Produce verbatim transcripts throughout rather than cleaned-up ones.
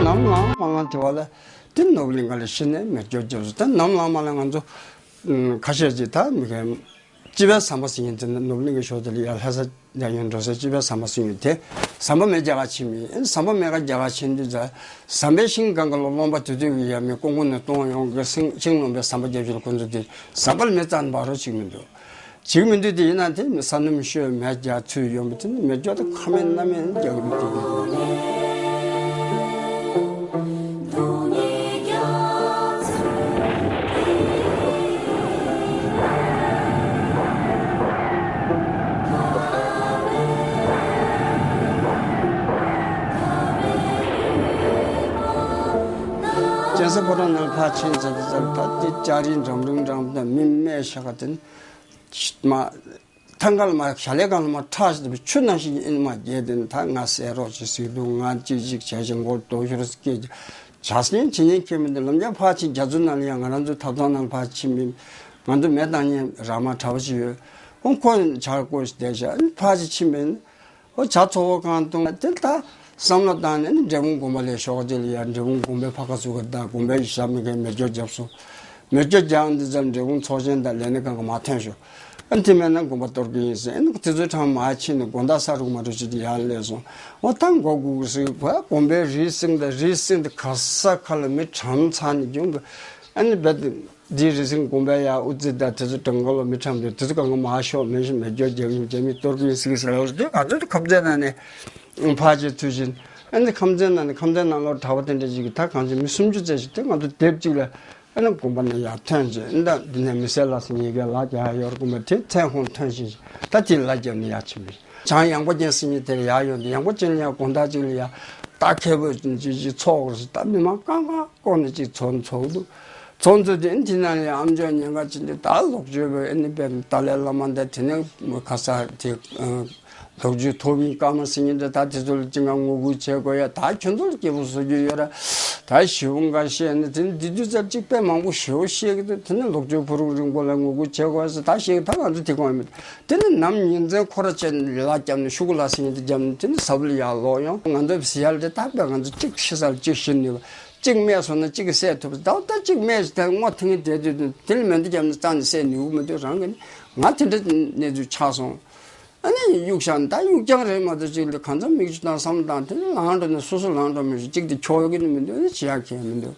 ནམ་ལངས་མ་ལངས་དེ་བ་ལ་དེ་ནོར་བུ་གླིང་ག་ལ་ཤི་ནས་མེ་སྒྱོགས་བརྒྱབ་སོང་། ད་ནམ་ལངས་མ་ལངས་ང་ཚོ་ཁ་ཤས་ཀྱིས་ད་མི་ག་སྤྱི་པའི་ཟམ་པ་ཟེར་མཁན་དེ་ནོར་བུ་གླིང་གི་ཕྱོགས་དེ་ལ་ཡར་ལྷ་ས་ཡར་ཡོང་འགྲོ་སའི་སྤྱི་པའི་ཟམ་པ་ཟེར་མཁན་དེ་ཟམ་པ་མེད་རྒྱ་གར་ཕྱིན་མི་ཟམ་པ་མེད་ག་རྒྱ་གར་ཕྱིན་དུས་ད་ཟམ་པའི་ཤིང་སྒང་ག་ལ་རློན་པ་དེ་དུས་ཀྱི་ཡ་མི་ཀོང་ཀོང་ནས་གཏོང་ཡོང་གི་ཤིང་ཤིང་རློན་པའི་ཟམ་པ་རྒྱབ་བཞིན་ཁོ་ཚོ་དེ་ཟམ་པ་ལ་མི་རྩ་ནས་འབག་རོགས་བྱེད་ཀྱི་མི་འདུག་བྱེད་ཀྱི་མི་འདུག་དེ་ཡིན་ན་དེ་ས་སྣུམ་ཤོས་མེ་རྒྱག་ཚུལ་ཡོང་བ་དེ་ནི་མེ་སྒྱོགས་དེ་ཁ་མེད་སྣ་མེད་རྒྱག་གི་མི་དེ་གི་རེད། གཅན་ཚ་ཕོ་བྲང་ནང་ཕར་ཕྱིན་ཚར་དུས་ཙམ་ད་དེ་ལྕགས་རི་འགྲམ་རིང་འགྲམ་དང་མི་སྨད་ཤ་ཁ་དེ་ནི་མ། ཐང་ག་ལ་མ་ཞལ་ལས་གང་ལ་མ་ཁྲག་ཞིག་ཆུ་ནང་བཞིན་ཨེ་མ་རྒྱས་ཏེ་ད་ང་བསད་རོགས་ཅིག་ཟེར་འདུག་ང་ཅིག་ཅིག་བྱས་ཤིང་མགོ་རྡོ་ཤོར་སྐད་ཆ་སྙན་བྱེད་ཉན་ཁྱེད་མི་འདུག་ལམ་རྒྱ་ཕར་ཕྱིན་རྒྱ་མཚོ་ནང་ལ་ཡང་ང་རང་ཚོའི་ཐབ་ཚང་ནང་ཕར་ཕྱིན་མིན་ང་ཚོ་མེ་བཏང་ཉན་ར་མ་གྲྭ་པ་ཞིག་ཡོད། ཁོང་ཁོ་ཆར་བཀོད་ཞིག་བསྡད་ཤག་ཕར་ཅིག་ཕྱིན་མིན། ཨོ་བྱ་ཚོ་བོ་གང་གཏོང་དེ་ལྟ་བསམ་བློ་བཏང་ནས་ནི་འབྲས་སྤུངས་དགོན་པ་ལས་ཤོག་ཅེས་ལ་ཡ་འབྲས་སྤུངས་དགོན་པའི་ཕ་ཁ་ཟུག་ག་ད་དགོན་པའི་ཞབས་མི་གའི་མེ་སྒྱོགས་བརྒྱབ་སོང་། མེ་སྒྱོགས་བརྒྱབ་འདི་ཙམ་འབྲས་སྤུངས་ཚོགས་ཆེན་དང་ལས་སྣེ་གང་ག་མ་ཐོན་ཤོག་ཨ་དེ་མེད་ན་དགོན་པ་གཏོར་གི་ཡིན་ཟེར་ཨ་ནི་དེ་ཚོའི་གྲངས་མ་ཕྱིན་ནས་དགོང་དག་ས་རུག་མ་རུག་ཅིག་ཏུ་ཡར་སླེབས་སོང་། ཨོ་ད་མགོ་སྒུར་སི་བ་དགོན་པའི་རིའི་གསེང་དང་རིའི་གསེང་དུ་ག་ས་ག་ལ་མི་གྲམ་ཚ་ནས་བྱུང་གི་ཨ་ནི་རྦད་དེ། འདིའི་རི་སེང་དགོན་པའི་ཡང་དབུ་རྩེ་དང་དེ་ཚོ་གྲངས་ཀ་ལོ་མི་ཁྲམ་དེ་དེ་ཚོ་གང་ག་མ་ཤོག་མེ་ཤི་མེ་སྒྱོགས་རྒྱག་ཡིན་རྒྱ་མི་གཏོར་གི་ཡིན་ཟིག་ཟེར་བ་དེ་ང་ཚོ་དེ་ཁམས་ཚན་ནང་ནས་ཕར་ཆེར་ཚུལ་བཞིན་ཨ་ནི་ཁམས་ཚན་ནང་ནས་ཁམས་ཚན་ནང་ལོགས་གྲྭ་པ་དེ་འདྲ་ཞིག་གིས་ད་གང་ཅི་མི་སུམ་ཅུ་ཙམ་ཞིག་དེ་ང་ཚོ་སྡེབ་གཅིག་ལ་ཨ་ནི་དགོན་པ་ནས་ཡར་ཐོན་རྗེས་ཨ་ནི་ད་འདི་ནས་མི་སེར་ལ་སི་ཉིས་ཀའི་ལ་རྒྱ་ཡོར་དགོན་པ་དེ་མཚན་ཁོང་ཐོན་བཞིན་ཞིག་ད་དེ་ལ་རྒྱབ་ནས་ཡར་ཕྱིན་པ་རེད། བྱང་ཡངས་པ་ཅན་ཟེར་མཁན་དེར་ཡར་ཡོང་དུས་ཡངས་པ་ཅན་ལ་ཡང་དགོང་དག་ཅིག་ལ་ཡང་རྟ་ཁེ་པོ་ཅིག་ཅིག་ཚོགས་རེད་ཟེར། ད་མི་མང་རྐང་རྐང་བསྐོར་ནས་ཅིག་ཚོགས་ཚོགས་འདུག་ཚོགས་འདུ་དེ་དེ་ནང་ལ་ཡང་ཨམ་ཅོག་ཉེན་ཁ་ཅིག་འདུག་ད་ལོག་བརྗོད་པའི་ཨ་ནི་དཔེར་ན་ཏཱ་ལའི་བླ་མ་འདི་དེ་ནས་ཁ་ས་དེ་ལོག་བརྗོད་ཐོབ་ཡིན་སྐར་མ་ཟེར་མཁན་འདི་ད་དེ་ཚོ་ལ་ཅིག་ང་ངོ་རྒོལ་བྱེད་དགོས་ཡ། ད་ཁྱོད་ཚོ་ལ་སྐྱིད་པོ་བཟོ་རྒྱུ་ཡོད་ར། ད་ཞེ་པོ་འགའ་བཤད་ནས་དེ་ནས་དེ་དུས་ཙམ་ཅིག་དཔེ་མང་པོ་ཞེ་པོ་བཤད་ཀྱི་འདུག་དེ་ནས་ལོག་བརྗོད་ཕུ་རུང་རིང་པོ་ལ་ངོ་རྒོལ་བྱེད་དགོས་ཟེར་ད་བཤད་ཀྱི་ད་ང་ཚོ་དེ་གོང་ཡིན་མིན། དེ་ནི་ནམ་ཉིན་མཚན་ཁོ་ར་བྱས་ནས་ལ་བརྒྱབ་ནས་ཤུ་གུ་ལ་ཟིན་དེ་བརྒྱབ་ནས་དེ་ནི་ཟབ་ལ་ཡར་ལོག་ཡོང་། ང་ཚོ་ཟི་ཡར་དེ་ད་དཔེ་ང་ཚོ་གཅིག་ཤི་ས་ལ་གཅིག་ཤི་ནུས་པ། གཅིག་རྨས་སོང་ན་གཅིག་གིས་བསད་ཐུབ་པ། ད་ལྟ་གཅིག་རྨས་ཤི་ད་སྔོ་ཐིང་ངེ་བསྡད་དུས་དེ་ལ་མེ་མདའ་བརྒྱབ་ནས་རྩ་ནས་བསད་ནུས་མི་འདུག་རང་གི་ནི་ང་དེ་འདྲ་གནས་ཚུལ་ཆགས་སོང་། ཨ་ནི་གཡུག་བཞག་ནས་ད་གཡུག་རྐྱང་རེད་མ་གཏོགས་གཅིག་ལ་གང་འཚམ་མིག་ཆུ་བཏང་བསམ་བློ་བཏང་དེ་ནི་ལངས་འགྲོ་ནས་སོ་སོ་ལངས་འགྲོ་མི་ཤེས། གཅིག་དེ་འཁྱོག་གི་ནི་མི་འདུག་ཨ་ནི་བྱེད་ཡག་གང་ཡང་མི་འདུག་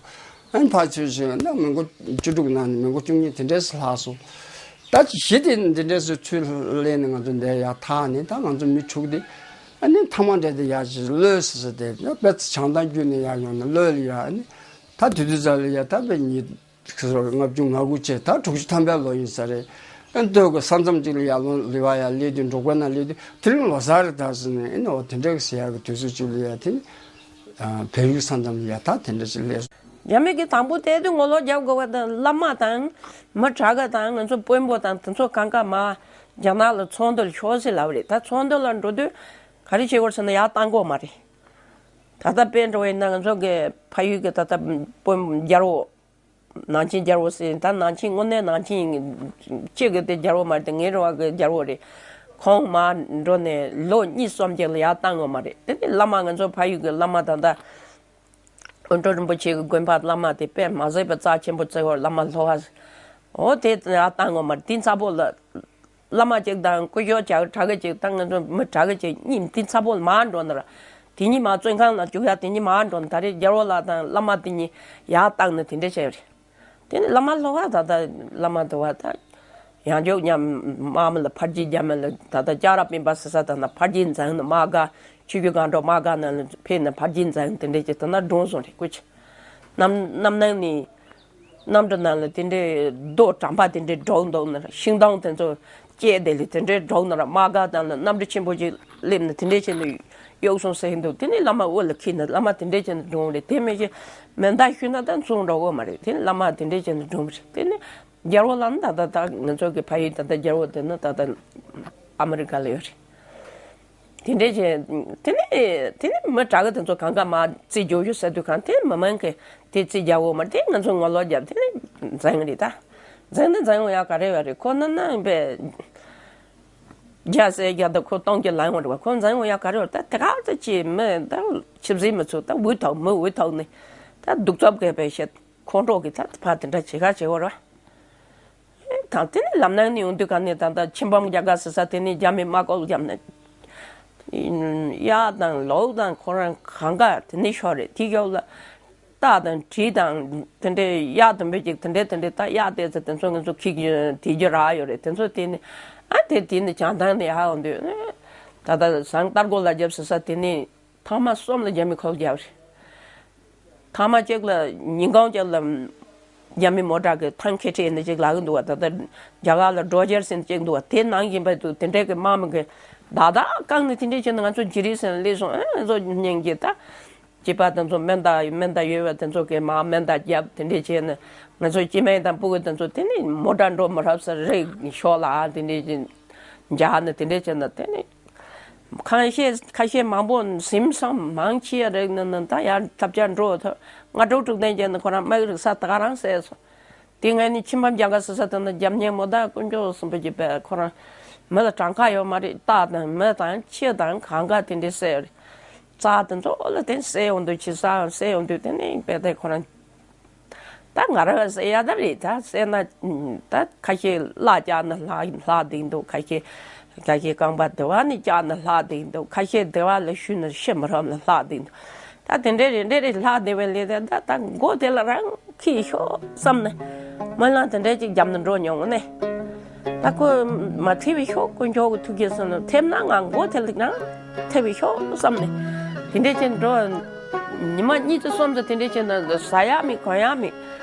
ཨ་ནི་ཕར་ཚུར་བྱས་ན་མི་མགོ་བཅུ་དྲུག་ནང་ནས་མི་མགོ་བཅུ་གཉིས་དེ་འདྲས་སུ་ལྷག་སོང་། ད་གཞི་དེ་འདི་འདྲས་སུ་ཚུར་སླེབས་ནས་ང་ཚོ་འདིར་ཡར་ཐག་ནས་ད་ང་ཚོ་མི་དྲུག་དེ་ཨ་ནི་ཐ་མག་འདྲ་དེ་ཡར་ཅིག་གློད་སི་སི་དེ་དཔེ་བྱང་ཐང་བརྒྱུད་ནས་ཡར་ཡོང་ནས་གློད་ལ་ཡར་ཨ་ནི་ད་དུས་དུས་ཙམ་ལ་ཡར་ད་དཔེ་ཉིས་ལྔ་བཅུ་ང་དགུ་བྱས་ད་དྲུག་ཅུ་ཐམ་པའི་ལོ་ཡིན་ས་རེད། ཨ་ནི་སྟོད་གི་ས་མཚམས་གཅིག་ལ་ཡར་ལོང་ལི་བ་ཡར་སླེབས་དུས་འབྲོག་པའི་ནང་སླེབས་དུས་དེ་རིང་ལོ་གསར་རེད་ད་ཟེར་ནས་ཨ་ནི་འོ་དེ་འདྲ་གི་ཟེར་ཡག་གི་དུས་ཚོད་གཅིག་ལ་ཡར་དེ་ནི་བལ་ཡུལ་ས་མཚམས་ལ་ཡར་ད་དེ་འདྲ་ཞིག་སླེབས་སོང་། རྒྱ་མི་གིས་དང་པོ་དེ་དུས་ངོ་ལོག་རྒྱབ་དགོས་པ་དང་བླ་མ་དང་མི་དྲག་ག་དང་ང་ཚོ་དཔོན་པོ་དང་དེ་ཚོ་གང་ག་མ་རྒྱ་ནག་ལ་ཚོགས་འདུ་ལ་ཤོག་ཟེར་ལབ་རེད། ད་ཚོགས་འདུ་ལ་འགྲོ་དུས་ག་རེ་བྱེད་དགོས་ཟེར་ན་ཡར་བཏང་དགོས་མ་རེད། ད་ལྟ་དཔེ་འགྲོ་བ་ཡིན་ན་ང་ཚོ་གི་ཕ་ཡུལ་གི་ད་ལྟ་དཔོན་རྒྱལ་པོ་ནང་ཆེན་རྒྱལ་པོ་ཟེར་ད་ནང་ཆེན་དངོས་གནས་ནང་ཆེན་གཅིག་གི་དེ་རྒྱལ་པོ་མ་རེད། དེ་ངའི་རེ་བ་གི་རྒྱལ་པོ་རེད། ཁོང་མར་འགྲོ་ནས་ལོ་གཉིས་གསུམ་རྗེས་ལ་ཡར་བཏང་དགོས་མ་རེད། དེ་ནི་བླ་མ་ང་ཚོ་ཕ་ཡུལ་གི་བླ་མ་ད་ལྟ་དབོན་སྤྲུལ་རིན་པོ་ཆེ་གི་དགོན་པ་བླ་མ་དེ་དཔེ་མ་ཟད་པའི་རྩ་ཆེན་པོ་བརྩི་བར་བླ་མ་ལྷོ་ཁ། འོ་དེ་ཡར་བཏང་དགོས་མ་རེད། དེ་ཚ་པོ་ལ་བླ་མ་གཅིག་དང་སྐུ་ཞབས་བྱ་དྲག་གི་གཅིག་དང་ང་ཚོ་མི་དྲག་གི་གཅིག་གཉིས་དེ་ཚ་པོ་ལ་མར་འགྲོ་ན་ར། དེ་གཉིས་མར་བཙོན་ཁང་ལ་བཅུག་ཡ་དེ་གཉིས་མར་འགྲོ་ན་ད་རེས་རྒྱལ་པོ་ལགས་དང་བླ་མ་དེ་གཉིས་ཡར་བཏང་ནས་དེ་འདྲ་བྱས་པ་རེད། དེ་ནི་བླ་མ་ལྷོ་ཁ་ད་ལྟ་བླ་མ་དུ་བ་ད་ཡང་འཇོག་ཉམས་དམག་མི་ལ་ཕར་རྒྱུད་རྒྱ་མི་ལ་ད་ལྟ་ལྕགས་ར་སྤེན་པ་ཟེར་ས་དང་ན་ཕར་རྒྱུད་འཛིང་ནས་དམག་སྒར་ཆུ་བཞི་སྒང་དྲུག་དམག་སྒར་ནང་ལ་ཕེབས་ནས་ཕར་རྒྱུད་འཛིང་དེ་འདྲས་ཀྱི་དེ་ན་འགྲོ་སོང་རེད། སྐུ་ཆེ་རྣམ་རྣམ་སྣང་ནས་གནམ་གྲུ་ནང་ལ་དེ་འདྲས་རྡོ་གྲམ་པ་དེ་འདྲས་སྒྲོག་འདུག་ན་ཤིང་སྡོང་དེ་ཚོ་བཅད་དེ་ལས་དེ་འདྲས་སྒྲོག་ན་ར་དམག་སྒར་དང་ལ་གནམ་གྲུ་ཆེན་པོ་ཅིག་སླེབས་ནས་དེ་འདྲས་བྱས་ནས་གཡུགས་སོང་ཟེར་འདུག་དེ་ནས་བླ་མ་དབུ་ལ་འཁྱེར་ནས་བླ་མ་དེ་འདྲས་བྱས་ནས་འགྲོ་འོང་རེད། དེ་མི་ཤེས་མེ་མདའ་གཞུས་ན་ད་མཚུངས་འགྲོ་གི་མ་རེད། དེ་ནས་བླ་མ་དེ་འདྲས་བྱས་ནས་འགྲོ་གི་རེད། དེ་ནས་རྒྱལ་པོ་ལ་ནི་ད་ལྟ་ད་ང་ཚོ་གི་ཕ་ཡུལ་ད་ལྟ་རྒྱལ་པོ་དེ་ནི་ད་ལྟ་ཨ་མི་རི་ཀ་ལ་ཡོད་རེད། དེ་འདྲས་བྱས་དེ་ནས་དེ་ནས་མི་དྲག་གི་དེ་ཚོ་གང་ག་མ་རྩིས་རྒྱོབ་རྒྱུ་ཟེར་དུས་གང་དེ་མི་མང་གི་དེ་རྩིས་རྒྱག་འོ་མ་རེད། དེ་ང་ཚོ་ངོ་ལོག་རྒྱབ་དེ་ནས་འཛིང་རེད། ད་འཛིང་དེ་འཛིང་འོ་ཡ་ག་རེ་ཡོད་རེད། ཁོ་ན་ན་པས། བརྒྱ་ཟེར་བརྒྱ་དང་ཁོ་སྟོང་གི་ལ་ཡོང་རེད་བ། ཁོ་འཛིན་ཡོང་ཡ་ག་རེ་བ། ད་དེ་ག་ཚོད་ཅི་མི་ད་ཆིབས་བཟེས་མི་ཚོ་ད་འུ་ཐོག་མི་འུ་ཐོག་ནས་ད་སྡུག་རྩུབ་གས་པའི་བཤད། ཁོང་ཁྲོ་གི་ད་ཕ་དེ་འདྲ་བྱེད་ག་བྱེད་བ་ར། ད་དེ་ནས་ལམ་ནང་ནས་ཡོང་དུས་ག་ནས་ད་ད་ཆིམ་པམ་རྒྱ་གར་ཟེར་ས་དེ་ནས་རྒྱ་མི་དམག་སྐོར་བརྒྱབ་ནས། གཡག་དང་ལུག་དང་ཁོ་རང་གང་ག་དེ་ནས་ཤོར་རེད། དེ་སྐབས་ལ་སྟག་དང་གྲི་དང་དེ་འདྲའི་གཡག་དུམ་བུ་ཅིག་དེ་འདྲའི་དེ་འདྲའི་ད་གཡག་དེ་ཚོ་དེ་ཚོ་ང་ཚོ་ཁྱེར་རྒྱུ་དེད་རྒྱུ་རག་ཡོད་རེད། དེ་ཚོ་དེ་ནས་ཨ་དེ་དེ་ནས་བྱང་ཐང་ནས་ཡར་ཡོང་དུས་ད་ལྟ་ཟངས་སྟར་གོ་ལ་རྒྱབ་ཟེར་ས་དེ་ནས། ཐེངས་མ་གསུམ་ལ་རྒྱ་མི་ཁོལ་རྒྱབ་རེད། ཐེངས་མ་གཅིག་ལ་ཉིན་གུང་གཅིག་ལ་རྒྱ་མི་མོ་ཊ་གི་ཐང་ཁེ་ཁྲི་ནས་གཅིག་ལག་གི་འདུག་བ། ད་ལྟ་རྒྱ་གར་ལ་ཌོ་ཇར་ཟེར་གཅིག་འདུག་བ། དེ་ནང་བཞིན་པ་དུ་དེ་འདྲའི་གི་དམག་མི་གི་བདག་བདག་བཀག་ནས་དེ་འདྲའི་བྱས་ན་ང་ཚོ་ཇི་རིགས་ཟེར་ན་སླེབས་སོང་། ཨེ་ཚོ་སྙིང་རྗེ་ད། སྐྱེས་པ་དེ་ཚོ་མེ་མདའ་མེ་མདའ་ཡོད་བ་དེ་ཚོ་གི་མར་མེ་མདའ་བརྒྱབ། དེ་འདྲའི་བྱས་ན་ང་ཚོ་སྐྱེས་དམན་དང་སྤུ་གུ་དེ་ཚོ་དེ་ནས་མོ་ཊ་འགྲོ་མི་རབས་ས་རེད་ཤོག་ལ་ཨ་དེ་འདྲའི་འཇགས་ནས་དེ་འདྲའི་བྱས་ན་དེ་ནས། ཁ་ཤས་ཁ་ཤས་མང་པོ་ཟིན་སོང་། མང་ཆེ་རིགས་ནི་ནི་ད་ཡར་ཐབས་ཆག་འགྲོ་ཐུབ། སྔ་དྲོ་དྲུག་ལྡན་ཅན་ནི་ཁོ་རང་དམག་རིགས་ས་ད་ག་རང་བསད་སོང་། དེ་ངས་ནི་ཁྱིམ་པ་རྒྱ་གར་ཟེར་ས་དེ་ནི་རྒྱབ་ཉེ་མོ་ད་དཀོན་མཆོག་གསུམ་པོ་གྱིས་པས་ཁོ་རང་མི་ལ་གྲངས་ཀ་ཡོད་མ་རེད། སྟག་དང་མི་དང་ཁྱི་དང་གང་ག་དེ་འདྲས་བསད་ཡོད་རེད། རྩྭ་དེ་ཚོ་ལ་དེ་བསད་ཡོང་དུས་ཁྱི་ས་བསད་ཡོང་དུས་དེ་ནི་དཔེ་དེ་ཁོ་རང་། ད་ང་རང་ཟེར་ཡ་ད་རེད། ད་ཟེར་ན་ད་ཁ་ཤས་གླ་རྒྱག་ན་ལྷག་ལྷག་བསྡད་འདུག་ཁ་ཤས་ཁ་ཤས་རྐང་པ་སྡེ་བ་ནས་བཀྱག་ན་ལྷག་བསྡད་འདུག་ཁ་ཤས་སྡེ་བ་ལ་ཞུས་ན་ཤི་མི་རབས་ལ་ལྷག་བསྡད་འདུག་ད་དེ་འདྲས་རེ་འདྲས་རེ་ལྷག་བསྡད་པའི་ལས་དེ་ད་ད་མགོ་དེ་ལ་རང་འཁྱེར་ཤོག་བསམ་ནས། སྨོན་ལམ་དེ་འདྲས་ཅིག་བརྒྱབ་ནས་འགྲོ་མྱོང་ནས། ད་ཁོ་མ་ཐེབས་པའི་ཤོག་དཀོན་མཆོག་གི་ཐུགས་རྗེ་གསུམ་ལ་ཐེབས་ན་ང་མགོ་དེ་ལ་རང་ཐེབས་པའི་ཤོག་བསམ་ནས། དེ་འདྲས་ཅིག་འགྲོ། ཉི་མ་གཉིས་ཙམ་གསུམ་ཙམ་དེ་འདྲས་བྱས་ན་ཟ་ཡག་མེད་གོན་ཡག་མེད།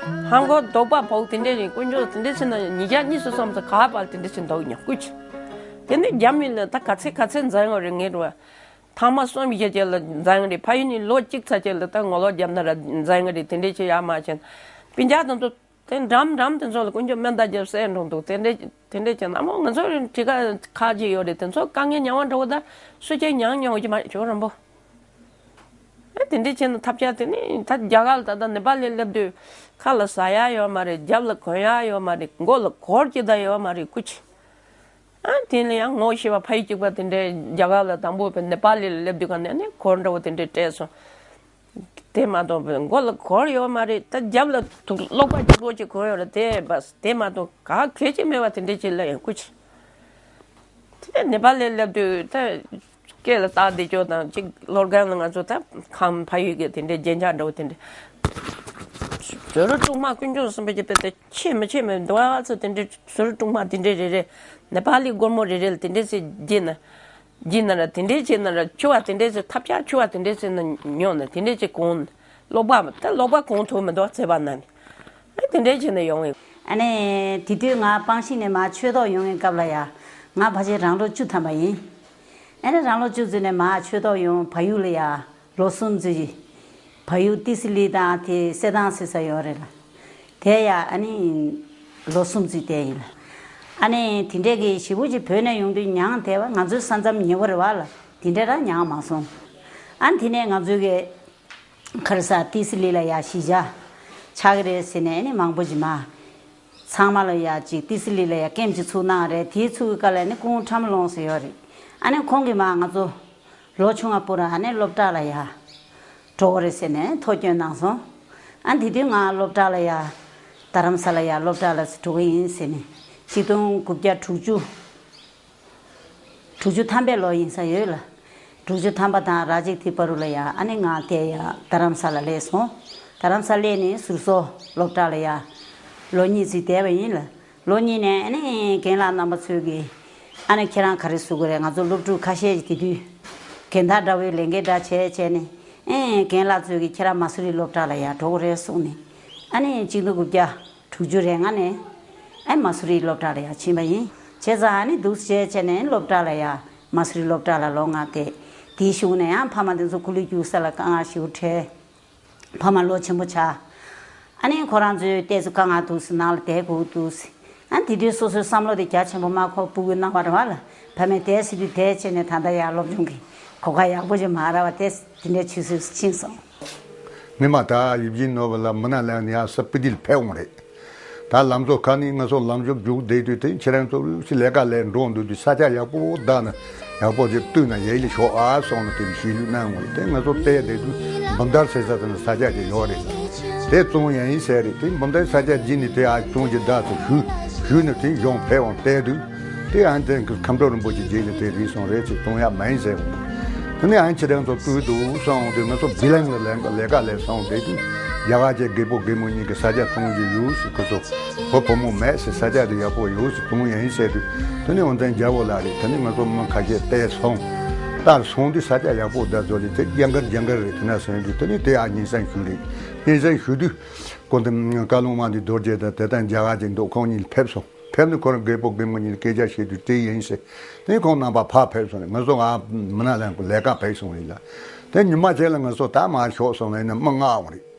ཧང་གོ་དོག་པ་ཕོག་དེ་འདྲས་རེད། དཀོན་མཆོག་དེ་འདྲས་བྱས་ན་ཉིན་ཞག་གཉིས་ཙམ་གསུམ་ཙམ་ག་པར་དེ་འདྲས་བྱས་འདུག་ཉོ་སྐུ་ཆེ། དེ་ནས་རྒྱ་མི་ལ་ད་ག་ཚད་ག་ཚད་འཛིང་ཡོད་རེད་ངས་རོ། ཐེངས་མ་གསུམ་བཞི་བཅས་ལ་འཛིང་རེད། ཕ་ཡུལ་ནས་ལོ་གཅིག་ཚར་བཅས་ལ་ད་ངོ་ལོག་བརྒྱབ་ན་ར་འཛིང་རེད། དེ་འདྲས་བྱས་ཡག་མ་བྱས་ན་སྤུན་ཀྱག་དེ་ཚོ། དེ་འགྲམ་འགྲམ་དེ་ཚོ་ལ་དཀོན་མཆོག་མེ་མདའ་བརྒྱབ་བསད་འགྲོ་འདུག་དེ་འདྲས་དེ་འདྲས་ཀྱི་ན་མོ་ང་ཚོ་རིང་གྲི་ཁ་ཁག་ཅིག་ཡོད་རེད། དེ་ཚོ་དཀའ་ངལ་མྱངས་པ་འགྲོ་ད་སུ་གཅིག་མྱངས་མྱོང་གི་མ་རེད་ཇོ་རིན་པོ། ཨ་དེ་འདྲས་བྱས་ན་ཐབས་ཆག་དེ་ནི་ད་རྒྱ་གར་ལ་ད་ལྟ་ནེ་པ་ལི་སླེབས་དུས་ཁ་ལ་ཟ་ཡག་ཡོད་མ་རེད། རྒྱབ་ལ་གོན་ཡག་ཡོད་མ་རེད། མགོ་ལ་གོར་གྱི་ད་ཡོད་མ་རེད་སྐུ་ཆེ། ཨ་དེ་ལ་ཡང་ངོ་ཤེས་པ་ཕ་ཡུལ་གཅིག་པ་དེ་འདྲས་རྒྱ་གར་ལ་དང་པོ་པའི་ནེ་པ་ལི་ལ་སླེབས་དུས་ག་ནས་ནི་གོར་འདྲ་བོ་དེ་འདྲས་སྤྲད་སོང་། དེ་མ་གཏོགས་པའི་མགོ་ལ་གོར་ཡོད་མ་རེད། ད་རྒྱབ་ལ་དུག་གློག་པ་རྒྱུག་པོ་ཅིག་གོན་ཡོད་རེད། དེ་བས་དེ་མ་གཏོགས་ག་གལ་ཆེ་མེད་པ་དེ་འདྲས་ཅིག་ལ་ཡང་སྐུ་ཆེ། དེ་ནས་ནེ་པ་ལི་སླེབས་དུས་ད་སྐེ་ལ་བཏགས་བསྡད་ཅོག་དང་ཅིག་ལྷོ་སྒང་ལ་ང་ཚོ་ད་ཁམས་ཕ་ཡུལ་གྱི་དེ་འདྲའི་རྒྱན་ཆ་འདྲ་བོ་དེ་འདྲའི། ཟུར་དཀྲུག་མ་དཀོན་མཆོག་གསུམ་པོ་གྱིས་དཔེ་དེ་ཆེ་མི་ཆེ་མི་འདུག་ཨ་ཚོ་དེ་འདྲའི་ཟུར་དཀྲུག་མ་དེ་འདྲའི་རེ་རེ་ནེ་པ་ལི་སྒོར་མོ་རེ་རེ་ལ་དེ་འདྲའི་ཚེ་རྗེས་ན། རྗེས་ན་ར་དེ་འདྲའི་བྱས་ན་ར་ཆུ་བ་དེ་འདྲའི་ཚེ་ཐབས་ཆག་ཆུ་བ་དེ་འདྲའི་ཚེ་ན་ཉོ་ན་དེ་འདྲའི་ཚེ་གོང་། གློག་པ་ད་གློག་པ་གོང་ཐུབ་མི་འདུག་ཚེ་བ་ན་ནི། ཨ་དེ་འདྲའི་བྱས་ན་ཡོང་ངེ། ཨ་ནི་དེ་དུས་ང་སྤང་ཤིང་ནས་མར་ཆོས་ཐོག་ཡོང་བའི་སྐབས་ལ་ཡ། ང་ཕལ་ཆེར་རང་ལོ་བཅུ་ཐམ་པ་ཡིན། ཨ་ནི་རང་ལོ་བཅུ་ཙམ་ནས་མར་ཆོས་ཐོག་ཡོང་བལ་ཡུལ་ལ་ཡ། ལོ་གསུམ་ཙམ་ཞིག་བལ་ཡུལ་ཏི་སི་ལི་དང་དེ་གསེར་ཐང་ཟེར་ས་ཡོད་རེད་ལ། དེ་ཡ་ཨ་ནི་ལོ་གསུམ་ཙམ་བསྡད་ཡིན་ལ། ཨ་ནི་དེ་འདྲས་ཀྱི་ཞེ་པོ་ཅིག་བོད་ནས་ཡོང་དུས་མྱངས་བསྡད་པ་ང་ཚོའི་ས་མཚམས་ཉེ་བོ་རེད་བ་ལ། དེ་འདྲས་རང་མྱངས་མ་སོང་། ཨ་ནི་དེ་ནས་ང་ཚོའི་གི་ག་རེ་ཟ་ཏི་སི་ལི་ལ་ཡ་གཞིས་ཆགས་ཆགས་ཀྱི་རེད་ཟེར་ནས་ཨ་ནི་མང་པོ་ཅིག་མ། ཚང་མ་ལ་ཡ་ཅིག་ཏི་སི་ལི་ལ་ཡ་ཀེམ་ཅིག་ཚུགས་གནང་རེད། དེའི་ཚུགས་ཀྱི་སྐབས་ལ་ནི་སྐུ་ངོ་ཁྲ་མོ་ལོང་ཟེར་ཡོད་རེད། ཨ་ནི་ཁོང་གིས་མ་ང་ཚོ་ལོ་ཆུང་བ་པོ་ར་ཨ་ནི་སློབ་གྲྭ་ལ་ཡ་འགྲོ་གི་རེད་ཟེར་ནས་ཐོ་སྐྱོན་གནང་སོང་། ཨ་དེ་དུས་ང་སློབ་གྲྭ་ལ་ཡ་རྡ་རམ་ས་ལ་ཡ་སློབ་གྲྭ་ལ་འགྲོ་གི་ཡིན་ཟེར་ནས་ཆིག་སྟོང་དགུ་བརྒྱ་དྲུག་ཅུ། དྲུག་ཅུ་ཐམ་པའི་ལོ་ཡིན་ས་ཡོད་ལ། དྲུག་ཅུ་ཐམ་པ་དང་ར་གཅིག་དེ་བར་དུ་ལ་ཡ་ཨ་ནི་ང་དེ་ཡ་རྡ་རམ་ས་ལ་སླེབས་སོང་། རྡ་རམ་ས་ལ་སླེབས་ནས་ཟུར་བཟོ་སློབ་གྲྭ་ལ་ཡ་ལོ་གཉིས་ཙམ་བསྡད་པ་ཡིན་ལ། ལོ་གཉིས་ནས་ཨ་ནི་རྒན་ལགས་རྣམ་པ་ཚོས་ཀྱིས་ཨ་ནི་ཁྱེད་རང་ག་རེ་བཟོ་གི་རེད། ང་ཚོ་སློབ་ཕྲུག་ཁ་ཤས་ཀྱིས་དེ་དུས་རྒན་བདག་འདྲ་བོའི་ལས་འགན་འདྲ་བྱས་བྱས་ནས་ཨེ་རྒན་ལགས་ཚོས་ཀྱིས་ཁྱེད་རང་མ་སུ་རི་སློབ་གྲྭ་ལ་ཡ་འགྲོ་གི་རེད་གསུངས་ནས་ཨ་ནི་གཅིག་སྟོང་དགུ་བརྒྱ་དྲུག་ཅུ་རེ་ལྔ་ནས་ཨེ་མ་སུ་རི་སློབ་གྲྭ་ལ་ཡ་ཕྱིན་པ་ཡིན། བྱས་ཙང་ཨ་ནི་འདུག་སེ་བྱས་བྱས་ནས་སློབ་གྲྭ་ལ་ཡ་མ་སུ་རི་སློབ་གྲྭ་ལ་ལོ་ལྔ་བསྡད། དེའི་གཞུག་ནས་ཡང་ཕ་མ་དེ་ཚོ་སྐུ་ལུས་རྒྱུག་ས་ལ་དཀའ་ངལ་ཞེ་པོ་འཕྲད། ཕ་མ་ལོ་ཆེན་པོ་ཆགས། ཨ་ནི་ཁོ་རང་ཚོའི་ལྟས་ཚོ་དཀའ་ངལ་འདུག་སེ་ནང་ལ་བསྡད་དགོས་འདུག་སེ། ཨ་དེ་དུས་སོ་སོའི་བསམ་བློ་དེ་རྒྱ་ཆེན་པོ་མ་འཁོར་སྤུ་གུའི་སྣང་བ་རེད་བ་ལ། ཕ་མས་བསྡད་ཟེར་དུས་བསྡད་བྱས་ནས་ད་ལྟ་ཡར་སློབ་སྦྱོང་གི་གོ་སྐབས་ཡག་པོ་ཅིག་མ་རག་པ་དེ་དེ་འདྲའི་ཆུད་ཟོས་སུ་ཕྱིན་སོང་། ངས་མ་ད་ཡིབ་ཡིན་ནོར་བ་ལ་མི་ན་ལན་ཡ་ས་སྤི་ཏིལ་ཕེབས་འོང་རེད། ད་ ད་ལམ་བཟོ་ཁ་ནས་ང་ཚོ་ལམ་བཟོ་རྒྱུགས་བསྡད་དུས་དེ་ཁྱེད་རང་ཚོ་ལས་ཀ་ལས་འགྲོ་འདུག་དུས་ས་ཆ་ཡག་པོ་བདག་ན་ཡག་པོ་ཞིག་བཏུས་ན་ཡག་ལས་ཤོག་ཨ་སོང་ནས་དེ་གཞིས་ལུས་གནང་དགོས་དེ་ང་ཚོ་བལྟས་བསྡད་དུས་འབུམ་ཐར་ཟེར་ས་དེ་ན་ས་ཆ་ཅིག་ཡོད་རེད། དེ་བཙོང་ཡ་ཡིན་ཟེར་རེད། དེ་འབུམ་ཐར་ས་ཆ་བརྒྱུད་ནས་དེ་ཨ་བཙོང་གི་བདག་ཚོ་ཞུས་ཞུས་ནས་དེ་གཞུང་ཕེབས་འོང་བལྟས་དུས། དེ་ཨ་ནི་དེ་ཁམས་སྤྲུལ་རིན་པོ་ཆེ་རྗེས་ལ་དེ་རིགས་སོང་རེད་ཅེས་གཏོང་ཡག་མ་ཡིན་ཟེར། དེ་ནས་ཨ་ནི་ཁྱེད་རང་ཚོ་ཕུལ་འདུག་སོང་དུས་ང་ཚོ་བི་ལིང་ལ་ལས་ལས་ཀ་ལས་སོང་དེ་དུས་རྒྱ་གར་གྱི་རྒད་པོ་རྒད་མོ་གཉིས་ཀྱི་ས་ཆ་བཙོང་རྒྱུ་ཡོད་ཟེར་ཁོ་ཚོ་བུ་བུ་མོ་མེད་ཟེར་ས་ཆ་དེ་ཡག་པོ་ཡོད་ཟེར་གཏོང་ཡ་ཡིན་ཟེར་དུས། དེ་ནས་འོན་ཏན་རྒྱལ་པོ་ལགས་རེད། དེ་ནས་ང་ཚོ་མི་ཁ་ཤས་བལྟས་སོང་ལྟར་སོང་དུས་ས་ཆ་ཡག་པོ་བདག་ཚོ་ལས་དེ་རྒྱ་གར་རྒྱ་གར་རེད། དེ་ན་སོང་དུས་དེ་ནས་དེ་ཨ་སྙན་སེང་ཞུས་རེད། སྙན་སེང་ཞུ་དུས། སྐུ་མདུན་བཀའ་བློན་དམག་འདི་རྡོ་རྗེ་དང་དེ་དང་རྒྱ་གར་གྱི་མདོ་ཁོང་གཉིས་ཕེབས་སོང་། ཕེབས་ནས་ཁོ་རང་རྒད་པོ་རྒན་མོ་གཉིས་སྐད་ཆ་བཤད་དུས་དེ་ཡིན་ཟེར། དེ་ཁོང་རྣམ་པ་ཕར་ཕེབས་སོང་རེད། ང་ཚོ་ང་མི་ན་ལན་ལས་ཀ་ཕེབས་སོང་རེད་ལ། དེ་ཉི་མ་གཅིག་ལ་ང་ཚོ་ད་མར་ཤོག་སོང་ལ་ཡིན་ན་མི་ལྔ་འོང་རེད།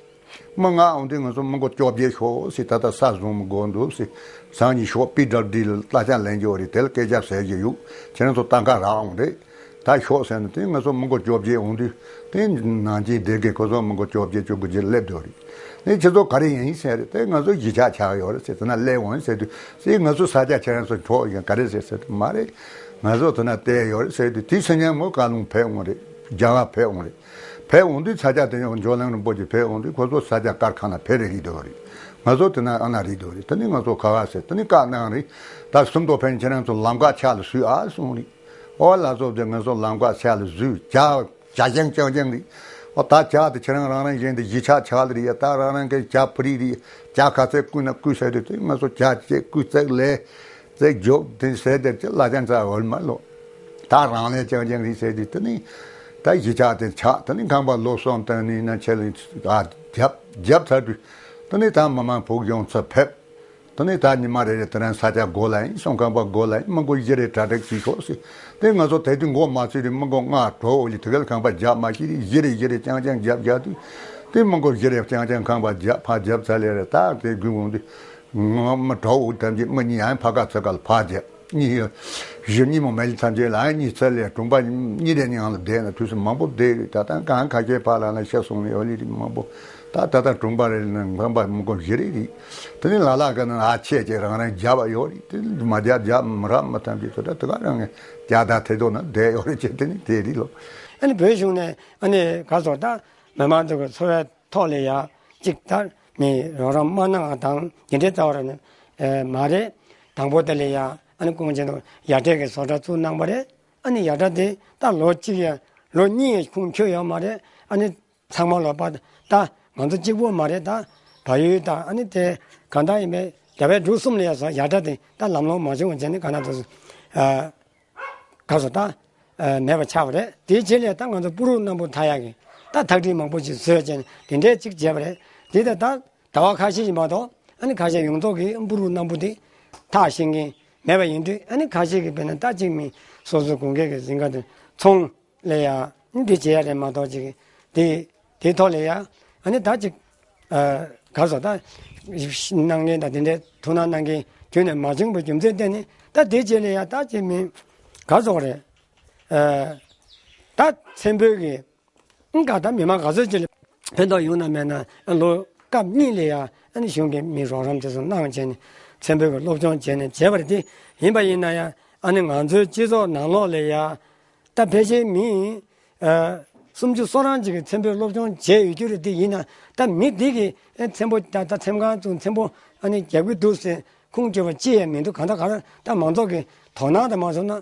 མི་ལྔ་འོང་དུས་ང་ཚོ་མི་མགོ་བཅོ་བརྒྱད་ཤོག་ཟེར། ད་ལྟ་ས་བཟུང་མི་དགོས་འདུག་ཟེར། སང་ཉིན་ཤོག་པི་ཌབ་ལི་ལ་གླ་ཆ་ལེན་རྒྱུ་རེད། དེ་ལ་སྐད་ཆ་ཟེར་གྱི་ཡོད། ཁྱེད་རང་ཚོ་ལྟ་ག་རག་འོང་རེད། ད་ཤོག་ཟེར་ནས་དེ་ང་ཚོ་མི་མགོ་བཅོ་བརྒྱད་འོང་དུས་དེ་ནང་ཆེན་སྡེ་དགེ་ཁོ་ཚོ་མི་མགོ་བཅོ་བརྒྱད་བཅུ་དགུ་བརྒྱད་སླེབས་འདུག་རེད། དེ་ཁྱེད་ཚོ་ག་རེ་ཡིན་ཟེར་རེད། དེ་ང་ཚོ་གཞིས་ཆགས་ཆགས་ཡོད་རེད་ཟེར། དེ་ན་སླེབས་འོང་ཟེར་དུས་ཟེར་ང་ཚོ་ས་ཆ་ཁྱེད་རང་ཚོ་འཕྲོག་ཡོད་ག་རེ་ཟེར་ཟེར་དུས་མ་རེད། ང་ཚོ་དེ་ན་བལྟས་ཡོད་རེད་ཟེར་དུས་དེ་སེ་ཉན་མོ་བཀའ་བློན་ཕེབས་འོང་རེད། རྒྱ་གར་ཕེབས་འོང་རེད། ཕེབས་འོང་དུས་ས་ཆ་དེ་ཡང་འཇོ་ལང་རིན་པོ་ཆེ་ཕེབས་འོང་དུས་ཁོ་ཚོ་ས་ཆ་དཀར་ཁ་ན་ཕེབས་རེ་རེད་འདུག་རེད། ང་ཚོ་དེ་ན་ཨ་ན་རེད་འདུག་རེད། དེ་ནི་ང་ཚོ་ག་བ་ཟེར་དེ་ནི་བཀའ་གནང་རེད། ད་སུམ་མདོ་ཕན་ཁྱེད་རང་ཚོ་ལམ་ཁ་ཕྱག་ལ་བཟོས་ཨ་གསུངས་རེད། ཨོ་ལ་ཚོ་དེ་ང་ཚོ་ལམ་ཁ་ཕྱག་ལ་བཟོས་ཇ་ཇ་ཞང་རྐྱང་རྐྱང་རེད། ཨོ་ད་ཇ་དེ་ཁྱེད་རང་རང་རང་བཞིན་དུ་གཞིས་ཆགས་ཆགས་ལ་རེད། ད་རང་རང་གི་ཇ་ཕུ་རིགས་རེད། ཇ་ག་ཚད་བསྐུས་ན་བསྐུས་ཟེར་དུས་དེ་ང་ཚོ་ཇ་ཅེ་བསྐུས་ཙག་ལས་ཙེ་རྒྱོབ་དེ་ཟེར་དེར་ཅི་ལ་ཅང་ཙ་འོལ་མ་ལོ། ད་རང་ལས་རྐྱང་རྐྱང་རེད་ཟེར་དུས་དེ་ནི་ད་གཞིས་ཆགས་དེ་ཆགས། དེ་ནི་ཁང་པ་ལོ་གསུམ་དང་ནི་ན་ཆེ་ལ་ཨ་རྒྱབ་རྒྱབ་ཚར་དུས་དེ་ནི་ད་མི་མང་ཕུག་ཡོང་ཚུར་ཕེབས། དེ་ནས་ད་ཉི་མ་རེ་རེ་དེ་རང་ས་ཆ་སྒོ་ལ་ཡིན་སོང་ཁང་པ་སྒོ་ལ་ཡིན་མི་མགོ་བཞི་རེ་གྲ་སྒྲིག་བྱེད་ཤོག་ཟེར། དེ་ང་ཚོ་དེ་དུས་མགོ་མ་ཚོས་རེ་མི་མགོ་ལྔ་གྲོ་འོ་ལི་དེ་ག་ལ་ཁང་པ་རྒྱབ་མ་ཤེས་རེ་བཞི་རེ་བཞི་རེ་རྐྱང་རྐྱང་རྒྱབ་རྒྱབ་དུས། དེ་མི་མགོ་བཞི་རེ་རྐྱང་རྐྱང་ཁང་པ་རྒྱབ་ཕར་རྒྱབ་ཚར་ལེ་རེ་ད་དེ་དགུན་འོང་དུས། ང་མི་གྲོ་འོ་ཐམས་ཅད་མི་གཉིས་ཡང་ཕ་ག་ཚོ་ག་ལ་ཕར་རྒྱབ་གཉིས་ཡོད། གཞི་གཉིས་མོ་མེ་ལི་ཐམས་ཅད་ལ་གཉིས་ཚར་ལེ་གྲོང་པ་གཉིས་རེ་ནི་ཡང་ལ་བསྡད་ན་དུས་སུ་མང་པོ་བསྡད་རེ་ད་ལྟ་གང་ཁ་ཤས་ཕར་ལ་ན་ཤ་སོང་ནས་འོ་ལི་རེ་མང་པོ། ད་ད་ལྟ་གྲོང་པ་རེ་ནང་ཁང་པ་མི་མགོ་བཞི་རེ་རེད། དེ་ནས་ལ་ལ་ག་ན་ཨ་ཆད་ཅེས་རང་རང་རྒྱབ་པ་ཡོད་རེད། དེ་མ་རྒྱབ་རྒྱབ་མི་རབ་མི་ཐམས་ཅད་ཚོ་ད་དེ་ག་རང་རྒྱ་ད་ཐེ་དོ་ན་བསྡད་ཡོད་རེད་ཅེས་དེ་ནི་དེ་རེད་ལོ། ཨ་ནི་བོད་གཞུང་ནས་ཨ་ནི་ག་ཚོད་ད་མི་མང་ཚོ་གི་འཚོ་བའི་ཐོག་ལ་ཡ་གཅིག་ད་མི་རོགས་རམ་མ་གནང་བ་དང་དེ་འདྲའི་རྩ་བ་ར་ནི་མ་རེད། དང་པོ་དེ་ལ་ཡ་ཨ་ནི་ཀུན་མཁྱེན་དང་ཡ་བྲལ་གི་བཟོ་གྲྭ་བཙུགས་གནང་བ་རེད། ཨ་ནི་ཡ་བྲལ་དེ་ད་ལོ་གཅིག་ཡ་ལོ་གཉིས་ཡ་ཁུངས་འཁྱོལ་ཡོད་མ་རེད། ཨ་ནི། ཚང་མ་ལོ་པ་ད་ང་ཚོ་གཅིག་པོ་མ་རེད། ད་བལ་ཡུལ་དང་ཨ་ནི་དེ་གང་ལྟར་ཡིན་པའི་རྒྱ་བལ་འབྲུག་གསུམ་ལ་ཡ་སོ་ཡ་དྲ་དེ་ད་ལམ་ལྷོང་མ་བྱུང་བ་བྱས་ནས་གང་ལྟར་དུ་ཨ་ག་སོ་ད་ཨ་མེད་པ་ཆགས་པ་རེད། དེའི་རྗེས་ལ་ད་ང་ཚོ་སྤུ་རུ་སྣམ་བུ་མཐའ་ཡག་གི་ད་ཐག་འགྲིག་མང་པོ་ཅིག་བཟོས་བྱས་ནས་དེ་འདྲའི་ཅིག་བྱས་པ་རེད། དེ་ད་ད་ཟླ་བ་ཁ་ཤས་ཤིག་མ་གཏོགས་ཨ་ནི་ཁ་ཤས་ཡོངས་རྫོགས་ཀྱི་སྤུ་རུ་སྣམ་བུ་དེ་ཐག་ཤེས་མཁན་མེད་པ་ཡིན་དུས་ཨ་ནི་ཁ་ཤས་ཀྱི་དཔེར་ན་ད་ཅིག་མི་སོ་སོའི་དགོན་སྐྱེལ་གྱི་གཟིམ་ཁང་དེ་ཚོང་ལས་ཡ། འདི་བྱེད་ཡ་རེད་མ་གཏོགས་ཅིག་དེ་དེ་ཐོག་ལས་ཡ། ཨ་ནི་ད་ཅིག་ཨ་ག་རེ་ཟེར་ད། གནང་མཁན་དང་དེ་འདྲའི་ཐུགས་སྣང་གནང་མཁན་དུས་ནས་མ་བྱུང་བའི་རྒྱུ་མཚན་བརྟེན་ནས་ད་དེ་བྱེད་ལས་ཡ་ད་ཅིག་མིན། ག་རེ་ཟེར་རེད། ཨ་ད་ཚེམ་བུ་གི་ཨང་ག་ད་མི་མང་ག་ཚོད་ཅིག་ལ་ཕན་ཐོགས་ཡོང་ན་མེད་ན་ལོ་སྐབས་གཉིས་ལས་ཡ་ཨ་ནི་གཞུང་གི་མི་རོགས་རམ་དེ་ཚོ་གནང་བྱས་ནས་ཚེམ་བུ་གི་སློབ་སྦྱོང་བྱས་ནས་བྱས་པ་རེད། དེ་ཡིན་པ་ཡིན་ན་ཡ་ཨ་ནི་ང་ཚོའི་སྤྱི་ཚོགས་ནང་ལོགས་ལས་ཡ། ད་ཕལ་ཆེར་མི་ཨ་སུམ་ཅུ་སོ་གྲངས་ཅིག་གིས་ཚེམ་བུའི་སློབ་སྦྱོང་བྱས་ཡོད་རྒྱུ་རེད། དེ་ཡིན་ན་ད་མི་དེ་གིས་ཨ་ཚེམ་བུ་ད་ད་ཚེམ་ཁང་བཙུགས་ཚེམ་བུ་ཨ་ནི་རྒྱག་གི་འདུག་ཟེར་ཁུངས་བཅོལ་བ་ཅི་ཡང་མི་འདུག་གང་ལྟར་ག་རེ་ད་མང་ཚོགས་ཀྱི་དོ་སྣང་དང་མ་བྱུང་ན་ཨ་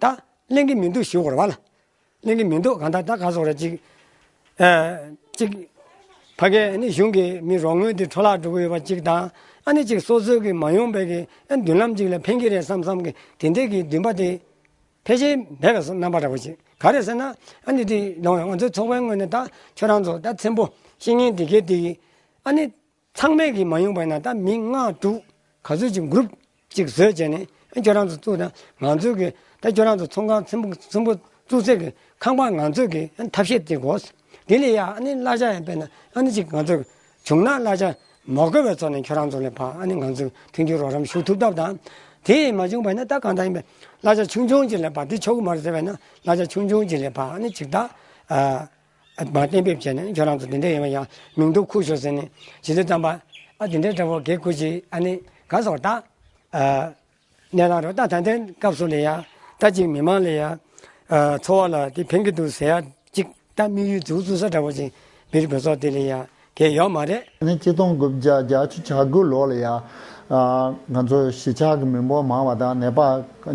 ད་གླེང་གི་མི་འདུག་ཞུ་དགོས་རེད་བ་ལ། གླེང་གི་མི་འདུག་གང་ལྟར་ད་ག་རེ་ཟེར་རེད་ཅིག་ཨ་ཅིག་ཕ་གིའི་ཨ་ནི་གཞུང་གི་མི་རོགས་དངུལ་དེ་འཕྲོ་བརླག་འགྲོ་གི་ཡོད་པ་ཅིག་དང་ཨ་ནི་ཅིག་སོ་སོའི་གི་མ་ཡོང་པའི་གི་ཨ་མདུན་ལམ་ཅིག་ལ་ཕན་གི་རེད་བསམ་བསམ་གི་དེ་འདྲའི་གི་འདུན་པ་དེ། ཕལ་ཆེར་མེད་པའི་རྣམ་པ་འདྲ་པོ་ཅིག་ག་རེ་ཟེར་ན་ཨ་ནི་དེ་ལོང་ཡང་ང་ཚོའི་ཚོགས་པའི་ངོས་ནས་ད་ཁྱོད་རང་ཚོ་ད་ཚེམ་བུ་ཤེས་མཁན་དེ་གས་དེ་ཨ་ནི་ཚང་མས་ཀྱིས་མ་ཡོང་པ་ཡིན་ན་ད་མི་ལྔ་དྲུག་ག་ཚོད་ཅིག་གུ་རུབ་ཅིག་བཟོས་བྱས་ནས་ཨ་ཁྱོད་རང་ཚོ་བཙུགས་ན་ང་ཚོའི་གི་ད་ཁྱོད་རང་ཚོ་ཚོང་ཁང་ཚེམ་བུ་ཚེམ་བུ་བཙུགས་ཚད་ཀྱི་ཁང་པ་ང་ཚོས་ཀྱི་ཐབས་ཤེས་དེ་དགོས། དེ་ལས་ཡ་ཨ་ནི་གླ་ཆ་ཡང་དཔེར་ན་ཨ་ནི་ཅིག་ང་ཚོས་བྱུང་ན་གླ་ཆ་མ་དགོས་པའི་ཐོག་ནས་ཁྱོད་རང་ཚོ་ལ་ཕར་ཨ་ནི་ང་ཚོས་མཐུན་འགྱུར་རོགས་རམ་ཞུ་ཐུབ་ཐབས་དང་། དེ་མ་བྱུང་བ་ཡིན་ན་ད་གང་ལྟར་ཡིན་པའི་གླ་ཆ་ཆུང་ཆུང་ཅིག་ལ་ཕར་འདི་ཆོག་གི་མ་རེད་ཟེར་བ་ཡིན་ན་གླ་ཆ་ཆུང་ཆུང་ཅིག་ལ་ཕར་ཨ་ནི་ཅིག་ད་ཨ་མར་གཏན་འབེབས་བྱས་ནས་ཁྱོད་རང་ཚོ་དེ་འདྲ་ཡིན་པ་ཡང་མིང་ཐོ་ཁུར་ཤོག་ཟེར་ནས་ཇི་ལྟར་བརྩམས་པ་ ཨ་དེ་འདྲའི་འདྲ་བོ་གེ་ཁུ་ཅིག་ཨ་ནི་ག་སོགས་ད་ཨ་གནས་ལང་རོ་ད་ད་ལྟའི་སྐབས་སུ་ལ་ཡ་ད་ཅིག་མི་མང་ལ་ཡ་ཨ་འཚོ་བ་ལ་དེ་ཕན་གི་འདུག་ཟེར་ཡ་ཅིག་ད་དམིགས་ཡུལ་འཛུགས་ཚུགས་ས་འདྲ་བོ་ཅིག་མི་རིགས་བོད་ཚོགས་དེ་ལ་ཡ་གེ་ཡོད་མ་རེད། ཨ་ནི་ཆིག་སྟོང་དགུ་བརྒྱ་བརྒྱད་ཅུ་གྱ་དགུ་ལོ་ལ་ཡ་ཨ་ང་ཚོ་གཞིས་ཆགས་ཀྱི་མི་འབོར་མང་བ་དང་ནད་པ་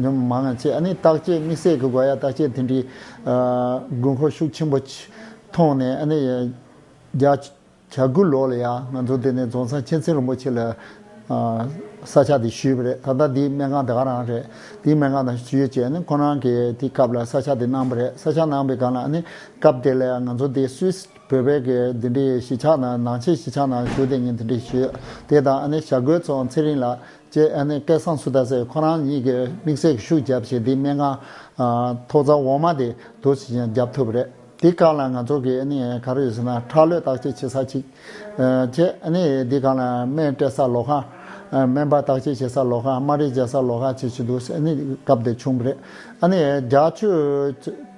ཉུང་མང་བ་བྱས། ཨ་ནི་བརྟག་དཔྱད་དམིགས་བསལ་གྱི་དགོས་ཡ་བརྟག་དཔྱད་དེ་འདྲའི་ཨ་དགོས་མཁོ་ཤུགས་ཆེན་པོ་མཐོང་ནས། ཨ་ནི་བརྒྱད་ཅུ་གྱ་དགུ་ལོ་ལ་ཡང་ང་ཚོ་འདི་ནས་རྫོང་སར་མཁྱེན་བརྩེ་རིན་པོ་ཆེ་ལ་ཨ་ས་ཆ་དེ་ཞུས་པ་རེད། ད་ལྟ་འདིའི་སྨན་ཁང་དེ་ག་རང་རེད། འདིའི་སྨན་ཁང་དང་ཞུས་བྱས་ནས་ཁོ་རང་གིས་དེའི་སྐབས་ལ་ས་ཆ་དེ་གནང་པ་རེད། ས་ཆ་གནང་པའི་སྒང་ལ་ཨ་ནི་སྐབས་དེ་ལ་ང་ཚོ་འདི་སུད་སི་བོད་པའི་གི་འདི་འདྲའི་གཞིས་ཆགས་ནང་ནང་ཆེན་གཞིས་ཆགས་ནང་བཞུགས་བསྡད་མཁན་དེ་འདྲ་ཞུས། དེ་དང་ཨ་ནི་ཞྭ་རྒོད་ཚོ་ཚེ་རིང་ལགས་བཅས། ཨ་ནི་སྐལ་བཟང་སུ་དཱ་ཟེར་ཁོ་རང་གཉིས་ཀྱིས་དམིགས་བསལ་གྱི་ཤུགས་བརྒྱབ་བྱས་འདིའི་སྨན་ཁང་ཨ་ཐོག་རྩེག་འོག་མ་དེ་འདུག་སེ་བྱས་བརྒྱབ་ཐུབ་པ་རེད། དེ་སྒང་ལ་ང་ཚོ་གི་ཨ་ནི་ག་རེ་ཡོད་ཟེར་ན་ཁྲག་ལྷོད་བརྟག་དཔྱད་བྱེད་ས་གཅིག་ཨ་བྱས། ཨ་ནི་དེ་སྒང་ལ་སྨན་སྤྲད་ས་ལོགས་ཁང་། ཨ་སྨན་པ་བརྟག་དཔྱད་བྱེད་ས་ལོགས་ཁང་། སྨ་རེ་རྒྱག་ས་ལོགས་ཁང་བྱས་བྱས་འདུག་སེ་ཨ་ནི་སྐབས་དེ་བྱུང་བ་རེད། ཨ་ནི་བརྒྱད་ཅུ་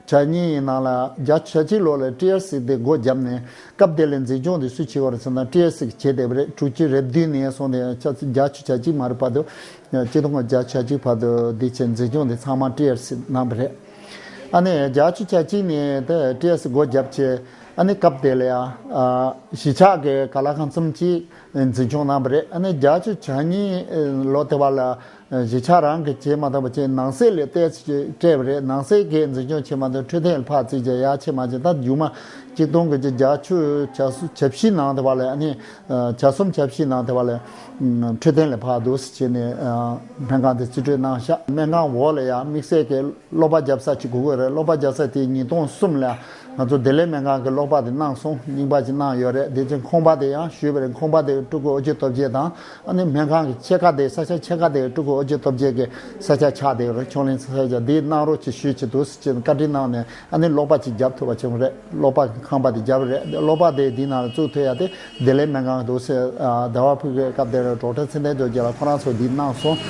གྱ་གཉིས་ནང་ལ་བརྒྱད་ཅུ་གྱ་གཅིག་ལོ་ལ་ཊི་ཨར་སི་དེ་སྒོ་བརྒྱབ་ནས། སྐབས་དེ་ལ་འཛིན་སྐྱོང་དེ་སུས་བྱེད་པ་རེད་ཟེར་ན་ཊི་ཨར་སི་གིས་བྱས་བསྡད་པ་རེད། དྲུག་ཅུ་རེ་བདུན་ནས་བཟུང་སྟེ་ཆ་ཚང་བརྒྱད་ཅུ་གྱ་གཅིག་མ་རེད་བར་དུ། ཆིག་སྟོང་དགུ་བརྒྱ་གྱ་གཅིག་བར་དུ་དེ་བྱས་འཛིན་སྐྱོང་དེ་ཚང་མ་ཊི་ཨར་སི་གནང་བ་རེད། ཨ་ནི་བརྒྱད་ཅུ་གྱ་གཅིག་ནས་དེ་ཊི་ཨར་སི་སྒོ་བརྒྱབ་བྱས། ཨ་ནི་སྐབས་དེ་ལ་ཡང་ཨ་གཞིས་ཆགས་ཀྱི་ག་ལ་ཁང་གསུམ་གྱིས་འཛིན་སྐྱོང་གནང་བ་རེད། ཨ་ནི་བརྒྱད་ཅུ་གྱ་གཉིས་ལོ་དེ་བ་ལ་གཞིས་ཆགས་རང་གིས་བྱས་མ་ཐུབ་པ་བྱས། ནང་གསེས་ལ་ཏོག་ཙམ་སྤྲད་པ་རེད། ནང་གསེས་ཀྱིས་འཛིན་སྐྱོང་བྱས་མ་ཐུབ། འཕྲོད་བསྟེན་ལ་ཕར་བརྩིས་བྱས་ཡར་བྱས་མ་བྱས། ད་མཇུག་མ་ཆིག་སྟོང་དགུ་བརྒྱ་བརྒྱད་ཅུ་གྱ་གསུམ་གྱ་བཞི་ནང་དེ་བ་ལ་ཨ་ནི་གྱ་གསུམ་གྱ་བཞི་ནང་དེ་བ་ལ་འཕྲོད་བསྟེན་ལ་ཕར་འདུག་སེ་བྱས་ནས་སྨན་ཁང་དེ་རྩིས་སྤྲོད་གནང་ཤག་སྨན་ཁང་འོག་ལ་ཡང་དམིགས་བསལ་གྱི་གློག་པ་རྒྱབ་ས་ཅིག་དགོས་ཀྱི་རེད། གློག་པ་རྒྱབ་ས་དེ་ཉིས་སྟོང་གསུམ་ལ་ང་ཚོ་བདེ་ལེགས་སྨན་ཁང་གི་གློག་པ་དེ་གནང་སོང་། རྙིང་པ་ཅིག་གནང་ཡོད་རེད། དེ་ཚོའི་ཁང་པ་དེ་ཡང་ཞུས་པ་རེད། ཁང་པ་དེ་སྤྲུལ་སྐུ་ཨོ་རྒྱན་སྟོབས་རྒྱལ་དང་། ཨ་ནི་སྨན་ཁང་གི་ཕྱེད་ཀ་དེ་ས་ཆ་ཕྱེད་ཀ་དེ་སྤྲུལ་སྐུ་ཨོ་རྒྱན་སྟོབས་རྒྱལ་གྱི་ས་ཆ་ཆགས་བསྡད་ཡོད་རེད། ཕྱོགས་གླིང་ས་ཆ་དེ་གནང་རོགས་ཅིག་ཞུས་བྱས་འདུག་སེ་བྱས་བཀའ་འདྲི་གནང་ནས་ཨ་ནི་གློག་པ་ཅིག་རྒྱབ་ཐུབ་པ་བྱུང་རེད། གློག་པ་གི་ཁང་པ་དེ་བརྒྱབ་རེད། གློག་པ་དེ་འདི་ནང་ལ་བཙུགས་ཐུབ་ཡ་དེ་བདེ་ལེགས་སྨན་ཁང་འདུག་སེ་ཟླ་བ་ཕུག་གི་སྐབས་དེར་ཌོག་ཊར་ཚེ་བརྟན་རྡོ་རྗེ་ལགས་ཁོ་རང་ཚོ་འདི་གནང་སོང་།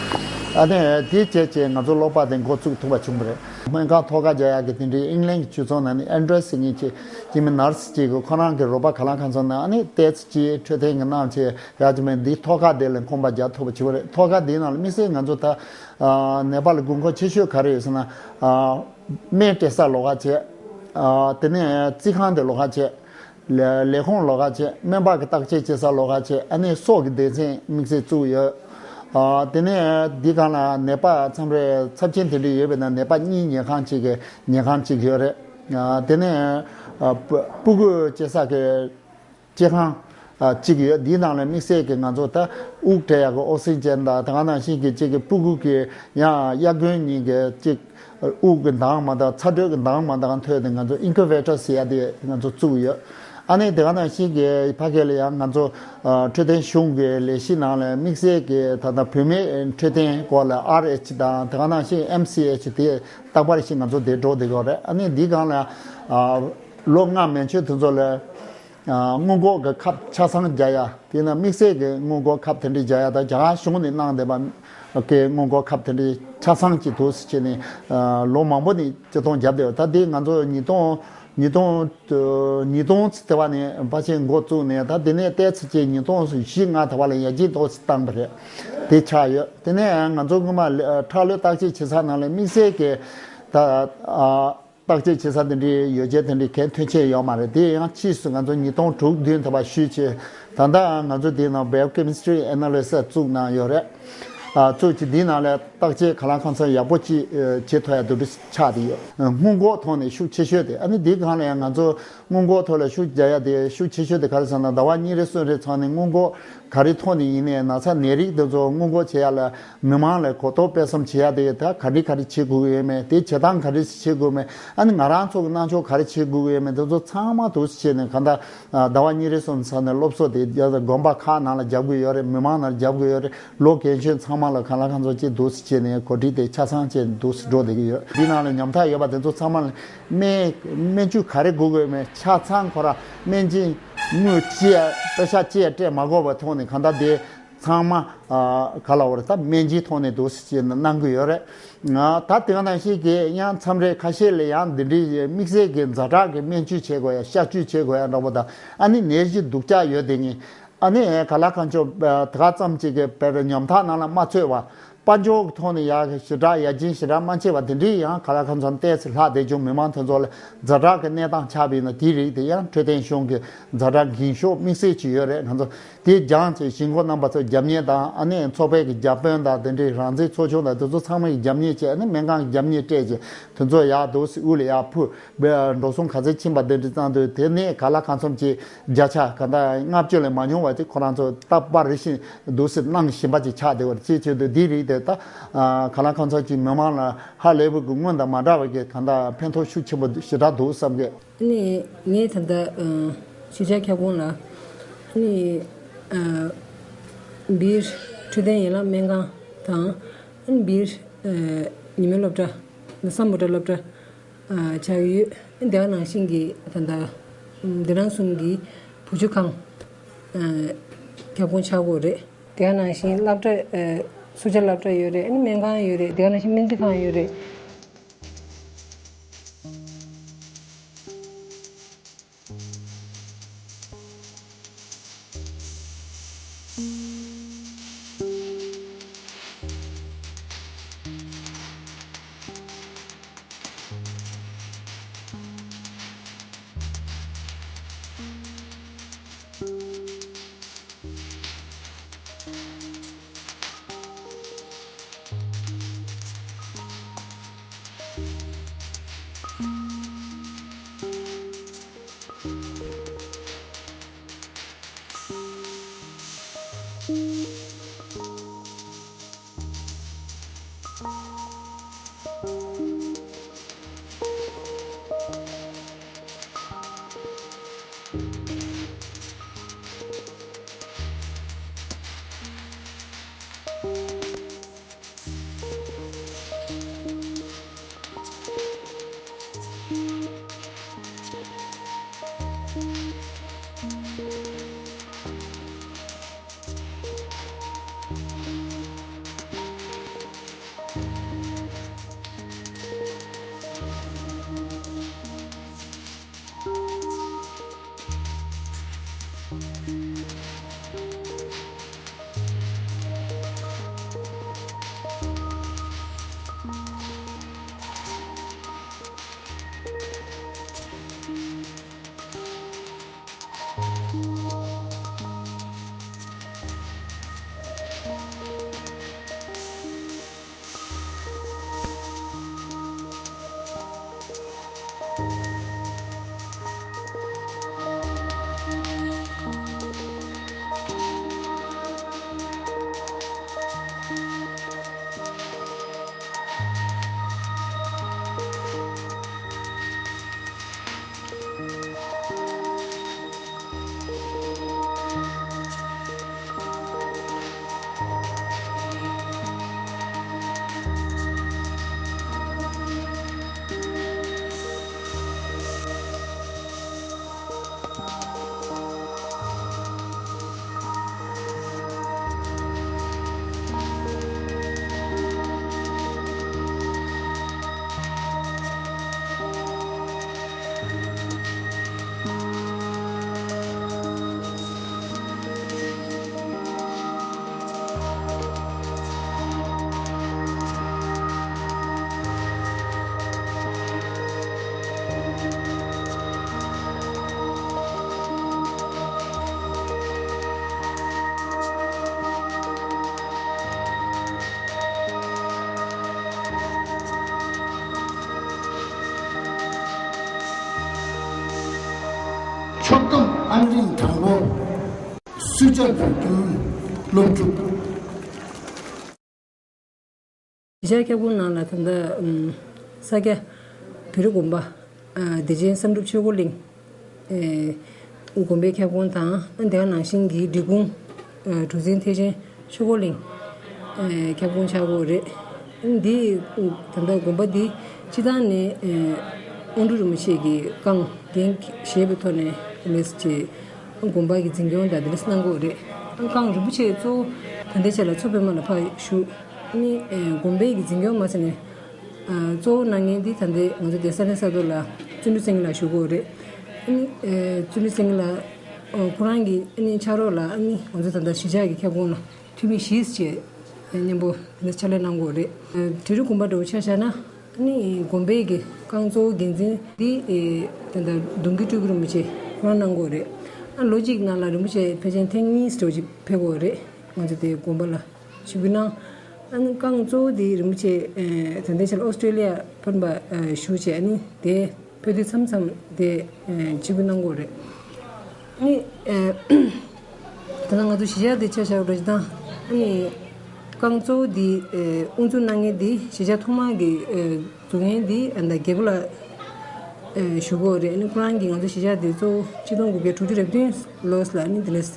ཨ་ནི་དེ་བྱས་བྱས་ང་ཚོ་གློག་པ་དེ་འགོ་བཙུགས་ཐུབ་པ་བྱུང་བ་རེད། སྨན་ཁང་ཐོག་ཁ་རྒྱག་ཡག་གི་དེ་འདྲའི་ཨིང་ལན་གྱི་སྤྱི་ཚོགས་ནང་ནས་ཨན་ཌྲེ་ཟེར་མཁན་ཅིག་སྐྱེས་མི་ནར་སི་ཅིག་གིས་ཁོ་རང་གི་རོགས་པ་ག་ལ་གང་འཚམ་ནང་ཨ་ནི་ཏོག་ཙམ་ཅིག་འཕྲོད་བསྟེན་གྱི་གནང་བྱས་ཡག་ཅིག་མེད་འདི་ཐོག་ཁ་དེ་ལ་ཁང་པ་རྒྱག་ཐུབ་པ་བྱུང་བ་རེད། ཐོག་ཁ་དེའི་ནང་ལ་དམིགས་བསལ་ང་ཚོ་ད་ནད་པ་ལ་དགོས་མཁོ་ཆེ་ཤོས་ག་རེ་ཡོད་ཟེར་ན། སྨན་སྤྲད་ས་ལོགས་ཀ་བྱས། དེ་ནས་རྩིས་ཁང་དེ་ལོགས་ཀ་བྱས། ལས་ལས་ཁུངས་ལོགས་ཀ་བྱས། སྨན་པ་གི་བརྟག་དཔྱད་བྱེད་ས་ལོགས་ཀ་བྱས། ཨ་ནི་སྲོག་གི་སྡེ་ཚན་དམིགས་བསལ་བཙུགས་ཡོད། དེ་ནས་འདི་སྒང་ལ་ནད་པ་མཚམས་རེ་ཚབས་ཆེན་དེ་འདྲ་ཡོད་པས་ན་ནད་པ་གཉིས་ཉལ་ཁང་གཅིག་གི་ཉལ་ཁང་གཅིག་ཡོད་རེད། དེ་ནས་སྤུ་སྤུ་གུ་སྐྱེ་ས་གི་སྐྱེ་ཁང་གཅིག་ཡོད། འདིའི་ནང་ལ་དམིགས་བསལ་གྱི་ང་ཚོ་ད་དབུགས་སྤྲད་ཡག་གི་ཨོག་སི་ཇན་དང་དེ་ག་ནང་བཞིན་གྱི་གཅིག་གི་སྤུ་གུ་གི་ཡང་དབྱར་དགུན་གཉིས་ཀྱི་གཅིག་དབུགས་ཀྱི་འདང་མ་འདང་ཚ་དྲོད་ཀྱི་འདང་མ་འདང་ཐོག་ནས་ང་ཚོ་ཨིན་ཀུ་བེ་ཊར་ཟེར་ཡ་དེ་ང་ཚོ་བཙུགས་ཡོད། ཨ་ནི་དེ་ག་ནང་བཞིན་གྱི་ཕ་གི་ལ་ཡང་ང་ཚོ་འཕྲོད་བསྟེན་གཞུང་གི་ལས་གཞི་ནང་ལ་དམིགས་བསལ་གྱི་ད་ལྟ་བུད་མེད་འཕྲོད་བསྟེན་སྐོར་ལ་ཨར་ཨེཆ་དང་དེ་ག་ནང་བཞིན་ཨེམ་སི་ཨེཆ་དེ་རྟག་པར་ཞིག་ང་ཚོ་དེ་འགྲོ་བསྡད་ཡོད་རེད། ཨ་ནི་འདི་སྒང་ལ་ལོ་ལྔ་མན་ཆད་དེ་ཚོ་ལ། སྔོན་འགོག་གི་ཁབ་ཆ་ཚང་རྒྱག་ཡ། དེ་ན་དམིགས་བསལ་གྱི་སྔོན་འགོག་ཁབ་དེ་འདྲ་རྒྱག་ཡ་ད་རྒྱ་གར་གཞུང་ནས་གནང་བསྡད་པ་གི་སྔོན་འགོག་ཁབ་དེ་འདྲ་ཆ་ཚང་གཅིག་འདུག་སེ་བྱས་ནས་ལོ་མང་པོ་ནས་སྤྱི་གཏོང་བརྒྱབ་བསྡད་ཡོད། ད་དེ་ང་ཚོ་ཉིས་སྟོང་ཉིས་སྟོང་ཉིས་སྟོང་ཙམ་དེ་བ་ནས་ཕལ་ཆེར་འགོ་བཙུགས་ནས་ད་དེ་ནས་ཏོག་ཙམ་ཅིག་ཉིས་སྟོང་བཞི་ལྔ་དེ་བ་ལ་ཡར་རྒྱས་ཏོག་ཙམ་བཏང་པ་རེད། དེ་ཆགས་ཡོད། དེ་ནས་ང་ཚོ་སྔོན་མ་ཁྲག་ལྷོད་བརྟག་དཔྱད་བྱེད་ས་ནང་ལ་དམིགས་བསལ་གྱི་ད། བརྟག་དཔྱད་བྱེད་ས་དེ་འདྲའི་ཡོ་བྱད་དེ་འདྲའི་གལ་མཐོང་ཆེན་ཡོད་མ་རེད། དེ་ཡང་ཕྱིས་སུ་ང་ཚོ་ཉིས་སྟོང་དྲུག་བདུན་དེ་བ་ཞུས་བྱས། ད་ལྟ་ང་ཚོ་དེའི་ནང་Biochemistry Analyzer་བཙུགས་གནང་ཡོད་རེད། ཨ་བཙུགས་བྱས་འདིའི་ནང་ལ་བརྟག་དཔྱད་ག་ལ་གང་འཚམ་ཡག་པོ་ཅིག་ཨ་བྱེད་ཐུབ་ཡ་དེ་འདྲ་ཆགས་བསྡད་ཡོད། སྔོན་འགོག་ཐོག་ནས་ཤུགས་ཆེ་ཤོས་དེ་ཨ་ནི་འདིའི་སྒང་ལ་ཡང་ང་ཚོ་སྔོན་འགོག་ཐོག་ལ་ཤུགས་རྒྱག་ཡ་དེ་ཤུགས་ཆེ་ཤོས་དེ་ག་རེ་ཟེར་ན་ཟླ་བ་གཉིས་རེ་གསུམ་རེ་ཚང་ནས་སྔོན་འགོག་ག་རེ་ཐོག་ནས་ཡིན་ནའི་ན་ཚ་ནད་རིགས་དེ་ཚོ་སྔོན་འགོག་བྱེད་ཡ་ལ་མི་མང་ལ་གོ་རྟོགས་སྤེལ་གསུམ་བྱེད་ཡ་དེ་ད་ག་འདྲ་ག་རེ་བྱེད་དགོས་ཀྱི་ཡོད་མེད། དེ་བྱེད་སྟངས་ག་རེ་བྱེད་དགོས་མེད། ཨ་ནི་ང་རང་ཚོ་གི་གནང་ཕྱོགས་ག་རེ་བྱེད་དགོས་ཀྱི་ཡོད་མེད། དེ་ཚོ་ཚང་མ་འདུག་སེ་བྱས་ནས་གང་ལྟར་ཟླ་བ་གཉིས་རེ་གསུམ་ཚར་ནས་སློབ་གསོ་དེ་རྒྱག་དགོན་པ་ཁག་ནང་ལ་རྒྱབ་དགོས་ཡོད་རེད། མི་མང་ནང་རྒྱབ་དགོས་ཡོད་རེད། ལོ་རྒན་གཞོན་ཚང་མ་ལ་གང་ལ་གང་འཚམ་ཅིག་འདུག་སེ་བྱས་ནས་གོ་སྒྲིག་དེ་ཆ་ཚང་བྱས་འདུག་སེ་འགྲོ་བསྡད་ཀྱི་ཡོད། འདི་ནང་ལ་ཉམ་ཐག་ཡོད་པ་དེ་ཚོ་ཚང་མ་ལ། སྨན་སྨན་བཅོས་ག་རེ་དགོས་དགོས་མེད་ཆ་ཚང་ཁོ་ར་སྨན་སྦྱིན་དངུལ་ཅི་ཡ་པེ་ཤ་ཅི་ཡ་སྤྲད་མ་དགོས་པ་ཐོག་ནས་གང་ལྟར་དེ་ཚང་མ་ཨ་ག་ལ་འོ་རེད་ད་སྨན་སྦྱིན་ཐོག་ནས་འདུག་སེ་བྱས་ནས་གནང་གི་ཡོད་རེད། ང་ད་དེ་ག་ནང་བཞིན་གྱི་ཡང་མཚམས་རེ་ཁ་ཤས་ལ་ཡང་འདི་འདྲའི་དམིགས་བསལ་གྱི་ཛ་དྲག་གི་སྨན་བཅོས་བྱེད་དགོས་ཡ་གཤག་བཅོས་བྱེད་དགོས་ཡ་འདྲ་པོ་དང་ཨ་ནི་ནད་གཞི་སྡུག་ཅག་ཡོད་དེ་ངས། ཨ་ནི་ག་ལ་གང་ཆོག་དེ་ག་ཙམ་ཅིག་གི་བེད་ཉམ་ཐག་ནང་ལ་མ་ཚུད་པ། དཔལ་འབྱོར་གྱི་ཐོག་ནས་ཡག་ཞེ་དྲག་ཡར་རྒྱས་ཞེ་དྲག་མ་བྱས་པ་དེ་འདྲའི་ཡང་ག་ལ་གང་འཚམ་ཏོག་ཙམ་ལྷག་བསྡད་བྱུང་། མི་མང་དེ་ཚོ་ལ་ཛ་དྲག་གི་གནས་སྟངས་ཆགས་པ་ཡིན་ན། དེའི་རིགས་དེ་ཡང་འཕྲོད་བསྟེན་གཞུང་གི་ཛ་དྲག་འགན་ཤོག་དམིགས་བསལ་ཅིག་ཡོད་རེད། ང་ཚོ་དེ་སྦྱངས་བྱས་གཞིས་འགོ་རྣམ་པ་ཚོ་རྒྱབ་གཉེར་དང་། ཨ་ནི་ཚོགས་པའི་གི་བརྒྱ་དཔོན་དང་དེ་འདྲའི་རང་བཙན་ཚོགས་ཆུང་དང་དེ་ཚོ་ཚང་མ་གི་རྒྱབ་གཉེར་བྱས། ཨ་ནི་སྨན་ཁང་གི་རྒྱབ་གཉེར་སྤྲད་བྱས་དེ་ཚོ་ཡག་འདུག་སེ་དབུ་ལ་ཡག་ཕུལ། འགྲོ་སོང་ག་ཚད་ཕྱིན་པ་དེ་འདྲ་བཏང་དུས། དེ་ནས་ག་ལ་གང་འཚམ་ཅིག་བརྒྱ་ཆ་ག་འདྲ་ལྔ་བཅུ་ལས་མ་ཉུང་བ་དེ་ཁོ་རང་ཚོ་ད་པར་རེ་བཞིན་འདུག་སེ་གནང་བཞིན་པ་ཅིག་ཆགས་བསྡད་པ་རེད། ཅེས་བྱས་དུས་འདིའི་རིགས་དེ་ད་ག་ལ་གང་འཚམ་ཅིག་མི་མང་ལ་ཧ་ལས་པའི་གི་སྔོན་དང་མ་འདྲ་བའི་གི་ག་འདྲ་ཕན་ཐོགས་ཤུགས་ཆེན་པོ་ཞེ་དྲག་འདུག་བསམ་གི། ཨ་ནི་ངས་ད་ལྟ་ཨ་ཆོས་རྒྱལ་ཁྱབ་ཁོང་ལ་ཨ་ནི་ཨ་སྦིར་འཕྲོད་བསྟེན་ཡན་ལག་སྨན་ཁང་དང་། ཨ་ནི་སྦིར་ཨ་ཉི་མའི་སློབ་གྲྭ། ལ་སམ་བྷོ་ཊ་སློབ་གྲྭ་ཨ་ཆགས་ཡོད། ཨ་ནི་དེ་ག་ནང་བཞིན་གྱི་ད་ལྟ་ཨ་འདི་རང་གསུམ་གྱི་བུ་བཅོལ་ཁང་ཨ་ཁྱབ་ཁོངས་ཆགས་ཀྱི་ཡོད་རེད། དེ་ག་ནང་བཞིན་སློབ་གྲྭ་ཨ་སུ་ཇཱ་སློབ་གྲྭ་ཡོད་རེད། ཨ་ནི་སྨན་ཁང་ཡོད་རེད། དེ་ག་ནང་བཞིན་སྨན་རྩིས་ཁང་ཡོད་རེད། ཕྱོགས་སྒམ་ཨན་རིན་དང་པོ། སུ་ཇཱ་བོད་ཁྱིམ་སློབ་ཕྲུག། གཞིས་ཆགས་ཁྱབ་ཁོངས་ནང་ལ་ད་ལྟ་ཨམ་ས་སྐྱ་བོད་རིགས་དགོན་པ། ཨ་བདེ་ཆེན་བསམ་གྲུབ་ཆོས་འཁོར་གླིང་། ཨེ་དགོན་པའི་ཁྱབ་ཁོངས་དང་། ཨ་དེ་ག་ནང་བཞིན་གྱི་འབྲི་གུང་། ཨ་གྲུ་འཛིན་ཐེག་ཆེན་ཆོས་འཁོར་གླིང་། ཨེ་ཁྱབ་ཁོངས་ཆགས་ཀྱི་ཡོད་རེད། ཨ་འདི་ད་ལྟ་དགོན་པ་འདི་སྤྱི་བཏང་ནས་ཨེ་དབང་འདུས་རིན་པོ་ཆེ་གིས་བསྐང་འགན་བཞེས་པའི་ཐོག་ནས་ལས་བྱེད། དགོན་པ་གི་འཛིན་སྐྱོང་དང་དེ་འདྲ་གནང་གི་ཡོད་རེད། བསྐང་རིན་པོ་ཆེ་གཙོ་བོ་ད་ལྟའི་ཆ་ལ་མཚོ་པདྨ་ལ་ཕར་བཞུགས། ནི་ཨེ་དགོན་པའི་གི་འཛིན་སྐྱོང་མ་ཟེར་ནས། ཨ་གཙོ་བོ་གནང་མཁན་འདི་ད་ལྟའི་ང་ཚོ་དེ་ས་གནས་ས་ཐོག་ལ་བརྩོན་འགྲུས་སེང་གེ་ལགས་བཞུགས་ཀྱི་ཡོད་རེད། ཨ་ནི་ཨེ་བརྩོན་འགྲུས་སེང་གེ་ལགས་ ཁོ་རང་གི་ཕྱག་རོགས་ལ་ང་ཚོ་ད་ལྟ་གཞིས་ཆགས་ཀྱི་ཁྱབ་ཁོངས་ལ་འཐུས་མི་བཞི་བཅས་མཉམ་པོ་དེ་འདྲ་ཕྱག་ལས་གནང་གི་ཡོད་རེད། དྲིལ་རི་དགོན་པ་འདྲ་བོ་ཆ་བཞག་ན། ཨ་ནི་དགོན་པའི་གི་རྐང་གཙོ་བོ་འགན་འཛིན་འདི་ཨེ་ད་ལྟ་གདུང་རྒྱུད་སྤྲུལ་སྐུ་རིན་པོ་ཆེ་ཁོ་རང་གནང་གི་ཡོད་རེད། ཨ་ལོ་གཅིག་ནང་ལ་རིན་པོ་ཆེ་ཕལ་ཆེར་ཐེངས་གཉིས་འདྲ་བོ་ཅིག་ཕེབས་ཀྱི་ཡོད་རེད། ང་ཚོ་དེ་དགོན་པ་ལ་ཞུ་སྐུལ་གནང་། ཨ་ནི་རྐང་གཙོ་བོ་འདི་རིན་པོ་ཆེ་ཨེ་ད་ལྟའི་ཆར་ཨོ་སི་ཀྲོ་ལི་ཡ་ཕར་ཕར་ཨེ་བཞུགས་བྱས། ཨ་ནི་དེ་ཕེབས་དུས་མཚམས་མཚམས་དེ་ཨེ་ཞུ་སྐུལ་གནང་གི་ཡོད་རེད། ཨ་ནི་ཨེ། ད་ལྟ་ང་ཚོ་གཞིས་ཆགས་འདི་ཆ་བཞག་པ་རེད་ད། ཨ་ནི་རྐང་གཙོ་བོ་འདི་ཨེ་དབུ་འཛུགས་གནང་མཁན་འདི་གཞིས་ཆགས་ཐོག་མ་གི་ཨེ་འཛུགས་མཁན་འདི་ཨ་ད་རྒྱལ་པོ་ལགས་ཨེ་ཞུ་གི་ཡོད་རེད། ཨ་ནི་ཁོ་རང་གིས་ང་ཚོ་གཞིས་ཆགས་འདི་གཙོ་བོ་ཆིག་སྟོང་དགུ་བརྒྱ་དྲུག་ཅུ་རེ་བདུན་ལོ་ལ་ཨ་ནི་འདི་ནས་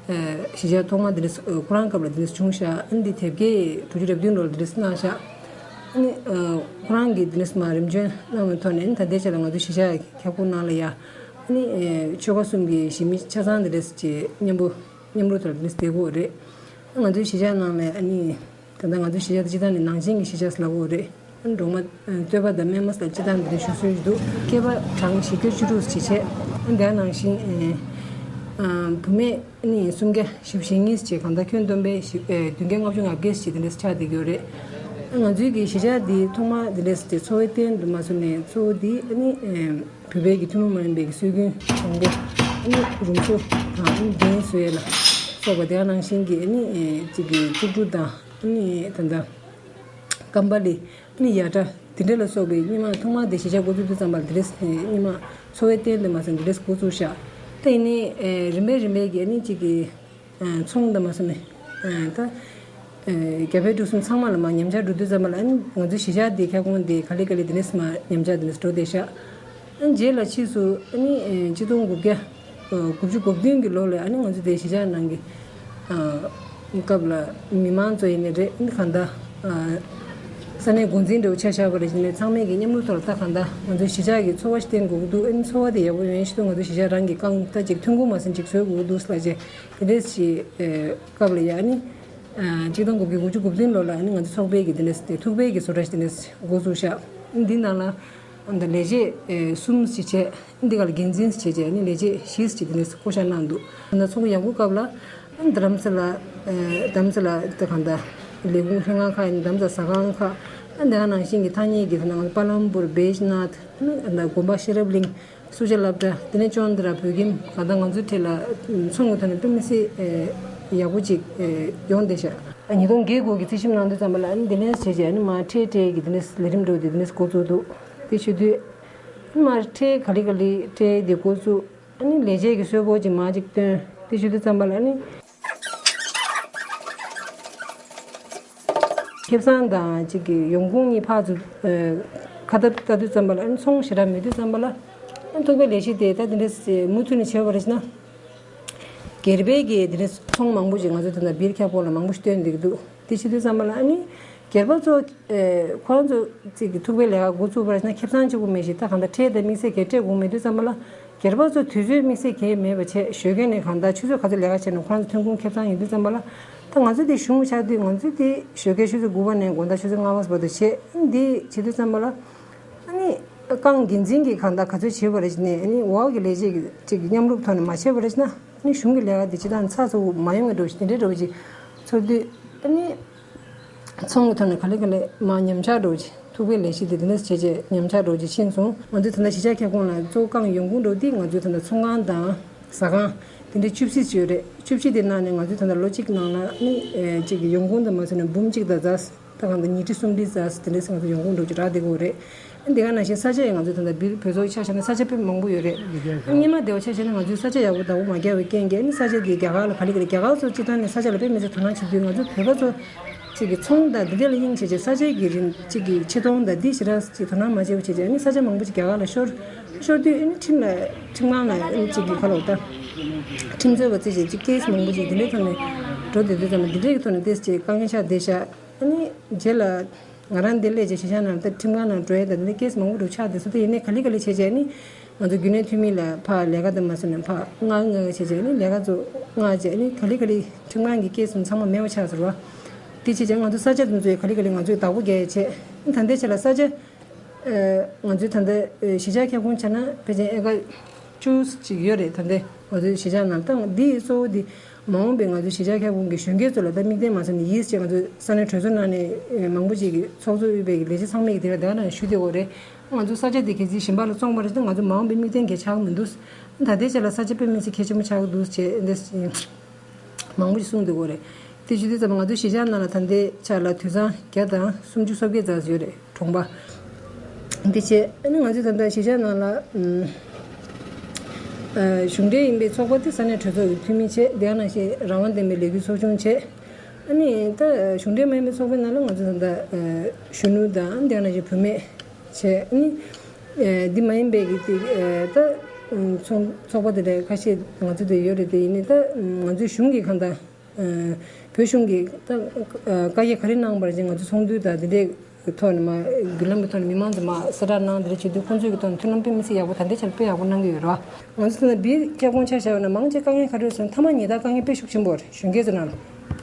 ཨེ་གཞིས་ཆགས་ཐོག་མ་འདི་ནས་ཨེ་ཁོ་རང་སྐབས་ལ་འདི་ནས་བྱུང་ཤག་ཨ་ནི་འདི་དེབ་སྐྱེལ་དྲུག་ཅུ་རེ་བདུན་ལོར་འདི་ནས་གནང་ཤག་ཨ་ནི་ཨེ་ཁོ་རང་གིས་འདི་ནས་མར་རིམ་བྱོན་གནང་བའི་ཐོག་ནས་ཨ་ནི་ད་ལྟའི་ཆ་ལ་ང་ཚོ་གཞིས་ཆགས་ཁྱབ་ཁོངས་ནང་ལ་ཡ། ཨ་ནི་ཨེ་ཆོལ་ཁ་གསུམ་གྱི་གཞིས་མི་ཆ་ཚང་འདི་འདྲས་ཀྱི་མཉམ་པོ་མཉམ་རུབ་དང་འདི་འདྲས་བསྡད་ཀྱི་ཡོད་རེད། ང་ཚོའི་གཞིས་ཆགས་ནང་ལ་ཨ་ནི་ད་ལྟ་ང་ཚོའི་གཞིས་ཆགས་འདི་སྤྱིར་བཏང་ནས་ནང་ཆེན་གྱི་གཞིས་ཆགས་ལབ་ཀྱི་ཡོད་རེད། ཨ་ནི་འབྲོག་མ་ཨ་སྟོད་པ་དང་སྨད་མ་ལ་སྤྱིར་བཏང་འདི་འདྲས་ཞུ་སྲོལ་ཞིག་འདུག་སྐྱེས་པ་གྲངས་བཞི་བརྒྱ་བཅུ་དྲུག་ཅིག་བྱས། ཨ་ནི་དེ་ནང་བཞིན་ཨེ་ཨ་བུད་མེད་ཨ་ནི་སུམ་བརྒྱ་བཞི་བཅུ་ཞེ་གཉིས་བྱས། གང་ལྟར་ཁྱོན་བསྡོམས་པས་བཞི་ཨེ་བདུན་བརྒྱ་ལྔ་བཅུ་ང་བརྒྱད་ཅིག་འདི་འདྲས་ཆགས་བསྡད་ཀྱི་ཡོད་རེད། ཨ་ང་ཚོའི་གི་གཞིས་ཆགས་འདི་ཐོག་མ་འདི་འདྲས་ཀྱི་འཚོ་བའི་རྟེན་དུ་མ་བཟུང་ནས་གཙོ་བོ་འདི་ཨ་ནི་ཨེ་བོད་པའི་གི་ཐུན་མོང་མ་ཡིན་པའི་གི་སྲོལ་རྒྱུན་བཟང་པོ། ཨ་ནི་རུམ་བཟོ་དང་ཨ་ནི་གདན་བཟོ་ཡས་ལ་སོགས་པ། དེ་ནང་བཞིན་གྱི་ཨ་ནི་ཨེ་གཅིག་གི་བཙུགས་གྲུབ་དང་ཨ་ནི་ད་ལྟ་ཀམ་པ་ལི་ཨ་ནི་ཡ་ཏྲ་དེ་འདྲ་ལ་སོགས་པའི་སྔོན་མ་ཐོག་མ་དེ་གཞིས་ཆགས་འགོ་བཙུགས་དུས་ཙམ་པ་འདི་འདྲས་ཨེ་སྔོན་མ་འཚོ་བའི་རྟེན་དུ་མ་ཟད་འདི་འདྲས་འགོ་བཙུགས་ཤག་ད་ཡིན་ནའི་ཨེ་རིམ་པས་རིམ་པས་ཀྱི་ཨ་ནི་གཅིག་གི་ཨ་ཚོང་དང་མ་སོང་ནས་ཨ་ད་ཨ་རྒྱ་བལ་འབྲུག་གསུམ་ཚང་མ་ལ་མར་ཉམས་ཆག་འགྲོ་དུས་ཙམ་པ་ལ། ཨ་ནི་ང་ཚོའི་གཞིས་ཆགས་འདི་ཁྱབ་ཁོངས་འདི་ག་ལེ་ག་ལེ་འདི་ནས་མར་ཉམས་ཆག་འདི་ནས་འགྲོ་བསྡད་ཤག་ཨ་ནི་རྗེས་ལ་ཕྱིས་སུ་ཨ་ནི་ཨ་ཆིག་སྟོང་དགུ་བརྒྱ་ཨ་དགུ་བཅུ་གོ་བདུན་གྱི་ལོ་ལ་ཨ་ནི་ང་ཚོ་དེ་གཞིས་ཆགས་ནང་གི་ཨ་སྐབས་ལ་མི་མང་ཚོ་ཡིན་ནའི་རེད། ཨ་ནི་གང་ལྟར་ཨ་ས་གནས་འགོ་འཛིན་འདྲ་བོ་ཆ་བཞག་པ་རེད་ཟེར་ནས་ཚང་མས་ཀྱི་མཉམ་རུབ་ཐོག་ལ་ད་གང་ལྟར་ང་ཚོའི་གཞིས་ཆགས་ཀྱི་འཚོ་བ་ཞིག་བརྟེན་དགོས་ཀྱི་འདུག་ཨ་ནི་འཚོ་བ་དེ་ཡག་པོ་ཡོང་ཡས་ཆེད་དུ་ང་ཚོ་གཞིས་ཆགས་རང་གི་རྐང་ད་ཅིག་ཐོན་ཁུངས་མ་ཟིན་ཅིག་བཟོ་དགོས་ཀྱི་འདུག་ཟེར་ལབ་བྱས། དེ་འདྲས་ཞིག་ཨེ་སྐབས་ལ་ཡ་ཨ་ནི་ཨ་གཅིག་སྟོང་དགུ་བརྒྱ་དགུ་བཅུ་གོ་བདུན་ལོ་ལ་ཨ་ནི་ང་ཚོ་ཚོགས་པའི་གི་དེ་འདྲས་དེ་ཐུག་པའི་གི་བཟོ་གྲྭ་ཞིག་དེ་འདྲས་འགོ་བཙུགས་ཤག་འདི་ནང་ལ་ཨ་ནི་ལས་བྱེད་ཨེ་གསུམ་ཞིག་བྱས། འདི་ག་ལ་འགན་འཛིན་ཞིག་བྱས་བྱས། ཨ་ནི་ལས་བྱེད་བཞི་ཞིག་དེ་འདྲས་བསྐོ་བཞག་གནང་འདུག་ད་ཚོགས་འདུ་ཡག་པོ་སྐབས་ལ་ཨ་ནི་རྡ་རམ་ས་ལ་ཨེ་རྡ་རམ་ས་ལ་ད་གང་ལྟར་ལས་ཁུངས་ལྷན་ཁང་ཁག་ཡིན། རྡ་རམ་ས་ལ་ཟ་ཁང་ཁག་ཨ་ནི་དེ་ག་ནང་བཞིན་གྱི་ཐག་ཉེ་གི་ད་ནང་པ་ལམ་པུར་བེཇ་ནཱཐ་ཨ་ནི་དགོན་པ་ཤེས་རབ་གླིང་། སུ་ཇཱ་སློབ་གྲྭ། དེ་ནས་ཅོན་དྲ་བོད་ཁྱིམ། གང་ལྟར་ང་ཚོའི་གྲས་ལ་ཚོང་གི་ཐོག་ནས་དཔེ་མི་སྲིད་ཨེ་ཡག་པོ་ཅིག་ཨེ་ཡོང་བསྡད་ཤག་ཉིས་སྟོང་བརྒྱད་གོ་གི་རྩིས་ཞིབ་གནང་དུས་ཙམ་པ་ལ་ཨ་ནི་འདི་ནས་བྱས་རྗེས་ཨ་ནི་མར་ཁྲལ་སྤྲད་ཀྱི་འདི་ནས་ལས་རིམ་འགྲོ་དེ་འདི་ནས་འགོ་བཙུགས་འདུག་དེ་བྱེད་དུས་ཨ་ནི་མར་ཁྲལ་ག་ལེ་ག་ལེ་སྤྲད་དེ་འགོ་བཙུགས། ཨ་ནི་ལས་བྱེད་ཀྱི་གསོལ་ཕོགས་ཅིག་མར་ཅིག་བཏོན། དེ་བྱེད་དུས་ཙམ་པ་ལ་ཨ་ནི། ཁེ་བཟང་དང་གཅིག་གི་ཡོང་ཁུངས་གཉིས་ཕར་ཚུར་ཨ་ཁ་བརྡ་ལྟ་དུས་ཙམ་པ་ལ་ཨ་ནི་ཚོང་ཞེ་དྲག་མེད་དུས་ཙམ་པ་ལ་ཨ་ནི་ཐུག་པའི་ལས་གཞི་དེ་ད་དེ་འདྲས་མུ་མཐུད་ནས་བྱས་པ་རེད་ན། སྒེར་པའི་གི་དེ་འདྲས་ཚོང་མང་པོ་ཞིག་ང་ཚོ་ད་ལྟ་སྦིར་ཁྱབ་ཁོངས་ལ་མང་པོ་ཞིག་བཏོན་བསྡད་ཀྱི་འདུག་དེ་བྱེད་དུས་ཙམ་པ་ལ་ཨ་ནི་སྒེར་པ་ཚོ་ཨེ་ཁོ་རང་ཚོ་གཅིག་གི་ཐུག་པའི་ལས་ཀ་འགོ་བཙུགས་པ་རེད་ན་ཁེ་བཟང་གཅིག་པུ་མེད་ཞིག་ད་གང་ལྟར་ཁྲལ་དང་དམིགས་བསལ་གྱི་སྤྲད་དགོས་མེད་དུས་ཙམ་པ་ལ། སྒེར་པ་ཚོ་དུས་ཚོད་དམིགས་བསལ་གང་ཡང་མེད་པ་བྱས། ཞོགས་ཀས་ནས་གང་ལྟར་ཆུ་ཚོད་ག་ཚོད་ལས་ཀ་བྱས་ན་ཁོ་རང་ཚོ་ཐོན་ཁུངས་ཁེ་བཟང་ཡིན་དུས་ཙམ་པ་ལ། ད་ང་ཚོ་དེ་གཞུང་ཆགས་དུས་ང་ཚོ་དེ་ཞོགས་ཀའི་ཆུ་ཚོད་དགུ་པ་ནས་དགོང་དག་ཆུ་ཚོད་ལྔ་པ་བར་དུ་བྱས། འདི་བྱེད་དུས་ཙམ་པ་ལ་ཨ་ནི་རྐང་འགན་འཛིན་གྱིས་གང་ལྟར་ག་ཚོད་བྱས་པ་རེད་ནས། ཨ་ནི་འོག་གི་ལས་བྱེད་ཀྱི་གཅིག་གི་མཉམ་རུབ་ཐོག་ནས་མ་བྱས་པ་རེད་ན། ཨ་ནི་གཞུང་གི་ལས་ཀ་དེ་ཇི་ལྟར་ཚགས་ཚུད་མ་ཡོང་བའི་འགྲོ་ཞིག་དེ་འདྲའི་འགྲོ་ཞིག་ཚོར་དུས། ཨ་ནི། ཚོང་གི་ཐོག་ནས་ག་ལེ་ག་ལེ་མར་ཉམས་ཆག་འགྲོ་ཅིག་ཐུག་པའི་ལས་གཞི་དེ་དེ་འདྲ་བྱས་བྱས་ཉམས་ཆག་འགྲོ་ཅིག་ཕྱིན་སོང་། ང་ཚོའི་ད་ལྟ་གཞིས་ཆགས་ཁྱབ་ཁོངས་ལ་གཙོ་བོ་རྐང་ཡོང་ཁུངས་འགྲོ་དེ་ང་ཚོའི་ད་ལྟ་ཚོང་ཁང་དང་ཟ་ཁང་དེ་འདྲའི་བཅུ་བཞི་ཅིག་ཡོད་རེད། བཅུ་བཞི་དེ་ནང་ནས་ང་ཚོའི་ད་ལྟ་ལོ་གཅིག་ནང་ལ་ནི་ཨེ་གཅིག་གི་ཡོང་ཁུངས་དང་མ་ཟད་ནས་འབུམ་གཅིག་དང་ཛ་ད་གང་ལྟར་ཉིས་ཁྲི་སུམ་ཁྲི་ཙམ་དེ་འདྲའི་ང་ཚོ་ཡོང་ཁུངས་འགྲོ་ཅིག་རག་བསྡད་ཀྱི་ཡོད་རེད། དེ་ག་ནང་བཞིན་ས་ཆ་ཡང་ང་ཚོའི་ད་ལྟ་སྦིར་བོད་སོག་ཆ་བཞག་ན་ས་ཆ་དཔེ་མང་པོ་ཡོད་རེད། སྔོན་མ་དེ་བ་ཆ་བཞག་ན་ང་ཚོའི་ས་ཆ་ཡག་པོ་བདག་པོ་མ་རྒྱག་པའི་རྐྱེན་གྱིས་ནི་ས་ཆ་དེ་རྒྱ་གར་ལ་ག་ལེ་ག་ལེ། རྒྱ་གར་ཚོ་སྤྱིར་བཏང་ནས་ས་ཆ་ལ་དཔེ་མི་སྲིད་དོ་སྣང་བྱེད་དུས། ང་ཚོ་བོད་པ་ཚོ་གཅིག་གི་ཚོང་དང་འདི་འདྲ་ལ་དབྱིངས་བྱས་བྱས་ས་ཆ་གི་རིན་གཅིག་གི་ཆེ་མཐོང་དང་འདི་ཞེ་དྲག་ཅིག་དོ་སྣང་མ་བྱས་པ་བྱས་བྱས་ནི་ས་ཆ་མང་པོ་ཅིག་རྒྱ་གར་ལ་ཤོར། ཤོར་དུས་ཨ་ནི་ཁྲིམས་ལ་ཁྲིམས་ཁང་ལ་ཨ་ནི་གཅིག་གི་ཁ་ལོག་ད་ཁྲིམས་རྩོད་པ་བརྩིས་བྱས་ཅིག་ཀེ་སི་མང་པོ་ཅིག་འདི་འདྲའི་ཐོག་ནས་འགྲོ་བསྡད་དུས་ཙམ་ལ་འདི་འདྲའི་གི་ཐོག་ནས་ཏོག་ཙམ་ཅིག་དཀའ་ངལ་ཆགས་བསྡད་ཤག་ཨ་ནི་རྗེས་ལ་ང་རང་འདིར་སླེབས་རྗེས་གཞིས་ཆགས་ནང་ལ་ད་ཁྲིམས་ཁང་ནང་འགྲོ་ཡས་དང་འདི་འདྲའི་ཀེ་སི་མང་པོ་འདྲ་བོ་ཆགས་བསྡད་སོང་། དེ་ཡིན་ནའི་ག་ལེ་ག་ལེ་བྱས་བྱས་ནི་ང་ཚོ་རྒྱུན་ལས་འཐུས་མི་ལ་ཕར་ལས་ཀ་དང་མ་སོང་ནས་ཕར་མངགས་མངགས་བྱས་བྱས་ནི་ལས་ཀ་ཚོ་མངགས་བྱས་ནི་ག་ལེ་ག་ལེ་ཁྲིམས་ཁང་གི་ཀེ་སི་ཚང་མ་མེད་པ་ཆགས་ཟེར་བ། དེ་བྱས་བྱས་ང་ཚོ་ས་ཆ་དེ་ཚོ་ཡི་ག་ལེ་ག་ལེ་ང་ཚོས་བདག་པོ་རྒྱག་ཡས་བྱས། ད་ལྟའི་ཆ་ལ་ས་ཆ་ཨ་ང་ཚོའི་ད་ལྟ་ཨ་གཞིས་ཆགས་ཁྱབ་ཁོངས་ཆ་ན་ཕལ་ཆེར་ཨེ་ཀར་བཅུ་ཅིག་ཡོད་རེད། ད་ལྟའི་ ང་ཚོའི་གཞིས་ཆགས་ནང་ད་འདི་གཙོ་བོ་འདི་མ་འོངས་པའི་ང་ཚོའི་གཞིས་ཆགས་ཁྱབ་ཁོངས་ཀྱི་གཞོན་སྐྱེས་ཚོ་ལ་ད་དམིགས་བསྟན་མ་ཟིན་ནས་ཡིས་བྱས། ང་ཚོའི་ས་གནས་གྲོས་ཚོགས་ནང་ནས་མང་པོ་ཅིག་གིས་ཚོགས་གཙོ་དབུས་པའི་གི་ལས་བྱེད་ཚང་མས་ཀྱི་དེ་ལ་དེ་ག་ནང་ཞུ་བསྡད་ཡོད་རེད། ང་ཚོ་ས་ཆ་འདི་གལ་སྲིད་གཞན་པ་ལ་བཙོངས་པ་རེད་ན་ང་ཚོ་མ་འོངས་པའི་དམིགས་བསྟན་གལ་ཆགས་མི་འདུག་ད་ལྟའི་ཆ་ལ་ས་ཆ་དཔེ་མི་སྲིད་གལ་ཆེན་པོ་ཆགས་ཀྱི་འདུག་ཅེས་འདི་མང་པོ་ཞིག་གསུངས་འདུག་གོ་རེད། དེ་བྱེད་དུས་ཙམ་ང་ཚོ་གཞིས་ཆགས་ནང་ལ་ད་ལྟའི་ཆ་ལ་དུད་ཚང་བརྒྱ་དང་སུམ་ཅུ་སོ་བརྒྱད་ཙམ་ཡོད་རེད། གྲོང་པ། འདི་བྱས་ཨ་ནི་ང་ཚོས་ད་ལྟ་གཞིས་ཆགས་ནང་ལ་ཨམ་ཨ་གཞུང་འབྲེལ་ཡིན་པའི་ཚོགས་པ་དེ་ས་གནས་གྲོས་ཚོགས་ཀྱི་འཐུས་མི་བྱས། དེ་ཡང་ནང་བཞིན་རང་དབང་ལྡན་པའི་ལས་འགུལ་ཚོགས་ཆུང་བྱས། ཨ་ནི་ད་གཞུང་འབྲེལ་མ་ཡིན་པའི་ཚོགས་པའི་ནང་ལ་ང་ཚོ་ད་ལྟ་ཨ་གཞོན་ནུ་དང་དེ་ཡང་ནང་བཞིན་བུད་མེད་བྱས། ཨ་ནི་ཨ་འདི་མ་ཡིན་པའི་གི་དེ་ཨ་ད་ཨ་ཚོགས་ཚོགས་པ་དེ་འདྲ་ཁ་ཤས་ང་ཚོ་དེ་ཡོད་རེད། དེ་ཡིན་ནའི་ད་ང་ཚོའི་གཞུང་གི་གང་ལྟར། ཨ་བོད་གཞུང་གི་ད་ཨ་བཀའ་རྒྱ་ག་རེ་གནང་བ་རེད་ཅེ་ང་ཚོ་ཚོགས་འདུ་དང་དེ་འདྲའི་ཐོག་ནས་མ་བརྒྱུད་ལམ་གྱི་ཐོག་ནས་མི་མང་ཚོ་མ་གསལ་བསྒྲགས་གནང་དེ་འདྲ་བྱེད་དུས་ཁོང་ཚོའི་གི་ཐོག་ནས་མཐུན་ལམ་དཔེ་མི་སྲིད་ཡག་པོ་ད་ལྟའི་ཆར་དཔེ་ཡག་པོ་གནང་གི་ཡོད་རེད་བ། ང་ཚོ་ད་ལྟ་བིར་ཁྱབ་ཁོངས་ཆ་བཞག་ན་མང་ཆེ་དཀའ་ངལ་ག་རེ་ཡོད་ཟེར་ན་མཐའ་མ་ཉེས་དག་དཀའ་ངལ་དཔེ་ཤུགས་ཆེན་པོ་རེད་གཞོན་སྐྱེས་ཚོ་ནང་ལ།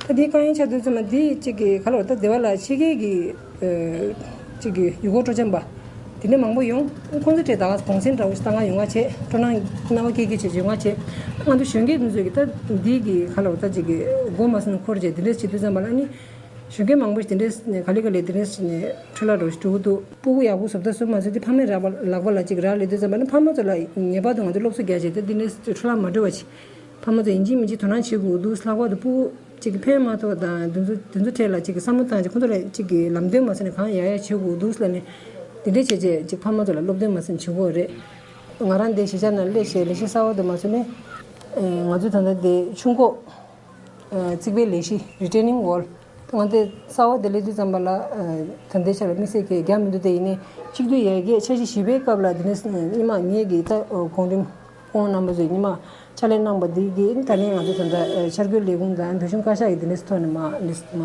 ད་འདིའི་དཀའ་ངལ་ཆགས་དུས་ཙམ་པ་འདི་གཅིག་གི་ག་ལ་བ་ད་སྡེ་བ་ལ་ཕྱི་རྒྱལ་གྱི་ཨ་གཅིག་གི་ཡུལ་སྐོར་སྤྲོ་འཆམ་པ་དེ་འདྲ་མང་པོ་ཡོང་། ཁོང་ཚོ་གྲས་ད་ག་གུང་སེང་འདྲ་བོ་ཞིག་ད་ག་ཡོང་བ་བྱས་སྤྲོ་སྣང་སྣང་བ་སྐྱེད་སྐྱེད་བྱས་ཡོང་བ་བྱས། ང་ཚོ་གཞོན་སྐྱེས་འདི་ཚོས་ཀྱི་ད་འདི་གི་ག་ལ་བ་ད་གཅིག་གི་སྒོ་མ་སོན་འཁོར་བྱས་དེ་འདྲ་བྱེད་དུས་ཙམ་པ་ལ་ནི་གཞོན་སྐྱེས་མང་པོ་ཞིག་དེ་འདྲ་ནས་ག་ལེ་ག་ལེ་དེ་འདྲ་ནས་འཕྲོ་བརླག་འགྲོ་ཞིག་འགྲོ་གི་འདུག་སྤུ་གུ་ཡག་པོ་བཟོ་ལྟ་བཟོ་མ་བཟོ་དེ་ཕ་མའི་རག་པ་ལག་པ་ལ་གཅིག་རག་ལས་དུས་ཙམ་པ་ནི་ཕ་མ་ཚོ་ལ་ངེས་པར་དུ་ང་ཚོ་སློབ་གསོ་རྒྱག་བྱས་ཏེ་འདི་འདྲ་འཕྲོ་བརླག་མ་འགྲོ་བ་བྱེད། ཕ་མ་ཚོ་ཡིན་གཅིག་མིན་གཅིག་དོ་སྣང་བྱེད་དགོས་འདུག་ལྷག་པར་དུ་སྤུ་གུ་གཅིག་གི་ཕན་མ་ཐོགས་དང་དེ་ཚོ་དེ་ཚོ་གྲས་ལ་གཅིག་གི་བསམ་བློ་བཏང་བྱས་ཁོ་ཚོ་ལ་གཅིག་གི་ལམ་སྟོན་མ་ཟེར་ནས་གང་ཡག་ཡག་བྱེད་དགོས་འདུག་ལབ་ནས་དེ་འདྲས་བྱས་བྱས་གཅིག་ཕ་མ་ཚོ་ལ་སློབ་སྟོན་མ་ཟེར་ནས་བྱེད་དགོས་རེད། ང་རང་འདི་གཞིས་ཆགས་ནང་སླེབས་བྱས་ལས་གཞི་གསར་བ་དུ་མ་ཟེར་ནས་ང་ཚོ་ད་ལྟ་འདི་ཆུ་འགོ་རྩིག་པའི་ལས་གཞི་retaining wall ང་འདི་གསར་བ་འདི་སླེབས་དུས་ཙམ་པ་ལ་ད་ལྟའི་ཆར་དམིགས་བསལ་གྱི་རྒྱ་མི་འདུག་དེ་ཡིན་ནའི་གཅིག་སྡུད་ཡར་རྒྱས་འཆར་གཞི་བཞི་པའི་སྐབས་ལ་འདི་ནས་སྔོན་མ་ངེད་ཀྱི་ད་གོང་རིམ་ཁོང་རྣམ་པ་ཚོས་ཉི་མ་ཕྱག་ལས་གནང་པ་འདི་གིས་ད་ནི་ང་ཚོ་ད་ལྟ་འཆར་འགོད་ལས་ཁུངས་དང་བོད་གཞུང་བཀའ་ཤག་གི་འདི་ནས་ཐོག་ནས་མ་ལིས་མ་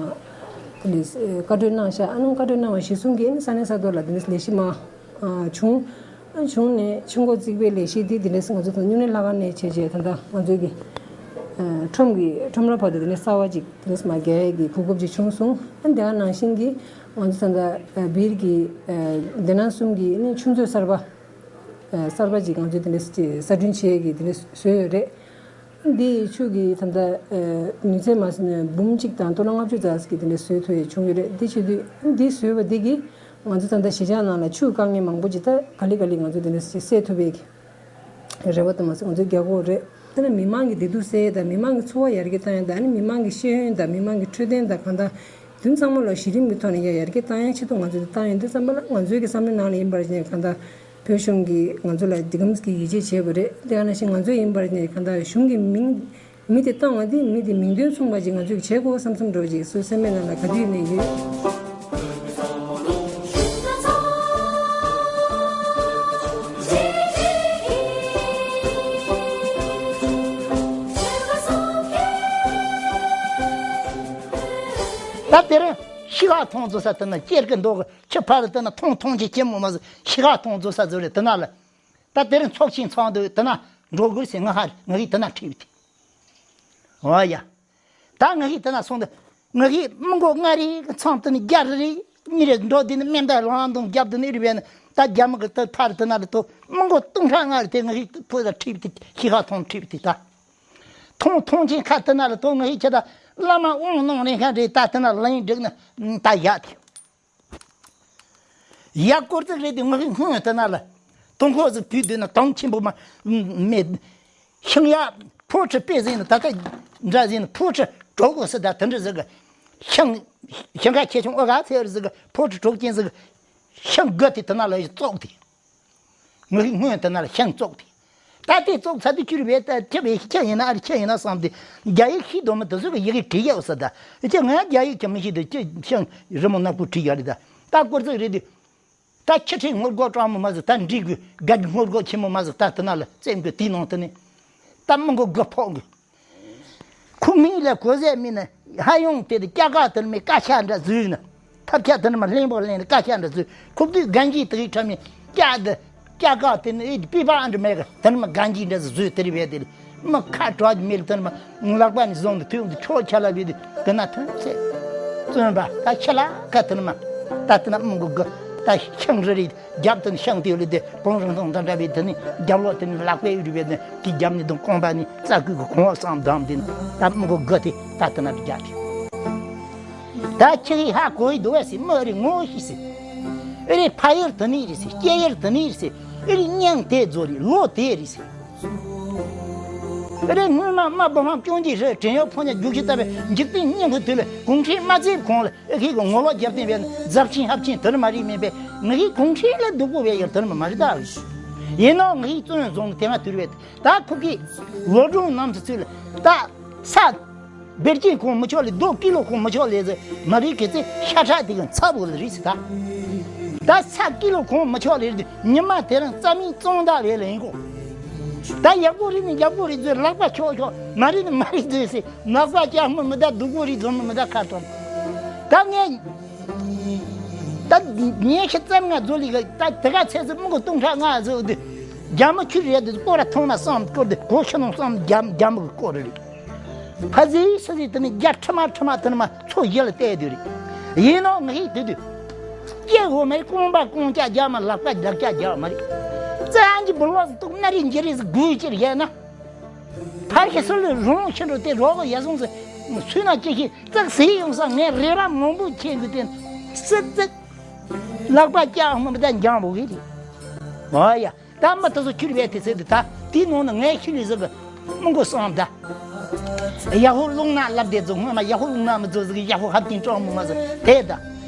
ལིས་བཀའ་འཁྲོལ་གནང་ཤག་ཨ་ནི་བཀའ་འཁྲོལ་གནང་བ་གཞིར་བཟུང་གིས་ས་གནས་ས་ཐོག་ལ་འདི་ནས་ལས་གཞི་མ་བྱུང་། བྱུང་ནས་ཆུ་འགོ་རྩིག་པའི་ལས་གཞི་འདི་འདི་ནས་ང་ཚོ་ད་སྨྱུང་གནས་ལྷ་ཁང་ནས་བྱས་བྱས་ད་ལྟ་ང་ཚོའི་གི་ཁྲོམ་གི་ཁྲོམ་ར་བར་དུ་འདི་ནས་གསར་བ་ཅིག་འདི་ནས་མ་རྒྱག་ཡས་ཀྱི་གོ་སྐབས་ཅིག་བྱུང་སོང་། ཨ་ནི་དེ་ག་ནང་བཞིན་གྱི་ང་ཚོ་ད་ལྟ་སྦིར་གྱི་སྡེ་ནང་གསུམ་གྱི་ནི་ཆུ་མཛོད་གསར་པ། གསར་པ་ཅིག་ང་ཚོས་དེ་འདྲ་གསར་སྐྲུན་བྱེད་ཀྱི་དེ་འདྲ་བཟོས་ཡོད་རེད། འདི་ཆུ་གི་ད་ལྟ་ནུས་ཚད་མ་ཟིན་ན་འབུམ་གཅིག་དང་ཏོ་ལོ་ལྔ་བཅུ་ཙམ་ཞིག་གི་དེ་འདྲ་བཟོས་ཐུབ་ཡས་བྱུང་ཡོད་རེད། འདི་བྱེད་དུས་འདི་བཟོས་པ་འདི་གིས་ང་ཚོ་ད་ལྟ་གཞིས་ཆགས་ནང་ལ་ཆུ་དཀའ་ངལ་མང་པོ་ཅིག་ད་ག་ལེ་ག་ལེ་ང་ཚོ་དེ་འདྲ་སེལ་ཐུབ་ཡས་ཀྱི་རེ་བ་དུ་མ་ཟད་ང་ཚོས་རྒྱག་གི་ཡོད་རེད། དེ་ནས་མི་མང་གི་བདེ་སྡུག་སེལ་ཡས་དང་མི་མང་གི་འཚོ་བ་ཡར་རྒྱས་བཏང་ཡས་དང་ཨ་ནི་མི་མང་གི་ཤེས་ཡོན་དང་མི་མང་གི་འཕྲོད་བསྟེན་དང་གང་ལྟར་དེ་ཚང་མ་ལ་གཞི་རིམ་གྱི་ཐོག་ནས་ཡར་ཡར་རྒྱས་བཏང་ཡས་ཆེད་དུ་ང་ཚོས་བཏང་ཡོད་འདི་ཙམ་པ་ལ་ང་ཚོའི་གི་བསམ་བློའི་ནང་ལ་ཡིན་པར་བྱས་གང་ལྟར། བོད་གཞུང་གིས་ང་ཚོ་ལ་འདི་གམ་གྱི་ཡིད་ཆེས་བྱས་པ་རེད། དེ་ག་ནང་བཞིན་ང་ཚོ་ཡིན་པར་ནི་གང་ལྟར་གཞུང་གི་མིང་མི་དེ་བཏང་བ་དེ་མི་དེ་མིང་དོན་མཚུངས་པ་ཅིག་ང་ཚོས་བྱེད་དགོས་བསམ་བསམ་འདྲ་བོ་ཅིག་སོ་སེམས་པའི་ནང་ལ་ག་དུས་ནས་ཡོད། ད་དེ་རིང་ཤི་ཁ་ཐོང་ཚོ་ས་དེ་ན་སྐྱེར་གི་མདོག་གི་ཁྱི་ཕར་དེ་ན་ཐོང་ཐོང་ཅིག་ཁྱི་མོ་མ་ཟིག་ཤི་ཁ་ཐོང་ཚོ་ས་ཟོ་རེད་དེ་ན་ལ། ད་དེ་རིང་ཚོགས་ཆེན་ཚོགས་འདུག་དེ་ན་འགྲོ་དགོས་ཟེར་ང་ཧ་ང་ཧི་དེ་ན་ཁྲིད་དེ། ཨོ་ཡ། ད་ང་ཧི་དེ་ན་སོང་དུ་ང་ཧི་མི་མགོ་ལྔ་རེ་ཚང་དེ་ནི་རྒྱ་རེ་རེ་གཉིས་རེ་འགྲོ་དེ་ནི་སྨན་ད་ལང་དང་རྒྱབ་དེ་ནི་རི་བས་ནི་ད་རྒྱ་མི་གི་ད་ཕར་དེ་ན་ལ་ཏོ་མི་མགོ་སྟོང་ཕྲག་ལྔ་རེ་དེ་ང་ཧི་ཕོ་ད་ཁྲིད་དེ་ཤི་ཁ་ཐོང་ཁྲིད་དེ་ད། ཐོང་ཐོང་ཆེན་ཁ་དེ་ན་ལ་ཐོང་ང་ཧི་ཁྱེད་ད་བླ་མ་དབང་གནང་ནས་ཁ་འདྲེ་ད་དེ་ན་ལ་ཡིན་འགྲིག་ན་ད་ཡག་དེ། ཡག་སྐོར་ཙིག་རེད་དེ་ང་ཧི་སྔོན་དེ་ན་ལ་དུང་ཁོག་ཟིག་བུད་དུས་ན་དང་ཆེན་པོ་མ་མེད། ཤིང་ཡག་ཕོ་ཁྲི་དཔེ་ཟིན་ན་ད་ལྟ་འདྲ་ཟིན་ན་ཕོ་ཁྲི་གྲོག་གོ་སི་ད་དེ་འདྲ་ཟིག་གི་ཤིང་ཤིང་ཁ་ཁྱེད་ཆུང་ཨོ་ག་ཚེ་ཟིག་གི་ཕོ་ཁྲི་གྲོག་ཅན་ཟིག་གི་ཤིང་དགུ་དེ་དེ་ན་ལ་ཡི་བཙོག་དེ། ངའི་སྔོན་དུ་ན་ལ་ཤིང་བཙོག་དེ། ད་དེ་བཙོག་ཚ་དེ་ཁྱུར་བས་ད་ཁྱི་བས་ཁྱི་ཡིན་ན་ཨ་རི་ཁྱི་ཡིན་ན་བསམ་སྟེ་རྒྱ་ཡིག་ཤེས་དོ་མི་དེ་ཚོ་གི་ཡི་གེ་བྲིས་ཡོད་ས་ད་ཁྱི་ང་རྒྱ་ཡིག་ཀྱང་མི་ཤེས་དེ་ཁྱི་ཤིང་རི་མོ་ནག་པོ་བྲིས་ཡོད་རེད་ད། ད་སྐོར་ཚིག་རེད་དེ། ད་ཁྱི་ཁྲིའི་སྔོ་སྒོ་གྲང་མོ་མ་ཟིག་ད་འབྲི་དགོས་དགའ་སྔོ་སྒོ་ཆེན་མོ་མ་ཟིག་ད་དེ་ན་ལ་བཙེམ་དགོས་དེའི་ནང་དུ་ནི། ད་མི་མགོ་དགུ་ཕོག་དགོས། ཁོ་མིང་ལ་གོ་ཟས་མིན་ན་ཧ་ཡོང་དེ་དེ་སྐྱ་ཀ་དེར་མི་ཀ་ཤ་འདྲ་བཟོས་ན། ཐབས་ཆག་དེར་མ་ལྷན་པོ་ལེན་ཀ་ཤ་འདྲ་བཟོས། ཁོ་བདུད་གན་གྱི་དེ་ཁྲ་མི་སྐྱ་དེ་སྐྱ་ཀ་དེ་ནི་ཨེ་པི་པ་འདྲ་མེད་ག་དེར་མ་གན་གྱི་འདྲ་བཟོས་དེར་བས་དེ་མི་ཁ་གྲག་མེད་དེར་མ་ལག་པ་ནི་བཟུང་དུ་ཐུག་དུ་ཁྲོ་ཆ་ལ་བས་དེ་དེ་ན་ཐོན་ཚེ་བཙོན་པ་ད་ཁྱི་ལ་ཀ་དེར་མ་ད་དེ་ན་མི་མགོ་དགུ། ད་ཤིང་རི་རི་རྒྱབ་དང་ཤིང་དེ་ལ་དེ་བོང་རིང་ཐང་འདྲ་འདྲ་བའི་དེ་ནི་རྒྱབ་ལོགས་དེ་ནི་ལག་པས་ཡུར་བས་ནི་དེ་རྒྱབ་ནི་དང་རྐང་པ་ནི་རྩ་ཀུན་གྱི་གོང་བ་སང་བསྡམས་དེ་ནི་ད་མི་མགོ་དགུ་དེ་ད་དེ་ན་རྒྱབ་དེ། ད་ཁྱེད་ཀྱིས་ཧ་གོ་ཡི་འདུག་བས་སི་མི་རི་ངོ་ཤེས་སི། ཨེ་རེད། ཕ་ཡུལ་དེ་ནི་རེད་སི། སྐྱེ་ཡུལ་དེ་ནི་རེད་སི། ཨེ་རེད། མྱིང་དེ་རྫོགས་རེད། ལོ་དེ་རེད་སི། ཨེ་རེད། སྔོན་མ་རྨ་བུ་ཧམ་སྐྱོན་གྱི་རེད། བྲན་གཡོག་ཕོ་ཉ་རྒྱུག་ཤི་ལྟ་བའི་འཇིག་རྟེན་སྙིང་གི་དུས་ལ་གུང་ཁྲན་མ་བཙལ་གོང་ལ་ཨེ་ཁེ་གི་ངོ་ལོག་རྒྱབ་རྟེན་བས་ན་རྫབ་ཆེན་ཧབ་ཆེན་དེར་མ་རིག་མིན་པས། ང་ཧི་གུང་ཁྲན་ལ་སྡུག་པོ་བས་ཡར་དེར་མ་མ་རིག་ད། ཡིན་ནོ་ང་ཧི་བཙོན་བཟུང་དེ་ང་དུར་བས་ད་ཁུ་གི་ལོ་སྒྲུང་རྣམས་སུ་ཚུལ་ད་ས། བེར་ཅན་གོང་མི་ཆོག་ལེ། རྡོ་ཀི་ལོ་གོང་མི་ཆོག་ལེ་ཟེར་མ་རིག་གི་ཚེ་ཤ་ཁྲག་དེ་གི་ཚ་བོ་ལ་རིག་སི་ད། ད་ས་ཀི་ལོ་གོང་མི་ཆོག་ལེ་ཟེར་ཉི་མ་དེ་རིང་རྩ་མིན་གཙང་དག་ལེ་ལེ་ཡིན་གོ། ད་ཡག་པོ་རིག་ནི་ཡག་པོ་རིག་ཟེར་ལག་པ་ཆོག་ཆོག་མ་རིག་ནི་མ་རིག་ཟེར་སི་ནག་པ་ཀྱག་མི་མི་ད་སྡུག་པོ་རིག་ཟོ་མི་མི་ད་ཁ་ཐོར། ད་ངས་ད་ཉིན་ཤི་རྩ་ལྔ་ཟོ་ལི་གི་ད་དེ་ག་ཚེ་ཟི་མི་གོ་སྟོང་ཕྲག་ལྔ་ཟོ་དེ་རྒྱ་མི་ཁྱུ་རེད་དེ་སྐོར་ར་ཐོང་ན་བསམ་སྐོར་དེ་གོ་ཤི་ནོ་བསམ་རྒྱ་རྒྱ་མི་གི་སྐོར་རེད། ཕ་ཟི་ས་ཟི་དེ་ནི་རྒྱ་ཁྲི་མ་ཁྲི་མ་དེ་ནི་མ་ཚོ་ཡི་ལ་བལྟས་དུས་རེད། ཡིན་ནོ་ང་ཧི་དེ་དུས་སྐྱེ་བོ་མ་རེད། རྐང་པ་རྐང་ལྕགས་རྒྱག་མ་ལག་པ་ལག་ལྕགས་རྒྱག་མ་རེད། རྩ་འཇི་བུ་ལོག་སི་ཏུག་ན་རི་འཇི་རི་སི་དགུའི་ཕྱིར་ཡལ་ན། ཕར་ཁྱི་སུ་ལུ་རོང་ཕྱི་འགྲོ་དེ་རོགས་གི་ཡ་སོང་སི་སུས་ན་ཅི་ཤི་ཙག་སི་ཡོང་ས་ངས་རེ་བ་མང་པོ་ཁྱེད་གི་དེ་སི་ཙག་ལག་པ་ལྕགས་མ་མི་ད་འཇང་བོ་གི་རེད། ཨོ་ཡ། ད་མི་དེ་ཚོ་ཁྱུར་བས་དེ་ཚེ་དེ་ད་དེའི་ནང་ན་ངས་ཁྱི་ལི་ཟིག་གི་མི་མགོ་སོང་ད། ཡ་ཧོ་རླུང་ནག་ལབ་དེ་ཚོ་སྔོན་མ་ཡ་ཧོ་རླུང་ནག་མི་ཚོ་ཟིག་གི་ཡ་ཧོ་ཧབ་ཀྱིན་སྐྲག་མི་མ་ཟིག་དེ་ད།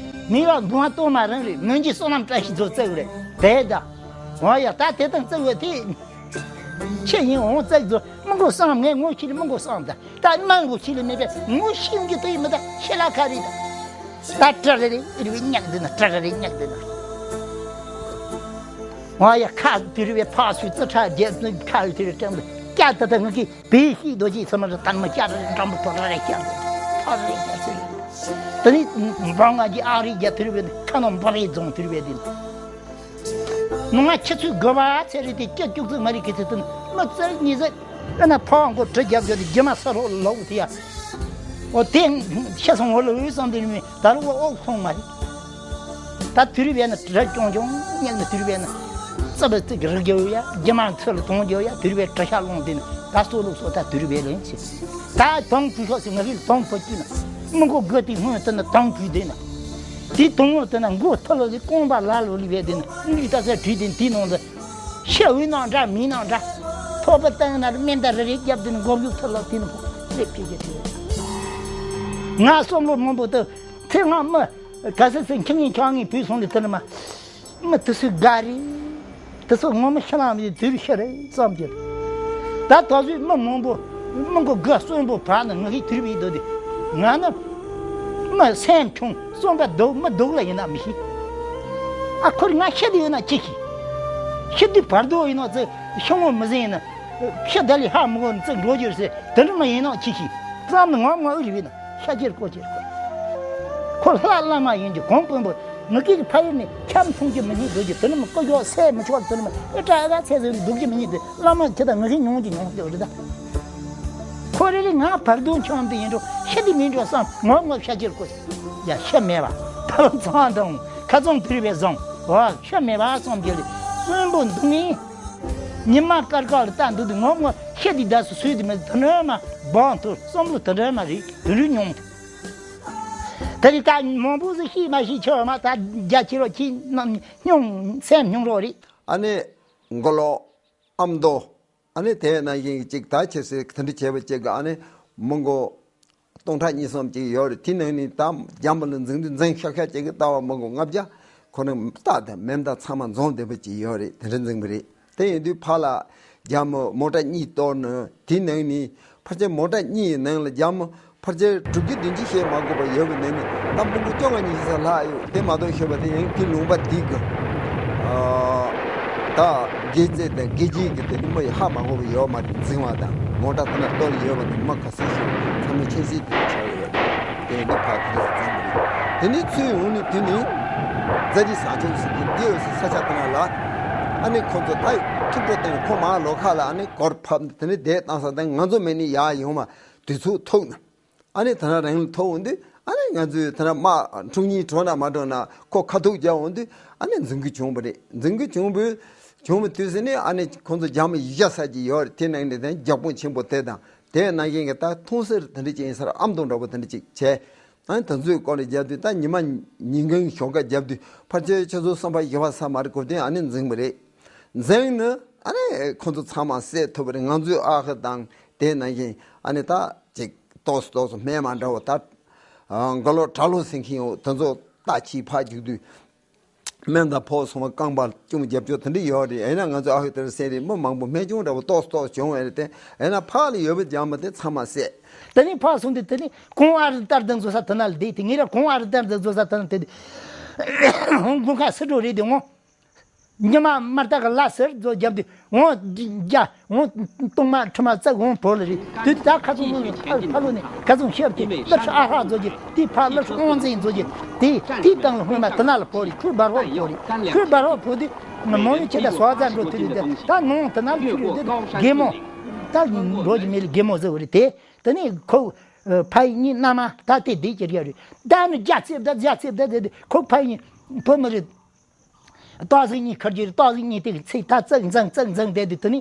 མི་ཡ་མདུང་བ་ལྟོ་མ་རང་རེད། མོན་གྱི་བསོད་ནམས་བཀྲ་ཤིས་ཚོ་བཙལ་རེད་དེ་ད། འོ་ཡ་ད་དེ་དང་བཙལ་བས་དེ། ཁྱི་ཡིན་འོང་བཙལ་ཚོ་མི་མགོ་སོང་ངས་ངོ་ཁྱི་ལི་མི་མགོ་སོང་ད། ད་མ་མགོ་ཁྱི་ལི་མེད་པས་ངོ་ཤི་ཡོང་གི་དེ་ཡིན་མི་ད་ཁྱི་ལ་ཁ་རེད་ད། ད་ཏྲ་རེ་རེ་རེ་བའི་ཉག་འདི་ན་ཏྲ་རེ་རེ་ཉག་འདི་ན། ང་ཡ་ཁ་དུ་རེ་བའི་ཕག་སུ་རྩི་ཁྲག་རྒྱལ་ཁ་ཡོད་དེ་རེ་ཀྲང་དུ་སྐྱ་ད་ད་ང་གི་བེ་ཤི་རྡོ་རྗེ་ཚ་མ་རེ་ད་མ་སྐྱ་རེ་འགྲམ་པོ་ཏོ་ར་རེ་སྐྱ་རེ་ཕག་རེ་སྐྱ་ཚེ་རེ། ད་ནི་འབངས་ང་གི་ཨ་རི་རྒྱ་དུ་རེ་བའི་ཁ་ནང་འབའ་རེ་རྫོང་དུ་རེ་བའི་འདི་ན། ནུ་ང་ཁྱེད་ཚོའི་དགོས་པ་ཚེ་རེ་དེ་སྐྱ་སྐྱུག་ཚོད་མ་རེ་གི་ཚེ་དུ་ན་མ་ཚེ་རེ་ཉི་ཚེ། ཨ་ན་ཕ་བ་མགོ་གྲི་རྒྱབ་རྒྱབ་དེ་རྒྱ་མ་ས་རོགས་ལོག་དེ་ཡ། འོ་དེ་ཤ་སོང་འོ་ལོ་འོད་སང་དེ་ནི་མི་ད་ལོ་འོག་ཐོང་མ་རེད། ད་དུ་རུ་བས་ན་གྲི་ཀྱོང་ཀྱོང་ཉལ་ན་དུ་རུ་བས་ན་རྩ་བའི་རྩི་གི་རིག་རྒྱ་ཡོད་ཡ། རྒྱ་མ་ཚུ་ལ་གཏོང་རྒྱ་ཡོད་ཡ། དུ་རུ་བས་གྲི་ཤ་ལོང་དེ་ནི་ད་སོ་ལུག་སོ་ད་དུ་རུ་བས་ལོན་ཆེ། ད་དོང་བུ་ཤོག་སི་ང་རིག་དོང་བུ་དུ་ན་མི་མགོ་དགུ་དེ་སྔོན་དུ་ན་དོང་བུ་དེ་ན། དེ་དོང་བུ་དུ་ན་མགོ་ཐུ་ལོ་དེ་རྐང་པ་ལ་ལོ་ལི་བས་དེ་ན་མི་ད་ས་དྲི་དེ་དེ་ནང་དུ། ཤི་བའི་ནང་འདྲ་མིན་ནང་འདྲ། ཐོབ་པ་བཏང་ན་མེ་མདའ་རེ་རེ་རྒྱབ་དེ་ནི་མགོ་མཇུག་ཐུར་ལོག་དེ་ནི་ཕོག་ལེབ་ཕྱི་རྒྱ་དེ། ང་བསམ་བློ་མང་པོ་དུ་ཚེ་སྔ་མི་ག་ས་ཚེ་ཁྱིམ་ངའི་ཁྱང་ངའི་བུས་སོང་ལེ་དེ་ནི་མ་མི་དུ་སུ་དགའ་རེད། དུ་སུ་ངོ་མི་ཤི་ལང་མི་དུ་རུ་ཤི་རེད་བསམ་གྱི། ད་ད་གཟོད་མི་མང་པོ་མི་མགོ་དགུ་གསོན་པོ་བར་ན་ང་ཤི་དུ་རུ་བའི་དོ་དེ་ང་ནི། མི་སེམས་ཆུང་བསམ་པ་སྡུག་མི་སྡུག་ལ་ཡིན་ན་མི་ཤེས། ཨ་ཁོར་ང་ཤི་དུ་ཡོད་ན་ཅི་ཤེས། ཤི་དུ་བར་དོ་ཡིན་ན་ཚེ་ཤི་ངོ་མི་ཟིན་ན། ཤི་ད་ལི་ཧ་མི་གོ་ན་ཚེ་འགྲོ་རྒྱུར་ཟེར་དེ་འདྲ་མ་ཡིན་ན་ཅི་ཤེས། བསམ་ནི་ངོ་མ་ཨུ་རི་བི་ན་ཤ་ཅེར་ཀོ་ཅེར་ཀོ། ཁོ་ལྷ་བླ་མ་ཡིན་གྱི་གོང་དཔོན་པོ་ངི་ཀི་གི་ཕ་ཡུལ་ནས་ཁྱམས་མཐོང་རྒྱུ་མི་རྙེད་འགྲོ་རྒྱུ་དེ་འདྲ་མ་ཀོ་ཀྱོག་སེ་མི་ཆོག་དེ་འདྲ་མ་ཨེ་ཀྲ་ཨེ་ཀ་ཚེ་ཟེར་འདུག་རྒྱུ་མི་རྙེད་དེ། བླ་མ་ཁྱེད་དང་ང་ཤི་མྱོང་གི་མྱོང་གི་རེད་ད། ཁོ་རེ་རེ་ང་བར་དོ་འཆམ་དེ་ཡིན་འགྲོ་ཤི་དེ་མིན་འགྲོ་བསམ་ངོ་ངོ་ཤ་ཅེར་ཀོ། ཡ་ཤི་མེད་པ་ད་ལོ་ཚང་དང་ཁ་ཚང་དུ་རེ་བས་བཟང་བ་ཤི་མེད་པ་བསམ་གྱི་རེད། གསོན་པོ་འདུག་ནི་ཉི་མ་དཀར་དཀར་ལ་ལྟ་འདུག་དུས་ངོ་ངོ་ཤི་དེ་ད་སུ་སུས་དེ་མི་དུ་ནོ་མ་བང་དུ་བསམ་བློ་དུ་འདྲ་མ་རེད་དུ་རུ་མྱོང་དུ། ད་རེ་ད་མང་པོ་ཟིག་ཤི་མ་ཤི་ཆོག་མ་ད་རྒྱ་ཆེ་རོ་ཁྱི་རྣམས་སྙུང་སེམས་སྙུང་རོགས་རེད། ཨ་ནི་མགོ་ལོག་ཨ་མདོ། ཨ་ནི་དེ་ནང་བཞིན་གཅིག་ད་ཁྱེད་ཚོས་དེ་འདྲ་བྱས་པ་གཅིག་གི་ཨ་ནི་མི་མགོ་སྟོང་ཕྲག་གཉིས་གསུམ་གཅིག་ཡོད་རེད། དེ་ནང་ནས་ད་རྒྱ་མི་ལ་འཛིང་དུས་འཛིང་ཤག་ཤག་གཅིག་གི་ལྟ་བ་མི་མགོ་ལྔ་བརྒྱ་ཁོ་ནི་རྟ་དང་མེ་མདའ་ཚང་མ་འཛོམས་བསྡད་པ་གཅིག་ཡོད་རེད། དེ་འདྲ་འཛིང་པ་རེད། དེ་ཡིན་དུས་ཕར་ལ་རྒྱ་མི་མོ་ཊ་གཉིས་གཏོར་ནས་དེ་ནང་ནས་ཕལ་ཆེར་མོ་ཊ་གཉིས་ནང་ལ་རྒྱ་མི་ཕལ་ཆེར་དྲུག་ཅུ་བདུན་ཅུ་བཤད་མ་དགོས་པ་ཡོད་པའི་ནང་ནས་ད་མི་མགོ་བཅོ་ལྔ་ཉི་ཤུ་ཙམ་ལྷག་ཡོད། དེ་མ་གཏོགས་ཤོད་པ་དེ་ཡང་དེ་ལུང་པ་དེ་གི་ཨ་ད་དགེ་རྩེ་དང་དགེ་རྒྱས་ཀྱི་དེ་ནི་མི་ཡི་ཧ་མ་གོ་བ་ཡོད་མ་རེད། འཛིང་བ་དང་མོ་ཊ་དེ་ན་གཏོར་ཡོད་པ་དེ་མི་ག་ཚོད་ཞིག་ཚང་མས་མཁྱེན་གསལ་དེ་ཆགས་ཡོད་རེད། དེ་ནི་ཕ་དེ་འཛིང་གི་རེད། དེ་ནི་ཚུར་ཡོང་ནས་དེ་ནི་རྫ་རི་བཟང་ཕྱོགས་ཟེར་གྱི་འདི་ཡོད་སའི་ས་ཆ་དེ་ན་ལ་ཨ་ནི་ཁོ་ཚོ་ད་ཐུག་འགྲོ་སྟེང་ཁོ་མ་ལོ་ཁ་ལ་ཨ་ནི་གོར་ཕབ་དེ་ནི་བསྡད་བཏང་ས་དང་ང་ཚོ་མེད་ནི་ཡར་ཡོང་མ་དུས་ཚོད་ཐུག་ན། ཨ་ནི་ད་ན་རང་ལ་ཐོག་འོང་དུས་ ཨ་ནི་ང་ཚོས་ཐ་ན་དམག་འཁྲུག་ཉེན་འགྲོ་ན་མ་འགྲོ་ན་ཁོ་ཁ་ཐུག་རྒྱག་འོང་དུས་ཨ་ནི་འཛིང་གི་བྱུང་བ་རེད། འཛིང་གི་བྱུང་བའི་བྱུང་བའི་དུས་ཟིན་ནས་ཨ་ནི་ཁོང་ཚོ་རྒྱ་མི་ཡིག་ཆ་ས་ཀྱི་ཡོད་རེད། དེ་ནང་ནས་དེ་རྒྱག་དཔུང་ཆེན་པོ་དེ་དང་དེ་ནང་བཞིན་གྱི་ད་མཐོང་སར་དེ་འདྲ་ཅིག་ཡིན་ས་རེད། ཨ་མདོ་འདྲ་པོ་དེ་འདྲ་ཅིག་བྱས། ཨ་ནི་དེ་ཚོའི་སྐོར་ལ་རྒྱབ་དུས་ད་ཉི་མ་ཉིན་གང་ཞོགས་ཀ་རྒྱབ་དུས་ཕལ་ཆེར་ཆུ་ཚོད་གསུམ་པ་བཞི་པ་ས་མ་རེད་གོ་དུས་ཨ་ནི་འཛིང་བ་རེད། འཛིང་ནི་ཨ་ནི་ཁོང་ཚོ་ཚང་མ་བསད་ཐུབ་པ་རེད། ང་ཚོའི་ཨ་ཁུ་དང་དེ་ནང་བཞིན་ཨ་ནི་ད་ཅིག་ཏོག་ཙམ་ཏོག་ཙམ་སྨན་མ་འདྲ་བོ་ད་མགོ་ལོག་གྲྭ་ལོག་ཟེར་མཁན་ཡོད། དེ་ཚོ་ད་ཕྱིས་ཕར་རྒྱུག་དུས་སྨན་དང་ཕོག་སོང་བ་རྐང་པ་ཅུང་རྒྱབ་སྐྱོར་དེ་འདྲ་ཡོད་རེད། ཡིན་ན་ང་ཚོ་ཨ་ཁུ་དེར་སེང་རེད། མི་མང་པོ་རྨས་སྐྱོན་འདྲ་བོ་ཏོག་ཙམ་ཏོག་ཙམ་བྱུང་བ་རེད་དེ། ཡིན་ན་ཕར་ལ་ཡོད་པའི་རྒྱ་མི་དེ་ཚང་མ་བསད། དེ་ནས་ཕར་སོང་དུས་དེ་ནས་གོང་ཨ་རི་ལྟར་དང་བཟོ་ས་དེ་ན་ལ་བསྡད་དེ། ངེད་ར་གོང་ཨ་རི་ལྟར་དང་བཟོ་ས་དེ་ན་བསྡད་དེ། ཧོང་ཀོང་ཁ་སི་འགྲོ་རེད་དེ་འོང་། ཉི་མ་མར་ལྟ་ག་ལ་སེར་བཟོ་རྒྱབ་དུས་འོང་རྒྱ་འོང་། གཏོང་མ་ཁྲི་མ་བཙག་འོང་བོ་ལ་རེད། དུས་དེ་ད་ཁ་ཚོང་ངོ་ཕ་ལོ་ནས་ཁ་ཚོང་ཤེབ་དེ་ལ་ཁྲི་ཨ་ཧ་བཟོ་རྒྱུ་དེ་ཕ་ལ་ཁྲི་དབང་འཛིན་བཟོ་རྒྱུ་དེ་དེའི་སྟེང་ལ་ཧོང་མ་དེ་ན་ལ་བོ་རེད། ཁོའི་བར་བོ་བོ་རེད། ཁོའི་བར་བོ་བོ་དུས་མོ་ཡི་ཁྱེད་ད་སོ་ཙ་འགྲོ་དུས་རེད། དེ་ད་ནང་དེ་ན་ལ་ཁྲི་རེད། དེ་རྒན་མོ་ད་འགྲོ་རྒྱུ་མེད་ལ་རྒན་མོ་བཟོ་བ་རེད། དེ་དེ་ནས་ཁོ་ཕ་ཡི་གཉིས་མནའ་མ་ད་དེ་བསྡད་ཀྱི་རེད། རེད་ད་ནི་རྒྱ་རྩེབ་ད་རྒྱ་རྩེབ་ད་དེ་དེ་ཁོ་ཕ་ཡི་བུ་མོ་རེད། སྟག་གཟིག་གཉིས་ཁར་གྱི་སྟག་གཟིག་གཉིས་དེ་གི་ཚེ་ད་ཙག་འཛིང་ཙག་འཛིང་བསྡད་དུས་དེ་ནི་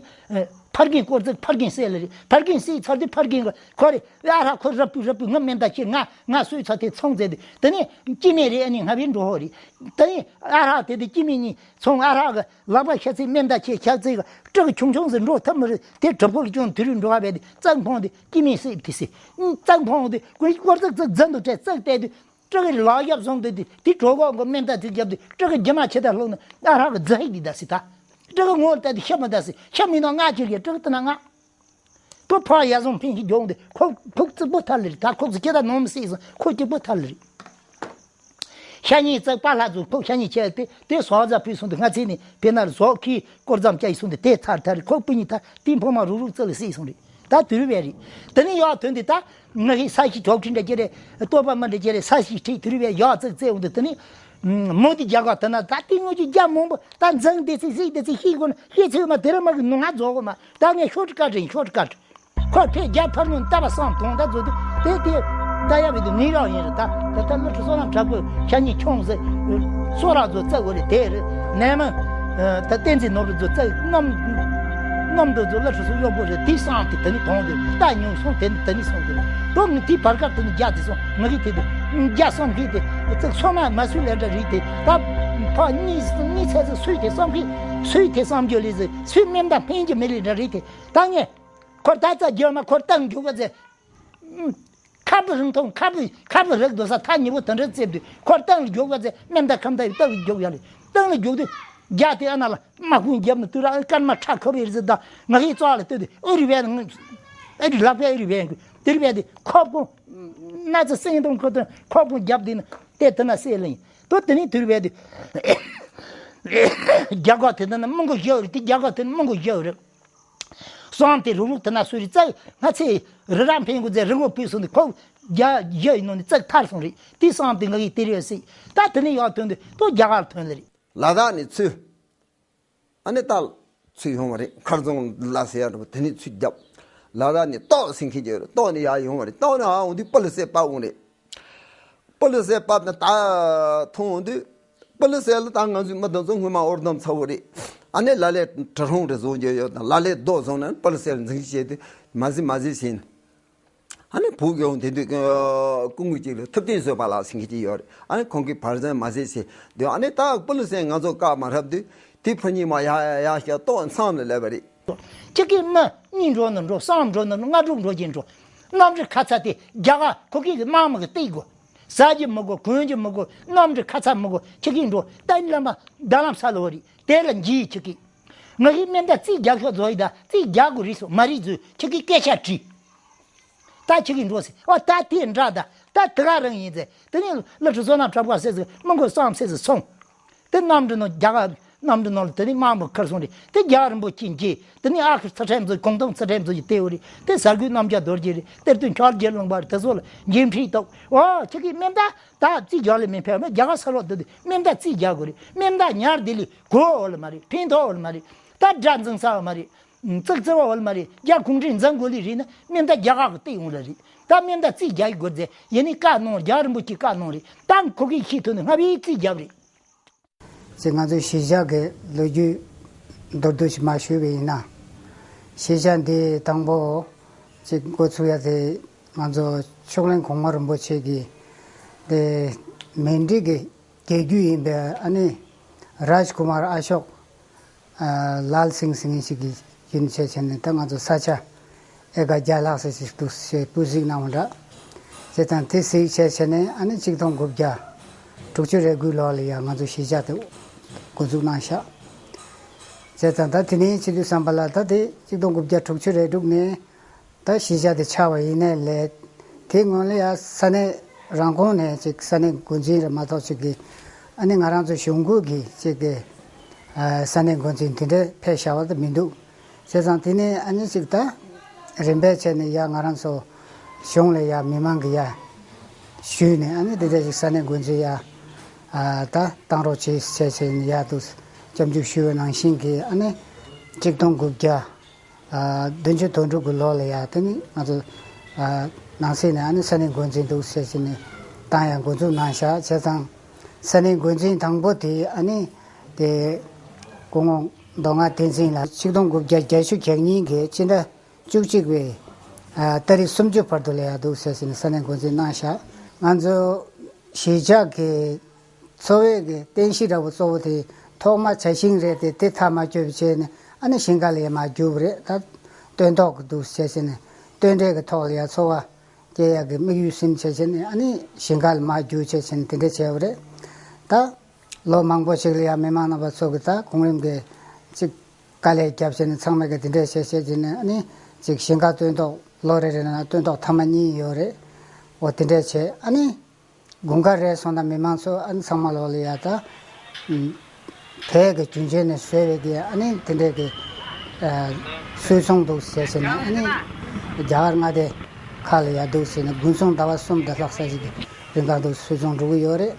ཕར་རྒན་སྐོར་ཙག་ཕར་རྒན་བསད་ལ་རེད། ཕར་རྒན་བསད་ཚར་དུས་ཕར་རྒན་གི་ཁོ་རེ་ཨ་ར་ཁོ་རབ་བུ་རབ་བུ་ང་མེ་མདའ་ཁྱེར་ང་ང་གསོས་ཚར་དེ་ཚོང་མཛད་དུས་དེ་ནི་སྐྱེ་དམན་རེད། ཨ་ནི་ང་བའི་འགྲོ་ཧོ་རེད། དེ་ནི་ཨ་ར་དེ་དུས་སྐྱེ་དམན་གཉིས་ཚོང་ཨ་ར་གི་ལག་པ་ཤ་ཚིག་མེ་མདའ་ཁྱེར་ཤ་ཚིག་གི་སྤྲི་གི་ཆུང་ཆུང་ཟིག་འགྲོ་ཐབས་མི་རེད། དེ་གྲུབ་ཕུག་ལ་ཀྱང་དུས་རིང་འགྲོ་བ་བས་དེ་ཙག་འཕོང་དེ་སྐྱེ་དམན་བསད་དེ་བསད། ཙག་འཕོང་དེ་ཀུན་སྐོར་ཙག་ཙག་འཛིན་དུ་བྲེལ་ཙག་བལྟས་དུས། སྤྲི་གི་ལག་ཡབ་སོང་དུས་དེ་དེ་གྲོད་ཁོག་གི་མེ་མདའ་དེ་རྒྱབ་དུས་སྤྲི་གི་རྒྱུ་མ་ཆེ་ད་ལྷུང་ན་ཨ་རག་གི་རྫི་ཧིག་དེ་ད་སི་ད། སྤྲི་གི་ངོ་ལ་ལྟ་དུས་ཤ་མི་ད་སི་ཤ་མི་ན་ང་ཅིག་གི་སྤྲི་གི་ལྟ་ན་ང་། ཁོ་ཕ་ཡ་བཟང་ཕིན་གྱི་རྒྱུག་འདི་ཁོ་ཁོ་གཅིག་པོ་ཐར་ལེ་རེད། ད་ཁོ་ཚོ་ཁྱེད་ད་ནོམ་སི་སོང་ཁོ་གཅིག་པོ་ཐར་ལེ་རེད། ཤ་ཉེ་ཙག་པ་ལྷ་ཚོ་ཁོ་ཤ་ཉེ་ཁྱེད་དེ་དེ་སོག་ཟ་ཕུད་སོང་དུས་ང་ཚེ་ནི་བེ་ན་རི་སོག་ཁི་སྐོར་ཙམ་སྐྱ་ཡི་སོང་དུས་དེ་ཐར་ཐར་རེད། ཁོ་སྤུ་ཉི་ད་དེ་ཕོ་མ་རུག་རུག་ཙག་ལ་སི་སོང་རེད། ད་དུས་རུ་བས་རེད། དེ་ནི་ཡག་དོན་དེ་ད། ང་ཧི་ས་ཞིག་ཆོག་ཁྲིན་འདྲ་ཅེ་རེ། ལྟོ་པ་མ་འདྲ་ཅེ་རེ་ས་ཞིག་ཁྲིད་དུ་རི་བའི་ཡག་ཙག་ཙེ་འོང་དུ་དེ་ནི། མོ་དེ་རྒྱ་གར་དེ་ན་ད་ལྟའི་ངོ་ཅི་རྒྱ་མང་པོ་ད་འཛང་དེ་ཚིག་ཟིག་དེ་ཚིག་ཤེས་དགོས་ན་ཤེས་ཚོད་མ་དེ་ར་མ་གི་ནུ་ང་རྫོགས་གོ་མ་ད་ངས་ཤོ་ཊི་ཀ་ཊི་ཡིན་ཤོ་ཊི་ཀ་ཊི། ཁོ་ཕེ་རྒྱ་ཕར་ནུ་ལྟ་བ་བསམ་གཏོང་ད་རྫོགས་དུ་དེ་དེ་ད་ཡ་བི་དུ་ངའི་རང་ཡིན་རེད། ད་ད་ལ་ཁྲི་བསོད་ནམས་གྲགས་པོ་ཤ་ཉེ་ཁྱོང་ཟེ་སོ་ར་རྫོགས་ཙེ་འོ་རེད་དེ་རེད་ནས་མ། ད་བསྟན་འཛིན་ནོར་བུ་ཚོ་རྩ་རྣམ་རྣམ་འགྲོ་ཚོ་སློབ་ཕྲུག་ཚོ་གཡོག་པོ་རེད། དེ་བསམ་སྟེ་དེ་ནི་གཏོང་དེ་ད་ཉུང་སོང་། དེ་ནི་དེ་ནི་སོང་དེ་འགྲོ་ངི་དེ་བར་སྐབས་དེ་ནི་རྒྱ་དེ་སོང་ང་གི་དེ་དུ་རྒྱ་བསམ་གི་དེ་ཚིག་སོ་མ་མ་སུ་ལས་འདྲ་རེད་དེ་ད་ཕ་གཉིས་གཉིས་ཚེ་ཚེ་སུས་དེ་བསམ་གི་སུས་དེ་བསམ་རྒྱུ་ལས་ཟེ་སུས་མེ་མདའ་འཕེན་རྒྱུ་མེད་ལས་འདྲ་རེད་དེ་ད་ངས་ཁོར་ད་ཙ་རྒྱུ་མ་ཁོར་བཏང་རྒྱུ་ག་ཚེ། ཁ་བུ་རིང་ཐུང་ཁ་བུ་ཁ་བུ་རིག་འདུག་ས་ཐག་ཉེ་པོ་དེ་འདྲ་རྩེབ་དུས་ཁོར་སྟེང་ལ་རྒྱུག་པ་ཚེ་སྨན་ད་ཁམ་ད་ཡི་སྟབས་རྒྱུག་ཡ་ལེ་སྟེང་ལ་རྒྱུག་དུས་རྒྱ་དེ་ཨ་ན་ལ་དམག་དཔུང་རྒྱབ་ནས་དུས་ར་སྐར་མ་ཁྲ་ཁ་བའི་རི་ཟི་ད་ང་ཧི་ཙོག་ལ་ལྟོས་དུས་ཨུ་རི་བས་ཨུ་རི་ལག་པས་ཨུ་རི་བས་དེ་རི་བས་དེ་ཁོག་པོ་སྣ་ཚ་སེང་དང་ཁོ་དང་ཁོག་པོ་རྒྱབ་དེ་ནི་དེ་དེ་ན་སེ་ལེ་ཡིན་དོ་དེ་ནི་དུས་རི་བས་དེ་རྒྱ་གོ་དེ་དེ་ན་མི་མགོ་བཞི་རི་དེ་རྒྱ་གོ་དེ་ནི་མི་མགོ་བཞི་རི། སོང་དེ་རུག་རུག་དེ་ན་སུ་རི་ཙག་ང་ཚེ་རི་ར་འཕེན་གོ་ཚེ་རི་མགོ་བུད་སོང་དེ་ཁོ་རྒྱ་རྒྱ་ཡི་ནང་ནས་ཙག་ཐར་སོང་རེད། དེ་སོང་དེ་ང་གི་དེ་རེད་སྲིད་ད་དེ་ནས་ཡག་ཐོན་དེ་ཏོ་རྒྱ་གར་ཐོན་ལེ་རེད། ལ་དྭགས་ནས་ཚུར་ཨ་ནི་ཏཱ་ལ་ཚུར་ཡོང་བ་རེད། མཁར་རྫོང་ལ་ཟེར་ཡ་འདྲ་པོ་དེ་ནས་ཚུར་རྒྱབ། ལ་དྭགས་ནས་ཏོག་སེང་ཁེ་རྒྱབ་རེད། ཏོག་ནས་ཡར་ཡོང་བ་རེད། ཏོག་ནས་ཨ་འོང་དུས་པ་ལི་སེ་པ་འོང་རེད། པུ་ལི་སེ་བབས་ནས་ད་ཐོན་འོང་དུས། པུ་ལི་སེ་ལ་ད་ང་ཚོའི་མི་དེ་ཚོ་སྔོན་མ་འུར་འདོམ་ཚ་བོ་རེད། ཨ་ནི་ལ་ལས་གྲི་སྲོང་རེ་བཟོ་རྒྱུ་ཡོད་དང་ལ་ལས་རྡོ་བཟུང་ནས་པུ་ལི་སེ་ལ་འཛིང་བྱས་ཏེ་མ་ཟི་མ་ཟི་བྱས་ནས། ཨ་ནི་བུ་གཡོག་དེ་དུས་སྐུ་ངོ་གཅིག་ལ་ཐུབ་བསྟན་བཟོད་པ་ལགས་ཟེར་མཁན་གཅིག་ཡོད་རེད། ཨ་ནི་ཁོང་གིས་བར་ཟན་མ་ཟི་བྱས་དུས་ཨ་ནི་ད་པུ་ལི་སེ་ང་ཚོ་བཀག་མ་རབས་དུས་དེ་ཕུ་ཉི་མ་ཡ་ཡ་ཡ་ཤ་ཏོག་མཚམས་ལ་སླེབས་པ་རེད། ཁྱེད་ཀྱིས་མི་གཉིས་འགྲོ་ན་འགྲོ་གསུམ་འགྲོ་ན་ལྔ་དྲུག་འགྲོ་གྱིན་འགྲོ། གནམ་གྲུ་ཁ་ཚ་དེ་རྒྱ་གར་ཁོ་ཁྱེད་ཀྱི་དམག་མི་གི་སྟེགས་དགོས། ཟ་རྒྱུ་མི་དགོས། གོན་རྒྱུ་མི་དགོས། གནམ་གྲུ་ཁ་ཚ་མི་དགོས། ཁྱེད་ཀྱིས་འགྲོ་ད་ནི་ལམ་པ་ད་ལམ་ས་ལ་བ་རེད། དེ་ལ་འགྱིས་ཁྱེད་ཀྱིས། ང་ཧི་མེ་མདའ་རྩིས་རྒྱག་ཤོག་བཟོ་ཡི་ད་རྩིས་རྒྱག་དགོས་རེད་སོ་མ་རེད་བཟོས་ཁྱེད་ཀྱིས་སྐད་ཆ་དྲིས། ད་ཁྱེད་ཀྱིས་འགྲོ་ཟེར་ཨོ་ད་དེ་འདྲ་ད་ད་དེ་ག་རང་ཡིན་ཟེར། དེ་ནས་སློབ་ཕྲུག་བསོད་ནམས་གྲགས་པ་ཟེར་ཟེར་མི་མགོ་བསམ་ཟེར་ཟེར་སོང་། དེ་གནམ་གྲུ་ནང་རྒྱ་གར་གནམ་གྲུ་ནང་ལ་དེ་ནས་དམག་འབོར་ཁར་སོང་རེད། དེ་རྒྱ་གར་རིན་པོ་ཆེ་མཇལ། དེ་ནས་ཨ་ཁུ་ཚུལ་ཁྲིམས་མཛོད་གུང་ཐང་ཚུལ་ཁྲིམས་མཛོད་ཀྱི་ལྟེ་བ་རེད། དེ་ཟ་དགུའི་རྣམ་རྒྱལ་རྡོ་རྗེ་རེད། གཏེར་སྟོན་ཆོས་རྒྱལ་གླིང་པ་རེད། དེ་ཚོ་ལ་འགན་འཁྲི་གཏོགས། ཨོ་ཁྱེད་ཀྱིས་མེ་མདའ་ད་རྩིས་རྒྱག་ལས་མེད་ཕེབས་མེད་རྒྱ་གར་ས་ལོག་དེ་དུས་མེ་མདའ་རྩིས་རྒྱག་དགོས་རེད། མེ་མདའ་ཉར་དེ་ལས་གོ་འོ་ལ་མ་རེད། ཕན་ཐོགས་འོ་ལ་མ་རེད། ད་དགྲ་འཛིང་ས་འོ་མ་རེད། ཙིག་ཙི་བ་བལ་མ་རེད། རྒྱ་གུང་ཁྲན་འཛིན་དགོས་ལི་རེད་ན་མེ་མདའ་རྒྱ་གར་གི་སྟེ་ཡོང་ལ་རེད། ད་མེ་མདའ་རྩིས་རྒྱག་ཡི་དགོས་རྫས་ཡིན་ནི་བཀའ་གནང་། རྒྱ་རིན་པོ་ཆེ་བཀའ་གནང་རེད། ད་ཁོ་གིས་ཤེས་ཐུབ་ནི་ང་བས་རྩིས་རྒྱབ་རེད། ཅེས་ང་ཚོའི་གཞིས་ཆགས་ཀྱི་ལོ་རྒྱུས་མདོར་བསྡུས་ཤིག་མར་ཞུས་པ་ཡིན་ན། གཞིས་ཆགས་འདི་དང་པོ་ཅིག་འགོ་ཚུགས་ཡ་དེ་ང་ཚོ་ཕྱོགས་གླིང་གོང་མ་རིན་པོ་ཆེ་གིས་དེ་མཎྜལ་གྱི་རྒྱལ་རྒྱུད་ཡིན་པའི་ཨ་ནི་རཱཇ་ཀུ་མར་ཨ་ཤོག་ཨ་ལཱལ་སིང་ཟེར་མཁན་ཞིག་གིས་རྒྱུན་བྱས་བྱས་ནས་ད་ང་ཚོ་ས་ཆ་ཨེ་ཀར་བརྒྱ་ལྷག་ཙམ་ཞིག་འདུག་ཞེས་སྤུས་གཟིགས་གནང་བ་འདྲ། བྱས་ཙང་དེ་གཟིགས་བྱས་བྱས་ནས་ཨ་ནི་ཆིག་སྟོང་དགུ་བརྒྱ་དྲུག་ཅུ་རེ་དགུའི་ལོ་ལ་ཡང་ང་ཚོ་གཞིས་ཆགས་དེ་འགོ་འཛུགས་གནང་ཤག་བྱས་ཙང་ད་དེ་ནས་བྱེད་དུས་ཙམ་པ་ལ་ད་དེ་ཆིག་སྟོང་དགུ་བརྒྱ་དྲུག་ཅུ་རེ་དྲུག་ནས་ད་གཞིས་ཆགས་དེ་ཆགས་པ་ཡིན་ནའི་ལས། དེའི་སྔོན་ལ་ཡང་ས་གནས་རང་ཁོངས་ནས་ཅིག་ས་གནས་འགོ་འཛིན་རེ་མ་གཏོགས་ཅིག་གིས་ཨ་ནི་ང་རང་ཚོ་གཞུང་གུ་གི་ཅིག་གི་ཨ་ས་གནས་འགོ་འཛིན་དེ་འདྲ་ཕེབས་བཞག་པ་དེ་མི་འདུག་བྱས་ཙང་དེ་ནས་ཨ་ནི་ཅིག་ད་རིམ་པས་བྱས་ནས་ཡ་ང་རང་ཚོ་གཞུང་ལ་ཡ་མི་མང་གི་ཡ་ཞུས་ནས་ཨ་ནི་དེ་འདྲ་ཅིག་ས་གནས་འགོ་འཛིན་ཡ་ཨ་ད་བཏང་རོགས་བྱེད་ཟེར་བྱས་ནས་ཡ་འདུག་སྐྱབས་འཇུག་ཞུས་པ་ནང་བཞིན་གྱི་ཨ་ནི་ཆིག་སྟོང་དགུ་བརྒྱ། ཨ་བདུན་ཅུ་དོན་དྲུག་གི་ལོ་ལ་ཡ་དེ་ནི་ང་ཚོ་ཨ་ནང་སྲིད་ནས་ཨ་ནི་ས་གནས་འགོ་འཛིན་འདུག་ཟེར་བྱས་ནས་བཏང་ཡ་འགོ་འཛུགས་གནང་བཞག་བྱས་ཙང་ས་གནས་འགོ་འཛིན་དང་པོ་དེ་ཨ་ནི་དེ་སྐུ་ངོ་མདོ་སྔགས་བསྟན་འཛིན་ལགས་ཆིག་སྟོང་དགུ་བརྒྱ་བརྒྱད་ཅུ་གྱ་གཉིས་ཀྱི་སྤྱི་ཟླ་བཅུ་གཅིག་པའི་ཨ་ཏ་རིག་སུམ་ཅུ་བར་དུ་ལ་ཡ་འདུག་ཟེར་བྱས་ནས་ས་གནས་འགོ་འཛིན་གནང་བཞག་ང་ཚོ་གཞིས་ཆགས་ཀྱི་འཚོ་བའི་གི་རྟེན་གཞི་འདྲ་བོ་གཙོ་བོ་དེ་ཐོག་མ་བྱ་ཤིང་རེད་དེ་དེ་མཐའ་མ་སྐྱོབ་བྱས་ནས་ཨ་ནི་ཞིང་ཁ་ལ་ཡ་མར་རྒྱུག་རེད། ད་སྟོན་ཐོག་གི་འདུག་བྱས་བྱས་ནས་སྟོན་འབྲས་ཀྱི་ཐོག་ལ་ཡ་འཚོ་བ་སྐྱེལ་ཡག་གི་དམིགས་ཡུལ་ཟིན་བྱས་བྱས་ནས་ཨ་ནི་ཞིང་ཁ་ལ་མར་རྒྱུག་བྱས་བྱས་ནས་དེ་འདྲ་བྱས་པ་རེད། ད་ལོ་མང་པོ་ཞིག་ལ་ཡ་མི་མང་རྣམ་པ་ཚོ་གི་ད་གོང་རིམ་གི་ཅིག་དཀའ་ལས་བརྒྱབ་བྱས་ནས་ཚང་མས་གི་དེ་འདྲ་བྱས་བྱས་བྱས་ནས་ཨ་ནི་ཅིག་ཞིང་ཁ་སྟོན་ཐོག་ལོ་རེ་རེ་ནང་སྟོན་ཐོག་མཐའ་མ་གཉིས་ཡོད་རེད། འོ་དེ་འདྲ་བྱས་ཨ་ནི། དགུན་ཁ་རེད་སོང་ཙང་མི་མང་ཚོ་ཨ་ནི་ཚང་མ་ལོག་ལ་ཡ་ད་ཨུམ་བལ་གི་རྒྱུན་ཆད་ནས་བཟོས་པའི་གི་ཨ་ནི་དེ་འདྲའི་གི་ཨ་སུད་ཚོང་འདུག་ཟེར་བྱས་ནས་ཨ་ནི་རྒྱ་གར་མངའ་སྡེ་ཁག་ལ་ཡ་འདུག་ཟེར་ནས་དགུན་ཚོང་ཟླ་བ་གསུམ་དང་ལྷག་ས་ཞིག་གི་རིང་ག་འདུག་སུད་ཚོང་འགྲོ་གི་ཡོད་རེད།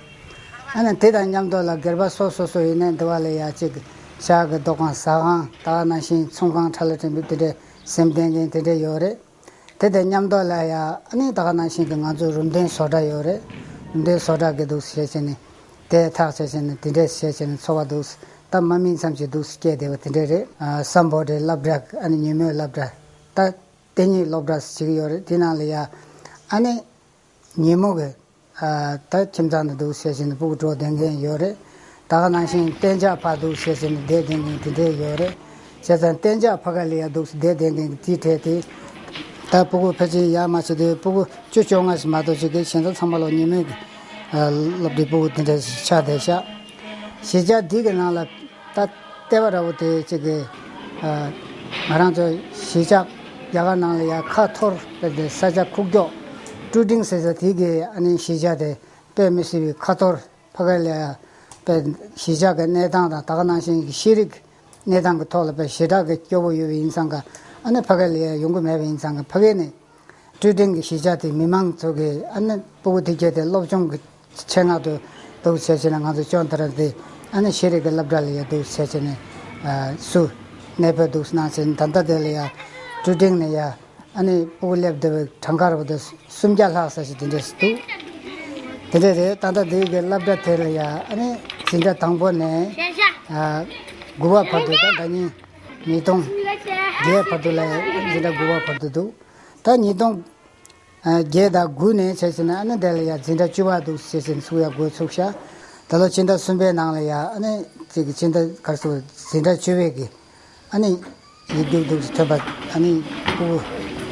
ཨ་ནི་དེ་དང་མཉམ་དུ་ལ་སྒེར་པ་སོ་སོ་སོ་ཡིན་ནའི་འདི་བ་ལ་ཡ་གཅིག་ཕྱག་གི་རྡོ་ཁང་ཟ་ཁང་ད་ག་ནང་བཞིན་ཚོང་ཁང་ཁྲ་ལ་ཕྲན་བུ་དེ་འདྲའི་སེམས་ལྡན་མཁན་དེ་འདྲ་ཡོད་རེད། དེ་དང་མཉམ་དུ་ལ་ཡ་ཨ་ནི་ད་ག་ནང་བཞིན་གྱི་ང་ཚོ་རུམ་གདན་བཟོ་གྲྭ་ཡོད་རེད། རུམ་གདན་བཟོ་གྲྭ་གི་འདུག་བྱས་བྱས་ནས་དེ་ཐག་བཅད་བྱས་ནས་དེ་འདྲས་བྱས་བྱས་ནས་འཚོ་བ་འདུག་ད་མ་སྨིན་ཙམ་གྱི་འདུག་སྐྱེས་བསྡད་པ་དེ་འདྲས་རེད། ཨ་སམ་བྷོ་ཊའི་སློབ་གྲྭ་ཨ་ནི་ཉིན་མོའི་སློབ་གྲྭ་ད་ལྟེ་གཉིས་སློབ་གྲྭ་ཞིག་ཡོད་རེད། དེ་ནང་ལ་ཡ་ཨ་ནི་ཉིན་མོ་གི་ཨ་ད་ཁྱིམ་ཚང་དུ་འདུག་བྱས་བྱས་ནས་སྤུ་གུ་འགྲོ་བསྡད་མཁན་ཡོད་རེད། ད་ག་ནང་བཞིན་གཏན་འཇགས་ཕར་འདུག་བྱས་བྱས་ནས་བསྡད་བསྡད་མཁན་དེ་འདྲས་ཡོད་རེད། བྱས་ཙང་གཏན་འཇགས་ཕ་ག་ལ་ཡ་འདུག་བསྡད་བསྡད་མཁན་གྱི་དེའི་གྲས་དེ་ད་སྤུ་གུ་ཕལ་ཆེར་ཡར་མར་བྱེད་དུས་སྤུ་གུ་བཅུ་བཅོ་ལྔ་ཞིག་མ་གཏོགས་ཅིག་གི་གཞན་དག་ཚང་མ་ལོ་ཉིན་མོའི་གི་ཨ་སློབ་གྲྭའི་སྤུ་གུ་དེ་འདྲས་ཆགས་བསྡད་ཤག་གཞིས་ཆགས་འདི་གི་ནང་ལ་ད་ལྟེ་བ་འདྲ་བོ་དེ་ཅིག་གི་ཨ་ང་རང་ཚོ་གཞིས་ཆགས་རྒྱ་གར་ནང་ལ་ཡ་ཁ་འཐོར་དེ་ས་ཆ་ཁུག་ཀྱོག་ཀྲུ་ཀྲིང་ཟེར་ས་དེ་གི་ཨ་ནི་གཞིས་ཆགས་དེ་དཔེ་མི་སྲིད་པའི་ཁ་འཐོར་ཕ་གི་ལ་ཡ་དཔེ་གཞིས་ཆགས་ཀྱི་གནས་སྟངས་དང་ད་ག་ནང་བཞིན་གྱི་ཤེས་རིག་གནས་སྟངས་ཀྱི་ཐོག་ལ་དཔེ་ཞེ་དྲག་གི་སྐྱོ་བོ་ཡོད་པ་ཡིན་ཙང་ག་ཨ་ནི་ཕ་གི་ལ་ཡ་ཡོང་གི་མེད་པ་ཡིན་ཙང་ག་ཕ་གི་ནས། ཀྲུའུ་ཀྲིང་གི་གཞིས་ཆགས་དེ་མི་མང་ཚོ་གིས་ཨ་ནི་སྤུ་གུ་དེ་སྐྱེས་ཏེ་སློབ་སྦྱོང་གི་ཆེད་མངགས་དུ་འདུག་བྱས་བྱས་ན་ང་ཚོ་ཅོན་ཏ་ར་དེ་ཨ་ནི་ཤེས་རིག་གི་སློབ་གྲྭ་ལ་ཡ་འདུག་བྱས་བྱས་ནས་ཨ་སུ་གནས་སྤོས་འདུག་གནང་བྱས་ནས་ད་ལྟ་དེ་ལ་ཡ་ཀྲུའུ་ཀྲིང་ནས་ཡ་ཨ་ནི་སྤུ་གུ་སླེབས་བསྡད་པའི་གྲངས་ཀ་ར་བ་དེ་སུམ་བརྒྱ་ལྷག་ཙམ་ཞིག་དེ་འདྲས་སུ་འདུག་དེ་འདྲས་རེད། ད་ལྟ་དེ་གི་སློབ་གྲྭ་དེ་ལ་ཡ་ཨ་ནི་འཛིན་གྲྭ་དང་པོ་ནས་ཨ་དགུ་པ་བར་དུ་ད་ད་ཉིན་ཉིས་སྟོང་བརྒྱད་བར་དུ་ལ་ཡ་འཛིན་གྲྭ་དགུ་པ་བར་དུ་འདུག་ད་ཉིས་སྟོང་བརྒྱད་དང་དགུ་ནས་བྱས་ཟིན་ན་ཨ་ནི་དེ་ལ་ཡ་འཛིན་གྲྭ་བཅུ་པ་འདུག་བྱས་ཟིན་ཚུགས་ཡ་འགོ་ཚུགས་ཤག་ད་ལོ་ཕྱི་ཟླ་གསུམ་པའི་ནང་ལ་ཡ་ཨ་ནི་ཅིག་ཕྱི་ཟླ་ག་རེ་ཟེར་འཛིན་གྲྭ་བཅུ་པའི་གི་ཨ་ནི་ཡིག་རྒྱུགས་འདུག་ཐོན་པ་ཨ་ནི་སྤུ་གུ་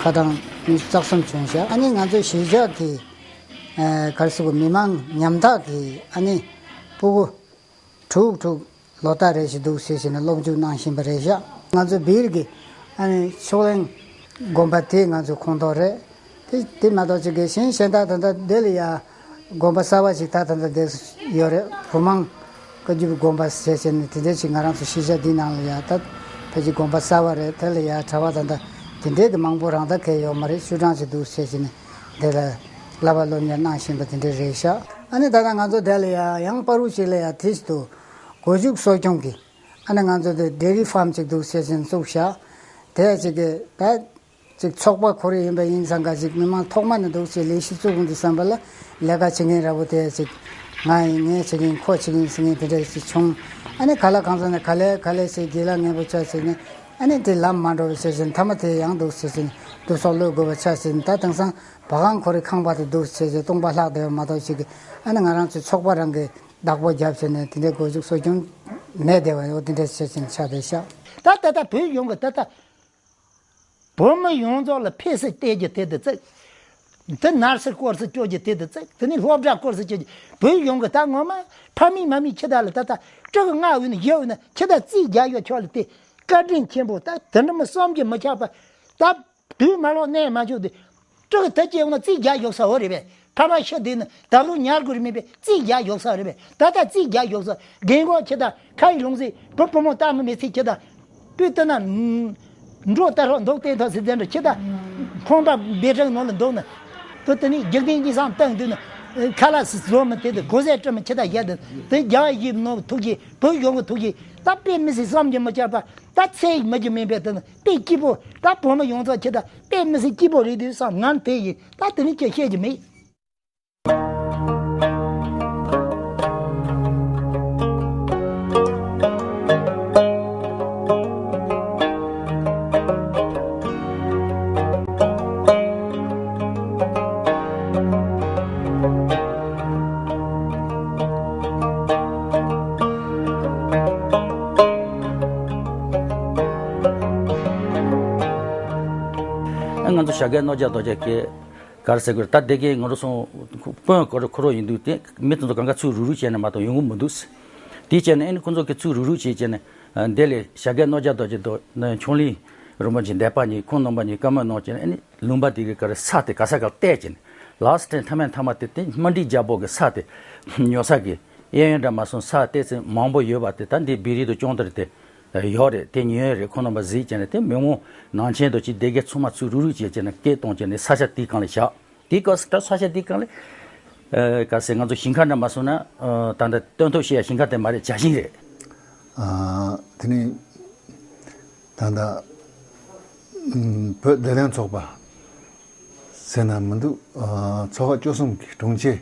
ཁ་གྲངས་ཉི་ཤུ་རྩ་གསུམ་བྱུང་ཤག་ཨ་ནི་ང་ཚོ་གཞིས་ཆགས་ཀྱི་ཨ་ག་རེ་ཟེར་གོ་མི་མང་ཉམ་ཐག་གི་ཨ་ནི་སྤུ་གུ་དྲུག་དྲུག་ལོ་ལྟར་རེ་བཞིན་འདུག་ཟེར་བཞིན་ནས་སློབ་འཇུག་གནང་བཞིན་པ་རེད་ཤག་ང་ཚོ་སྦིར་གྱི་ཨ་ནི་ཕྱོགས་གླིང་དགོན་པ་དེ་ང་ཚོའི་ཁོངས་གཏོགས་རེད། དེ་དེ་མ་གཏོགས་ཅིག་གི་གཞན་གཞན་དག་ད་ལྟ་འདི་ལ་ཡ་དགོན་པ་གསར་པ་ཞིག་ད་ད་ལྟ་འདིར་ཡོད་རེད། བུ་མང་བཀའ་བརྒྱུད་དགོན་པ་ཟེར་བྱས་ནས་དེ་འདྲ་ཞིག་ང་རང་ཚོ་གཞིས་ཆགས་འདི་ནང་ལ་ཡ་ད་ཕལ་ཆེར་དགོན་པ་གསར་པ་རེད། དེ་ལ་ཡ་གྲྭ་པ་ད་ལྟ་དེ་འདྲའི་གི་མང་པོ་རང་ད་གས་ཡོད་མ་རེད། བཅུ་གྲངས་ཅིག་འདུག་ཟེར་བྱས་ནས་འདི་ལ་བསླབ་པ་སློབ་གཉེར་གནང་བཞིན་པ་དེ་འདྲ་རེད་ཤག་ཨ་ནི་ད་ལྟ་ང་ཚོ་དེ་ལ་ཡ་ཡང་བར་དུ་ཅིག་ལ་ཡ་དེ་ཞིག་འདུག་སྒོ་ཕྱུགས་གསོ་སྐྱོང་གི་ཨ་ནི་ང་ཚོ་དེ་ཌེ་རི་ཕཱམ་ཅིག་འདུག་ཟེར་བཞིན་བཙུགས་ཤག་དེ་ཅིག་གི་ད་ཅིག་ཚོགས་པ་ཁོ་རེ་ཡིན་པ་ཡིན་ཙང་ག་ཅིག་མི་མང་ཐོག་མ་ནས་འདུག་ཅེས་ལས་གཞི་བཙུགས་འོང་དུས་བསམ་པ་ལ་ལས་ཀ་བྱེད་མཁན་ར་བོ་དེ་ཅིག་ང་ཡིན་ངས་བྱེད་མཁན་ཁོ་བྱེད་མཁན་ཟེར་མཁན་དེ་འདྲ་ཞིག་བྱུང་། ཨ་ནི་ག་ལ་གང་ཟག་ནས་ག་ལེ་ག་ལེ་ཞིག་དགེ་ལགས་ངན་པོ་ཆགས་ཟེར་ནས་ཨ་ནི་དེ་ལམ་མ་འགྲོ་བའི་ཆ་ཟེར་ནས་མཐའ་མ་དེ་ཡང་འདུག་ཟེར་ཟེར་ནས་དུ་སོག་ལོས་དགོས་པ་ཆགས་ཟེར་ནས་ད་དེང་སང་བ་གང་ཁོ་རེ་ཁང་པ་དེ་འདུག་ཟེར་ཟེར་སྟོང་པ་ལྷག་བསྡད་པ་མ་གཏོགས་ཞིག་གི་ཨ་ནི་ང་རང་ཚོའི་ཚོགས་པ་རང་གི་བདག་པོ་བརྒྱབ་བྱས་ནས་དེ་འདྲའི་སྒོ་ཕྱུགས་གསོ་སྐྱོང་མེད་བསྡད་པ་ཡོད། དེ་འདྲ་བྱས་ཕྱིན་ཆགས་བསྡད་ཤག་ད་ད་ལྟ་བོད་གཞུང་གི་ད་ལྟ་བོད་མི་ཡོངས་རྫོགས་ལ་ཕན་སེམས་སྟེར་རྒྱུ་དེ་དུ་བརྩིགས། དེ་ནར་སི་ཀོར་སི་སྐྱོར་རྒྱུ་དེ་དུ་བརྩིགས། དེ་ནས་སློབ་གྲྭ་ཀོར་སི་སྐྱོར་རྒྱུ། བོད་གཞུང་གི་ད་ངོ་མ་ཕ་མེས་མ་མེས་ཁྱི་དག་ལ་ད་ལྟ་སྤྲི་གི་ལྔ་འོས་ན་བཞི་འོས་ན་ཁྱི་དག་རྩིས་རྒྱག་ཡོད་ཆོག་ལ་དེ་བཀའ་དྲིན་ཆེན་པོ། ད་དེ་འདྲ་མི་བསམ་གྱིས་མི་ཁྱབ་པ། ད་དུས་མ་ལོག་གནས་མ་བཅུག་དེ། སྤྲི་གི་དེ་སྐྱེ་བོ་ན་རྩིས་རྒྱག་ཡོད་ས་འོ་རེད་པས། ཕ་མ་ཤི་དེ་ནི་ད་ལོ་ཉར་དགོས་རེད་མིན་པས། རྩིས་རྒྱག་ཡོད་ས་རེད་པས། ད་ལྟ་རྩིས་རྒྱག་ཡོད་ས། རྒན་གོག་ཁྱི་དང་ཁ་ཡི་ལུང་སྲིད་བུ་བུ་མོ་ལྟ་མི་མི་ཚེ་ཁྱི་དང་། དཔེ་ལྟ་ན། འགྲོ་ལྟ་རོགས་འདུག་སྟེ་ཐོག་སི་ཙན་འགྲོ་ཁྱི་དང་། ཁོང་པ་སྦས་ཁྲང་ནང་ལ་འདུག་ན། དུ་དེ་ནི་རྒྱུག་ལྡན་གྱི་སང་བཏང་དུས་ན། ཁ་ལག་སི་བཟོ་མི་དེ་དུ་གོ་ཟས་སྤྲི་མི་ཁྱི་དང་བཞག་དུ་དེ་རྒྱ་བ་ཡིབ་ནོ་ཐུགས་ཀྱི་བུ་ཡོང་གི་ཐུགས་ཀྱི་ད་དཔེ་མི་སྲིད་བསམ་གྱིས་མི་ཁྱབ་པ། ད་ཚེ་ཡི་མི་རྒྱུ་མིན་པའི་དོན་དཔེ་སྐྱིད་པོ། ད་བུ་མོ་ཡོངས་རྫོགས་ཁྱེད་ད་དཔེ་མི་སྲིད་སྐྱིད་པོ་རེད་དུས་སང་ངན་དེ་ཡིན། ད་དེ་ནི་ཁྱེད་ཤེས་ཀྱི་མེད། ང་ཚོ་ཞྭ་སྒབ་རྣོ་རྒྱག་རྡོ་རྒྱག་གི་ག་རེ་ཟེར་དགོས་རེད། ད་སྡེ་དགེ་ང་རང་ཚོ་དཔོན་ཁོ་རང་ཁོ་རང་ཡིན་དུས་དེ་མི་དེ་ཚོ་གང་ག་ཚུར་རུག་རུག་བྱས་ནས་མ་གཏོགས་ཡོང་གི་མི་འདུག་དེ་བྱས་ནས་ཨ་ནི་ཁོ་ཚོ་གི་ཚུར་རུག་རུག་བྱས་བྱས་ནས་འདི་ལས་ཞྭ་སྒབ་རྣོ་རྒྱག་རྡོ་རྒྱག་རྡོ་ཆོས་གླིང་རིན་པོ་ཆེ་འདས་པ་ཉིད་ཁོང་རྣམ་པ་གཉིས་བཀའ་མོལ་གནང་བྱས་ནས་ཨ་ནི་ལུང་པ་དེ་གི་ག་རེ་ས་དེ་ག་ས་ག་ལ་བལྟས་བྱས་ནས་ལ་སི་ཊེན་མཐའ་མའི་མཐའ་མ་དེ་དེ་རྨ་འབྲི་རྒྱལ་པོ་གི་ས་དེ་ཉོ་ས་གི་གཡས་གཡོན་འདྲ་མ་སོང་ས་བལྟས་ཚེ་མང་པོ་ཡོད་པ་དེ་ད་འདི་བི་རི་དུ་ཅོང་ཏེ་རི་དེ་ཡོད་རེད། དེ་ཉོས་རེད། ཁོང་རྣམ་པ་གཟིགས་བྱས་ནས་དེ་མི་ངོ་ནང་ཆེན་དུ་ཅིག་སྡེ་དགེ་ཚང་མ་ཚུར་རུག་རུག་བྱས་བྱས་ནས་སྐད་གཏོང་བྱས་ནས་ས་ཆ་དེའི་སྒང་ལ་བཞག་དེའི་སྐབས་སུ་ད་ས་ཆ་དེའི་སྒང་ལ་ཨ་ག་ཟེར་ང་ཚོ་ཞིང་ཁ་འདྲ་མ་སོང་ན་ཨ་ད་ལྟ་སྟོན་ཐོག་བཤད་ཡ་ཞིང་ཁ་དེ་མ་རེད། བྱ་ཞིང་རེད། ཨ་དེ་ནི་ད་ལྟ་ཨམ་བོད་བདེ་ལྡན་ཚོགས་པ་ཟེར་ན་མི་འདུག་ཨ་ཚོགས་པ་བཅུ་གསུམ་གི་དྲུང་ཆེ་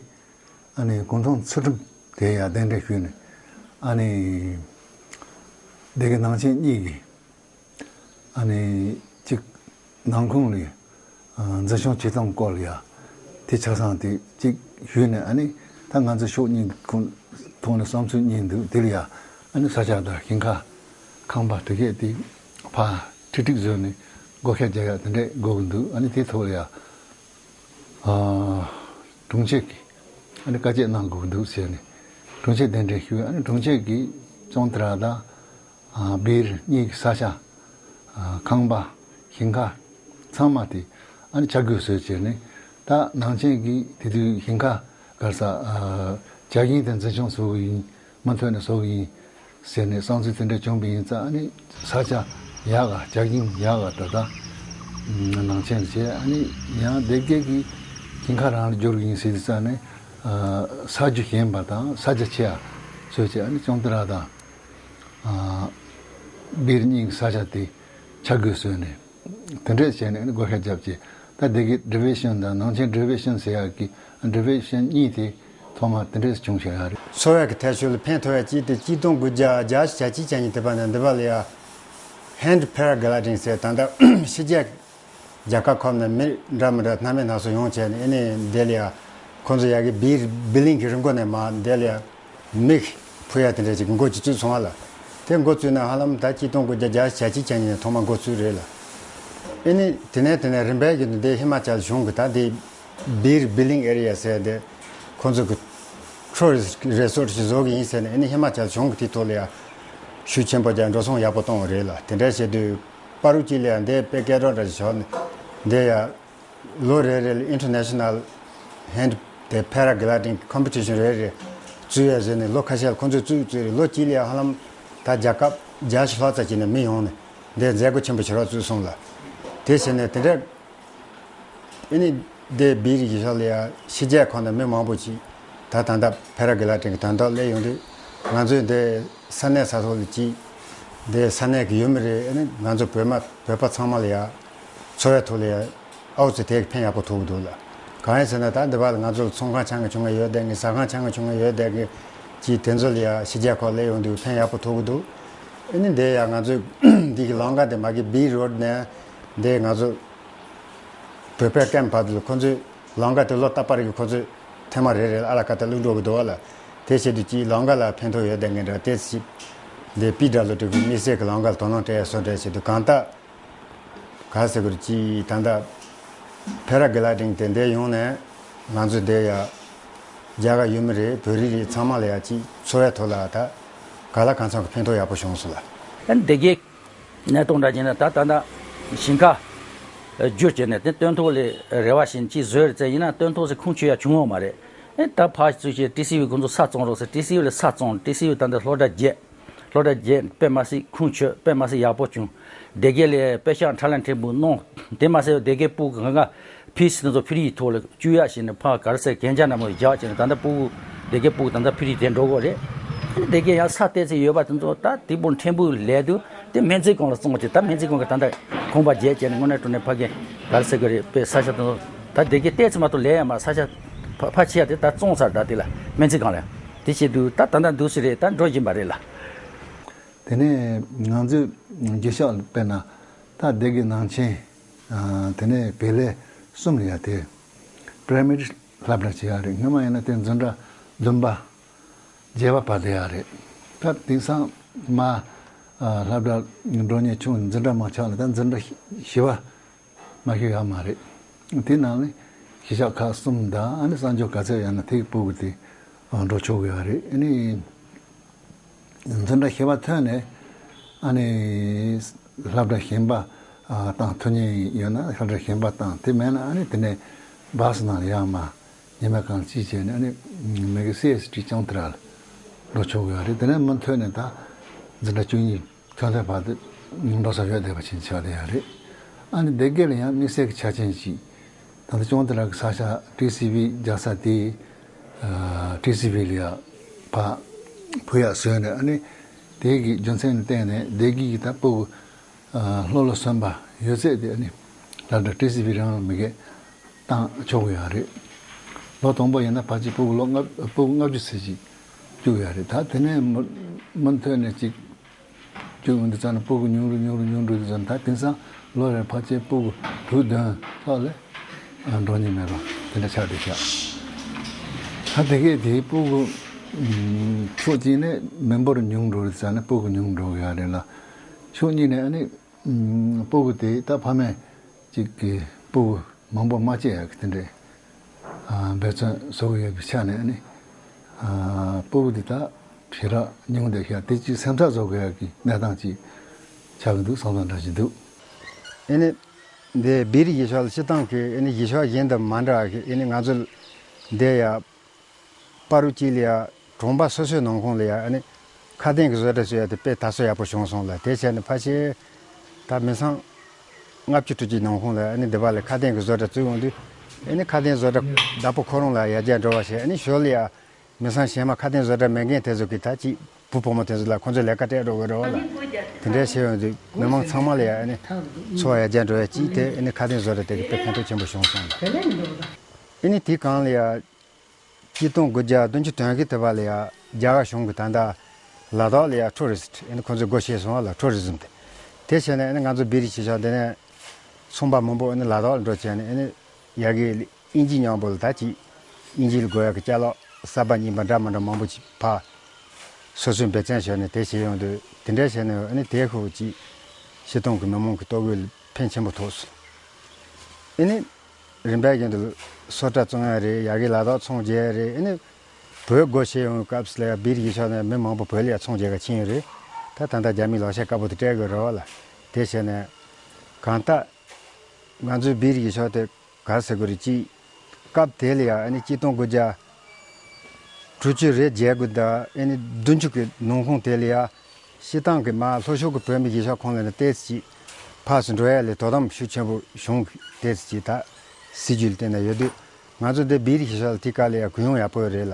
ཨ་ནི་ཀུན་ཐང་ཚུལ་ཁྲིམས་དེ་ཡ་གདན་འདྲེན་ཞུས་ནས་ཨ་ནི་སྡེ་དགེ་ནང་ཆེན་གཉིས་ཀྱི་ཨ་ནི་གཅིག་ནང་ཁུངས་ལ་ཨ་འཛིན་སྐྱོང་བྱེད་སྟངས་སྐོར་ལ་ཡ་དེ་ཆ་ཚང་དེ་གཅིག་ཞུས་ནས་ཨ་ནི་ད་ང་ཚོ་ཕྱོགས་གཉིས་ཀྱི་ཁོངས་ཐོག་ནས་བསམ་ཚུལ་གཉིས་འདུག་དེ་ལ་ཡ་ཨ་ནི་ས་ཆ་དང་ཞིང་ཁ་ཁང་པ་དེ་གས་དེ་ཕར་ཁྲིག་ཁྲིག་བཟོས་ནས་བགོ་བཤའ་རྒྱག་ཡ་དེ་འདྲས་དགོས་ཀྱི་འདུག་ཨ་ནི་དེ་ཐོག་ལ་ཡ་ཨ་དྲུང་ཆེ་གིས་ཨ་ནི་བཀའ་བཅད་གནང་དགོས་ཀྱི་འདུག་ཟེར་ནས་དྲུང་ཆེ་གདན་འདྲེན་ཞུས། ཨ་ནི་དྲུང་ཆེ་གིས་ཅོང་ཏེ་ར་དང་། ཨ་སྦིར་གཉིས་ཀྱི་ས་ཆ། ཨ་ཁང་པ། ཞིང་ཁ། ཚང་མ་དེ་ཨ་ནི་བྱ་དགོས་ཟེར་བྱས་ནས་ད་ནང་ཆེན་གྱིས་དེ་དུས་ཞིང་ཁ་ག་རེ་ཟ་ཨ་བྱ་ཞིང་དེ་འཛིན་སྐྱོང་བཟོ་གི་ཡིན་མུ་མཐུད་ནས་བཟོ་གི་ཡིན་ཟེར་ནས་བསམ་ཚུལ་དེ་འདྲ་བྱུང་བ་ཡིན་ཙང་ཨ་ནི་ས་ཆ་ཡག་ག་བྱ་ཞིང་ཡག་ག་ད་ལྟ་ནང་ཆེན་བྱས་ཨ་ནི་ཡང་སྡེ་དགེ་གི་ཞིང་ཁ་རང་ལ་བསྒྱུར་གི་ཡིན་ཟེར་དུས་ཙང་ནས་ཨ་ས་རྒྱུ་ཞན་པ་དང་ས་རྒྱུ་ཆེ་ཡ་བཟོས་བྱས་ཨ་ནི་ཅོང་ཏེ་ར་དང་། ཨ་སྦིར་གཉིས་ཀྱི་ས་ཆ་དེ་བྱ་དགོས་ཟེར་ནས་དེ་འདྲས་བྱས་ནས་བགོ་བཤའ་བརྒྱབ་ཀྱི། ད་སྡེ་དགེ་ཌི་བི་ཤན་དང་ནང་ཆེན་ཌི་བི་ཤན་ཟེར་ཡག་གི་ཌི་བི་ཤན་གཉིས་དེ་ཐོག་མ་དེ་འདྲས་བྱུང་བཞག་ཡ་རེད། འཚོ་བའི་གི་འཐབ་ཕྱོགས་ལ་ཕན་ཐོགས་ཡ་གཅིག་དེ་གཅིག་སྟོང་དགུ་བརྒྱ་བརྒྱད་ཅུ་གྱ་གཅིག་གྱ་གཉིས་དེ་བར་ནས་འདི་བར་ལ་ཡ་ཧེན་ཌི་པེ་ར་གི་ལའི་ཌིང་ཟེར་ད་ལྟ་ཕྱི་རྒྱལ་རྒྱལ་ཁབ་ཁག་ནས་མི་འདྲ་མི་འདྲ་སྣ་མིན་སྣ་ཚོགས་ཡོང་བྱས་ནས་ཨ་ནི་འདི་ལ་ཡ་ཁོང་ཚོ་ཡ་གི་སྦིར་བི་ལིང་གི་རི་མགོ་ནས་མར་འདི་ལ་ཡ་མིག་ཕུ་ཡ་དེ་འདྲ་ཅིག་འགོ་ཅིག་བཙུགས་སོང་བ་ལ། དེ་འགོ་བཙུགས་ན་ཧ་ལམ་ད་གཅིག་སྟོང་དགུ་བརྒྱ་བརྒྱད་ཅུ་གྱ་གཅིག་གྱ་གཉིས་ནས་ཐོག་མ་འགོ་བཙུགས་རེད་ལ། ཨ་ནི་དེ་ནས་དེ་ནས་རིམ་པས་ཀྱི་འདི་ཧི་མ་ཅལ་གཞུང་གི་ད་འདི་སྦིར་བི་ལིང་ཨེ་རི་ཡ་ཟེར་དེ་ཁོང་ཚོ་གི་ཊུ་རི་སི་ཊི་རི་སོར་ཊི་ཞིག་བཟོ་གི་ཡིན་ཟེར་ནས་ཨ་ནི་ཧི་མ་ཅལ་གཞུང་གི་དེ་ཐོག་ལ་ཡ་ཤུགས་ཆེན་པོ་ཀྱང་འགྲོ་སོང་ཡག་པོ་གཏོང་བ་རེད་ལ། དེ་འདྲ་བྱས་དུས་པ་རུ་ཅི་ལ་ཡ་འདི་དཔེ་སྐད་གྲགས་འདྲ་ཞིག་ཆགས་ནས་འདི་ཡ། ལོ་རེ་རེ་ལ་ཨིན་ཊར་ནེ་ཤ་ནལ་ཧེན་ཌི་དེ་པེ་ར་གི་ལའི་ཌིང་ཀོམ་པི་ཊི་ཤན་རེ་རེ་བཙུགས་ཡ་ཟེར་ནས་ལོ་ཁ་ཤས་ལ་ཁོང་ཚོས་བཙུགས་བཙུགས་རེད། ལོ་གཅིག་ལ་ཡ་ཧ་ལམ་ད་རྒྱལ་ཁབ་བརྒྱ་ཞིག་ལྷག་ཙམ་ཅིག་ནས་མི་ཡོང་ནས་འདི་མཛད་སྒོ་ཆེན་པོ་ཞེ་དྲག་བཙུགས་སོང་ལ། དེ་བྱས་ནས་དེ་འདྲ་ཨ་ནི་འདི་སྦིར་གྱི་ཕྱོགས་ལ་ཡ་ཕྱི་རྒྱལ་ཁག་ནས་མི་མང་པོ་ཅིག་ད་ད་ལྟ་པེ་ར་གི་ལའི་ཌིང་གི་དོན་དག་སླེབས་ཡོང་དུས་ང་ཚོས་འདི་ས་གནས་ས་ཐོག་ལ་ཅིག་ འདི་ས་གནས་ཀྱི་ཡུལ་མི་རེད། ཨ་ནི་ང་ཚོ་བོད་མ་བོད་པ་ཚང་མ་ལ་ཡ་འཚོ་བའི་ཐོག་ལ་ཡ་ཨའུ་ཙི་དེ་ཕན་ཡག་པོ་ཐོགས་ཀྱི་འདུག་ལ། གང་ཡིན་ཟེར་ན་ད་འདི་བ་ལ་ང་ཚོ་ལ་ཚོང་ཁང་ཆང་གི་ཆུང་ངུ་ཡོད་བསྡད་མཁན། ཟ་ཁང་ཆང་གི་ཆུང་ངུ་ཡོད་བསྡད་མཁན་གྱིས་དེ་ཚོ་ལ་ཡ་ཕྱི་རྒྱལ་ཁག་སླེབས་ཡོང་དུས་ཕན་ཡག་པོ་ཐོགས་ཀྱི་འདུག་ཨ་ནི་འདི་ཡ་ང་ཚོ་འདི་གི་ལམ་ཁ་དེ་མ་གི་བི་རོཌ་ནས་འདི་ང་ཚོ་བོད་པའི་ཀེམ་བར་དུ་ཁོ་ཚོས་ལམ་ཁ་དེ་ལོ་རྟག་པར་གྱི་ཁོ་ཚོས་ཐེངས་མ་རེ་རེ་ལ་ཨ་ལ་ཀ་ཏ་བླུགས་འགྲོ་གི་འདུག་བ་ལ། དེ་བྱེད་དུས་ཀྱི་ལམ་ཁ་ལ་ཕན་ཐོགས་ཡོད་བསྡད་མཁན་འདྲ་དེ་ཞིག་འདི་པི་ཌ་ལོ་ཏི་གི་དམིགས་བསལ་གྱི་ལམ་ཁ་ལ་དོ་སྣང་སྤྲད་བཟོ་འདྲ་བྱེད་དུས་གང་ལྟར་ག་ཟེར་དགོས་རེད། ཀྱི་ད་ལྟ་ཕེ་ར་གི་ལ་ཌིང་དེ་འདྲ་ཡོང་ནས་ང་ཚོ་འདི་ཡ་རྒྱ་གར་ཡུལ་མི་རེད། བོད་རིགས་རེད། ཚང་མ་ལ་ཡ་ཅིག་འཚོ་བའི་ཐོག་ལ་ད་ག་ལ་གང་འཚམ་གྱི་ཕན་ཐོགས་ཡག་པོ་བྱུང་སོང་ལ། ཨ་ནི་སྡེ་དགེ་གནས་སྟངས་འདྲ་བྱས་ན་ད་ད་ལྟ་ཞིང་ཁ་བསྒྱུར་བྱས་ནས་དེ་སྟོན་ཐོག་ལ་རེ་བ་བྱས་ནས་ཅིག་བཟོས་རེད་ཟེར་ཡིན་ན་སྟོན་ཐོག་ཟེར་ཁུངས་འཁྱོལ་ཡ་བྱུང་ཡོད་མ་རེད། ཨེ་ད་ཕར་ཚུར་བྱས་ཊི་སི་ཝི་ཁོང་ཚོ་ས་བཙོང་རོགས་ཟེར། ཊི་སི་ཝི་ལ་ས་བཙོང་། ཊི་སི་ཝི་ད་ལྟ་སློབ་གྲྭ་བརྒྱད། སློབ་གྲྭ་བརྒྱད་དཔེ་མ་སྲིད་ཁུངས་འཁྱོལ། དཔེ་མ་སྲིད་ཡག་པོ་བྱུང་། སྡེ་དགེ་ལ་དཔེ་ཤག་ཁྲ་ལན་ཕྲན་བུ་གནང་། དེ་མ་ཟད་སྡེ་དགེ་སྤུ་གུ་གང་ག་ཕི་སི་དེ་ཚོ་ཕི་རི་ཐོག་ལ་བཅུག་ཡག་བྱས་ནས་ཕར་ག་རེ་ཟེར་གན་རྒྱ་ནང་མོ་རྒྱག་བྱས་ནས་ད་ལྟ་སྤུ་གུ་སྡེ་དགེ་སྤུ་གུ་ད་ལྟ་ཕི་རི་དེ་འགྲོ་གི་རེད། ཨ་ནི་སྡེ་དགེ་ཡང་ས་ཏོག་ཙམ་ཡོད་པ་དེ་ཚོ་ད་དེ་སྤུ་ཕྲན་བུ་ལས་དུས་དེ་སྨན་རྩིས་ཁང་ལ་བཙོང་བྱས། ད་སྨན་རྩིས་ཁང་གི་ད་ལྟ་ཁང་པ་བརྒྱད་བྱས་ནས་དངོས་གནས་དྲང་གནས་ཕ་གི་ག་རེ་ཟེར་གི་རེད། དཔེ་ས་ཆ་དེ་ཚོ་ད་སྡེ་དགེ་ཏོག་ཙམ་མ་གཏོགས་ལས་ཡ་མ། ས་ཆ་ཕ་ཕ་ཆེ་ཡ་དེ་ད་བཙོང་ཚར། ད་དེ་ལ་སྨན་རྩིས་ཁང་ལ་དེ་བྱེད་དུས་ད་ད་ལྟ་འདུག་སེ་རེད། ད་འགྲོ་བཞིན་པ་རེད་ལ། དེ་ནས་ང་ཚོའི་རྒྱུ་ཤག་ལ་དཔེར་ན་ད་སྡེ་དགེ་ནང་ཆེན། ཨ། དེ་ནས་བེ་ལེ་གསུམ་ལ་ཡ་དེ་པྲའི་མ་རི་སློབ་གྲྭ་བྱེད་ཡ་རེད། སྔོན་མ་ཡིན་ན་དེ་འཛིན་གྲྭ་བདུན་པ་བརྒྱད་པ་བར་དུ་ཡ་རེད། ད་དེང་སང་མ། ཨ། སློབ་གྲྭ་འགྲོ་མཁན་ཆུང་འཛིན་གྲྭ་མང་ཆགས་ལ་ད་འཛིན་གྲྭ་བཞི་པ་མ་ཞིག་ཡོད་མ་རེད། དེ་ནང་ནས་གཞིས་ཆགས་ཁག་གསུམ་དང་ཨ་ནི་གསར་འབྱོར་ག་ཚད་ཡོད་ན་དེའི་སྤུ་གུ་དེ་འགྲོ་ཆོག་གི་ཡོད་རེད། ཨ་ནི་འཛིན་གྲྭ་བཞི་པ་ཐོན་ནས་ཨ་ནི་སློབ་གྲྭ་གཞན་པ་བཏང་ཐུབ་མཁན་ཡོད་ན་སློབ་གྲྭ་གཞན་པ་བཏང་། དེ་མེད་ན་ཨ་ནི་དེ་ནས་བཱ་སི་ནང་ལ་ཡར་མར་ཉི་མ་གང་ཅིག་བྱས་ནས་ཨ་ནི་མི་གི་སི་ཨེས་ཊི་ཅང་ཏི་ར་ལ་འགྲོ་ཆོག་གི་ཡོད་རེད། དེ་ནས་མུ་མཐུད་ནས་ད་འཛིན་གྲྭ་བཅུ་གཉིས་ཐོན་ཐོན་བར་དུ་འགྲོ་ས་ཡོད་བསྡད་པ་ཅིག་ཆགས་བསྡད་ཡོད་རེད། ཨ་ནི་སྡེ་དགེ་ལ་ཡང་དམིགས་བསལ་གྱི་ཆ་རྐྱེན་ཅིག་ད་ལྟ་ཅང་ཏི་ར་གི་ས་ཆ་ཊི་སི་ཝི་རྒྱག་ས་དེ། ཨ། ཊི་སི་ཝི་ལ་ཡ་ཕར་ཕུལ་ཡག་བཟོས་ནས་ཨ་ནི་དེ་གི་རྒྱུ་མཚན་ལ་བརྟེན་ནས་སྡེ་དགེ་གི་ད་སྤུ་གུ། ཨ། ལོ་ལ་སོན་པ་ཡོད་ཚད་དེ་ཨ་ནི་སློབ་གྲྭ་ཊི་སི་ཝི་རང་ལ་མི་སྒེར་བཏང་ཆོག་གི་ཡོད་རེད། ལོ་དང་པོ་ཡིན་ན་ཕལ་ཆེར་སྤུ་གུ་ལོ་ལྔ། སྤུ་གུ་ལྔ་བཅུ་ཙམ་ཅིག་བཅུག་ཡོད་རེད། ད་དེ་ནས་མུ་མུ་མཐུད་ནས་ཅིག་བཅུག་ཡོང་དུས་ཙམ་ནས་སྤུ་གུ་ཉུང་རུ་ཉུང་རུ་ཉུང་རུ་འགྲོ་དུས་ཙམ། ད་དེང་སང་ལོ་རེར་ཕལ་ཆེར་སྤུ་གུ་དྲུག་བདུན་ལྷག་ལས་འགྲོ་མཁན་མེད་པ་དེ་འདྲ་ཆགས་བསྡད་ཤག་ད་དེ་གས་དེའི་སྤུ་གུ། ཨ། ཕྱོགས་གཅིག་ནས་མི་འབོར་ཉུང་འགྲོ་དུས་ཙམ་ནས་སྤུ་གུ་ཉུང་འགྲོ་གི་ཡོད་རེད་ལ། ཕྱོགས་གཉིས་ནས་ཨ་ནི། ཨ། སྤུ་གུ་དེ་ད་ཕ་མས་ཅིག་གི་སྤུ་གུ་མང་པོ་མ་སྐྱེ་ཡག་གི་དེ་འདྲའི། ཨ། འབད་བརྩོན་བཟོ་གི་ཡོད་པའི་ཆ་ནས་ཨ་ནི། ཨ། སྤུ་གུ་དེ་ད་ཞེ་དྲག་ཉུང་བསྡད་ཤག་དེ་ཅིག་སེམས་ཐག་བཟོ་དགོས་ཡག་གི་གནས་སྟངས་ཅིག་ཆགས་ཀྱི་འདུག་བསམ་བསམ་འདྲ་ཞིག་འདུག་ཨ་ནི་འདི་བེ་རི་གཞིས་ཆགས་ལ་སྤྱིར་བཏང་གི་ཨ་ནི་གཞིས་ཆགས་གཞན་དང་མ་འདྲ་བ་གི་ཨ་ནི་ང་ཚོ་འདི་ཡ། པ་རུ་ཅི་ལ་ཡ་གྲོང་པ་སོ་སོའི་ནང་ཁོངས་ལ་ཡ་ཨ་ནི་ཁ་གདན་གྱི་བཟོ་གྲྭ་བཟོ་ཡ་དེ་དཔེ་དར་སྲོལ་ཡག་པོ་བྱུང་སོང་ལ། དེ་བྱས་ནས་ཕལ་ཆེར་ད་མི་ཚང་ལྔ་བཅུ་དྲུག་ཅུའི་ནང་ཁོངས་ལ་ཨ་ནི་འདི་བ་ལ་ཁ་གདན་གྱི་བཟོ་གྲྭ་བཙུགས་ཡོང་དུས་ཨ་ནི་ཁ་གདན་བཟོ་གྲྭ་བདག་པོ་ཁོ་རང་ལ་ཡར་རྒྱས་འགྲོ་བ་བྱས། ཨ་ནི་ཞོར་ལ་ཡ་མི་ཚང་གཞན་མ་ཁ་གདན་བཟོ་གྲྭ་མེད་མཁན་དེ་ཚོ་གི་ད་ཅིག་བུ་བུ་མོ་དེ་ཚོ་ལ་ཁོང་ཚོས་ལས་ཀ་སྤྲད་འགྲོ་དགོས་རེད་བ་ལ། དེ་འདྲའི་བྱས་ཡོང་དུས་མི་མང་ཚང་མ་ལ་ཡ་ཨ་ནི་འཚོ་བ་ཡར་རྒྱས་འགྲོ་ཡ་ཅིག་དེ་ཨ་ནི་ཁ་གདན་བཟོ་གྲྭ་དེ་གི་དཔེ་ཕན་ཐོགས་ཆེན་པོ་བྱུང་སོང་ལ། ཨ་ནི་དེ་གང་ལ་ཡ། ཆིག་སྟོང་དགུ་བརྒྱ་བདུན་ཅུ་དོན་བཞི་དེ་བ་ལ་ཡ་རྒྱ་གར་གཞུང་གིས་ད་ལྟ་ལ་དྭགས་ལ་ཡ་ཊུ་རི་སི་ཊི་ཨ་ནི་ཁོ་ཚོས་སྒོ་ཕྱེ་སོང་བ་ལ། ཊུ་རི་ཛིམ་དེ། དེ་བྱས་ནས་ཨ་ནི་ང་ཚོ་བེ་རི་གཞིས་ཆགས་འདི་ནས་ཚོང་པ་མང་པོ་ཨ་ནི་ལ་དྭགས་ལ་འགྲོ་བྱས་ནས་ཨ་ནི་ཡ་གི་དབྱིན་ཇི་མཉམ་པོ་ལ་ད་ཅིག་དབྱིན་ཇི་ལ་དགོས་ཡ་གི་ཅ་ལག་གསར་པ་རྙིང་པ་འདྲ་མི་འདྲ་མང་པོ་ཅིག་ཕར་སོ་སོས་འབད་བརྩོན་བྱས་ནས་དེ་བྱས་ཡོང་དུས་དེ་འདྲ་བྱས་ནས་ཨ་ནི་དེ་ཁོ་ཅིག་སྤྱིར་བཏང་གི་མི་མང་གི་ལྟོ་གོས་ལ་ཕན་ཆེན་པོ་ཐོགས་སོང་། ཨ་ནི། རིམ་པས་ཀྱང་དུ་སོ་ཊ་བཙོང་ཡ་རེད། ཡ་གི་ལ་དྭགས་ཚོང་རྒྱག་ཡ་རེད། ཨ་ནི་བོད་སྒོ་ཕྱེ་ཡོང་བའི་སྐབས་སུ་ལ་ཡ་བེ་རི་གཞིས་ཆགས་ནས་མི་མང་པོ་བོད་ལ་ཡ་ཚོང་རྒྱག་ག་ཕྱིན་ཡོད་རེད། ད་ད་ལྟ་རྒྱ་མིས་ལག་ཆ་དཀར་པོ་དེ་སྤྲད་དགོས་རེད་བ་ལ། དེ་བྱས་ནས་གང་ལྟར་ང་ཚོའི་བེ་རི་གཞིས་ཆགས་དེ་ག་རེ་ཟེར་དགོས་རེད། ཅིག་སྐབས་དེ་ལ་ཡ་ཨ་ནི་ཆིག་སྟོང་དགུ་བརྒྱ་དྲུག་ཅུ་རེ་བརྒྱད་དགུ་དང་ཨ་ནི་བདུན་ཅུ་གི་ནང་ཁོངས་དེ་ལ་ཡ། སྤྱིར་བཏང་གི་མར་ལྷོ་ཕྱོགས་ཀྱི་བོད་མི་གཞིས་ཆགས་ཁོངས་ལ་ནི་ཏོག་ཙམ་ཅིག་ཕར་ཚུར་འགྲོ་ཡ་ལ་དོ་དམ་ཤུགས་ཆེན་པོ་བྱུང་། ཏོག་ཙམ་ཅིག་ད་སྲིད་ཇུས་ལ་བརྟེན་ནས་ཡོད་དུས། ང་ཚོ་འདི་བེ་རི་གཞིས་ཆགས་ལ་དེ་ག་ལ་ཡ་གུ་ཡངས་ཡག་པོ་ཡོད་རེད་ལ།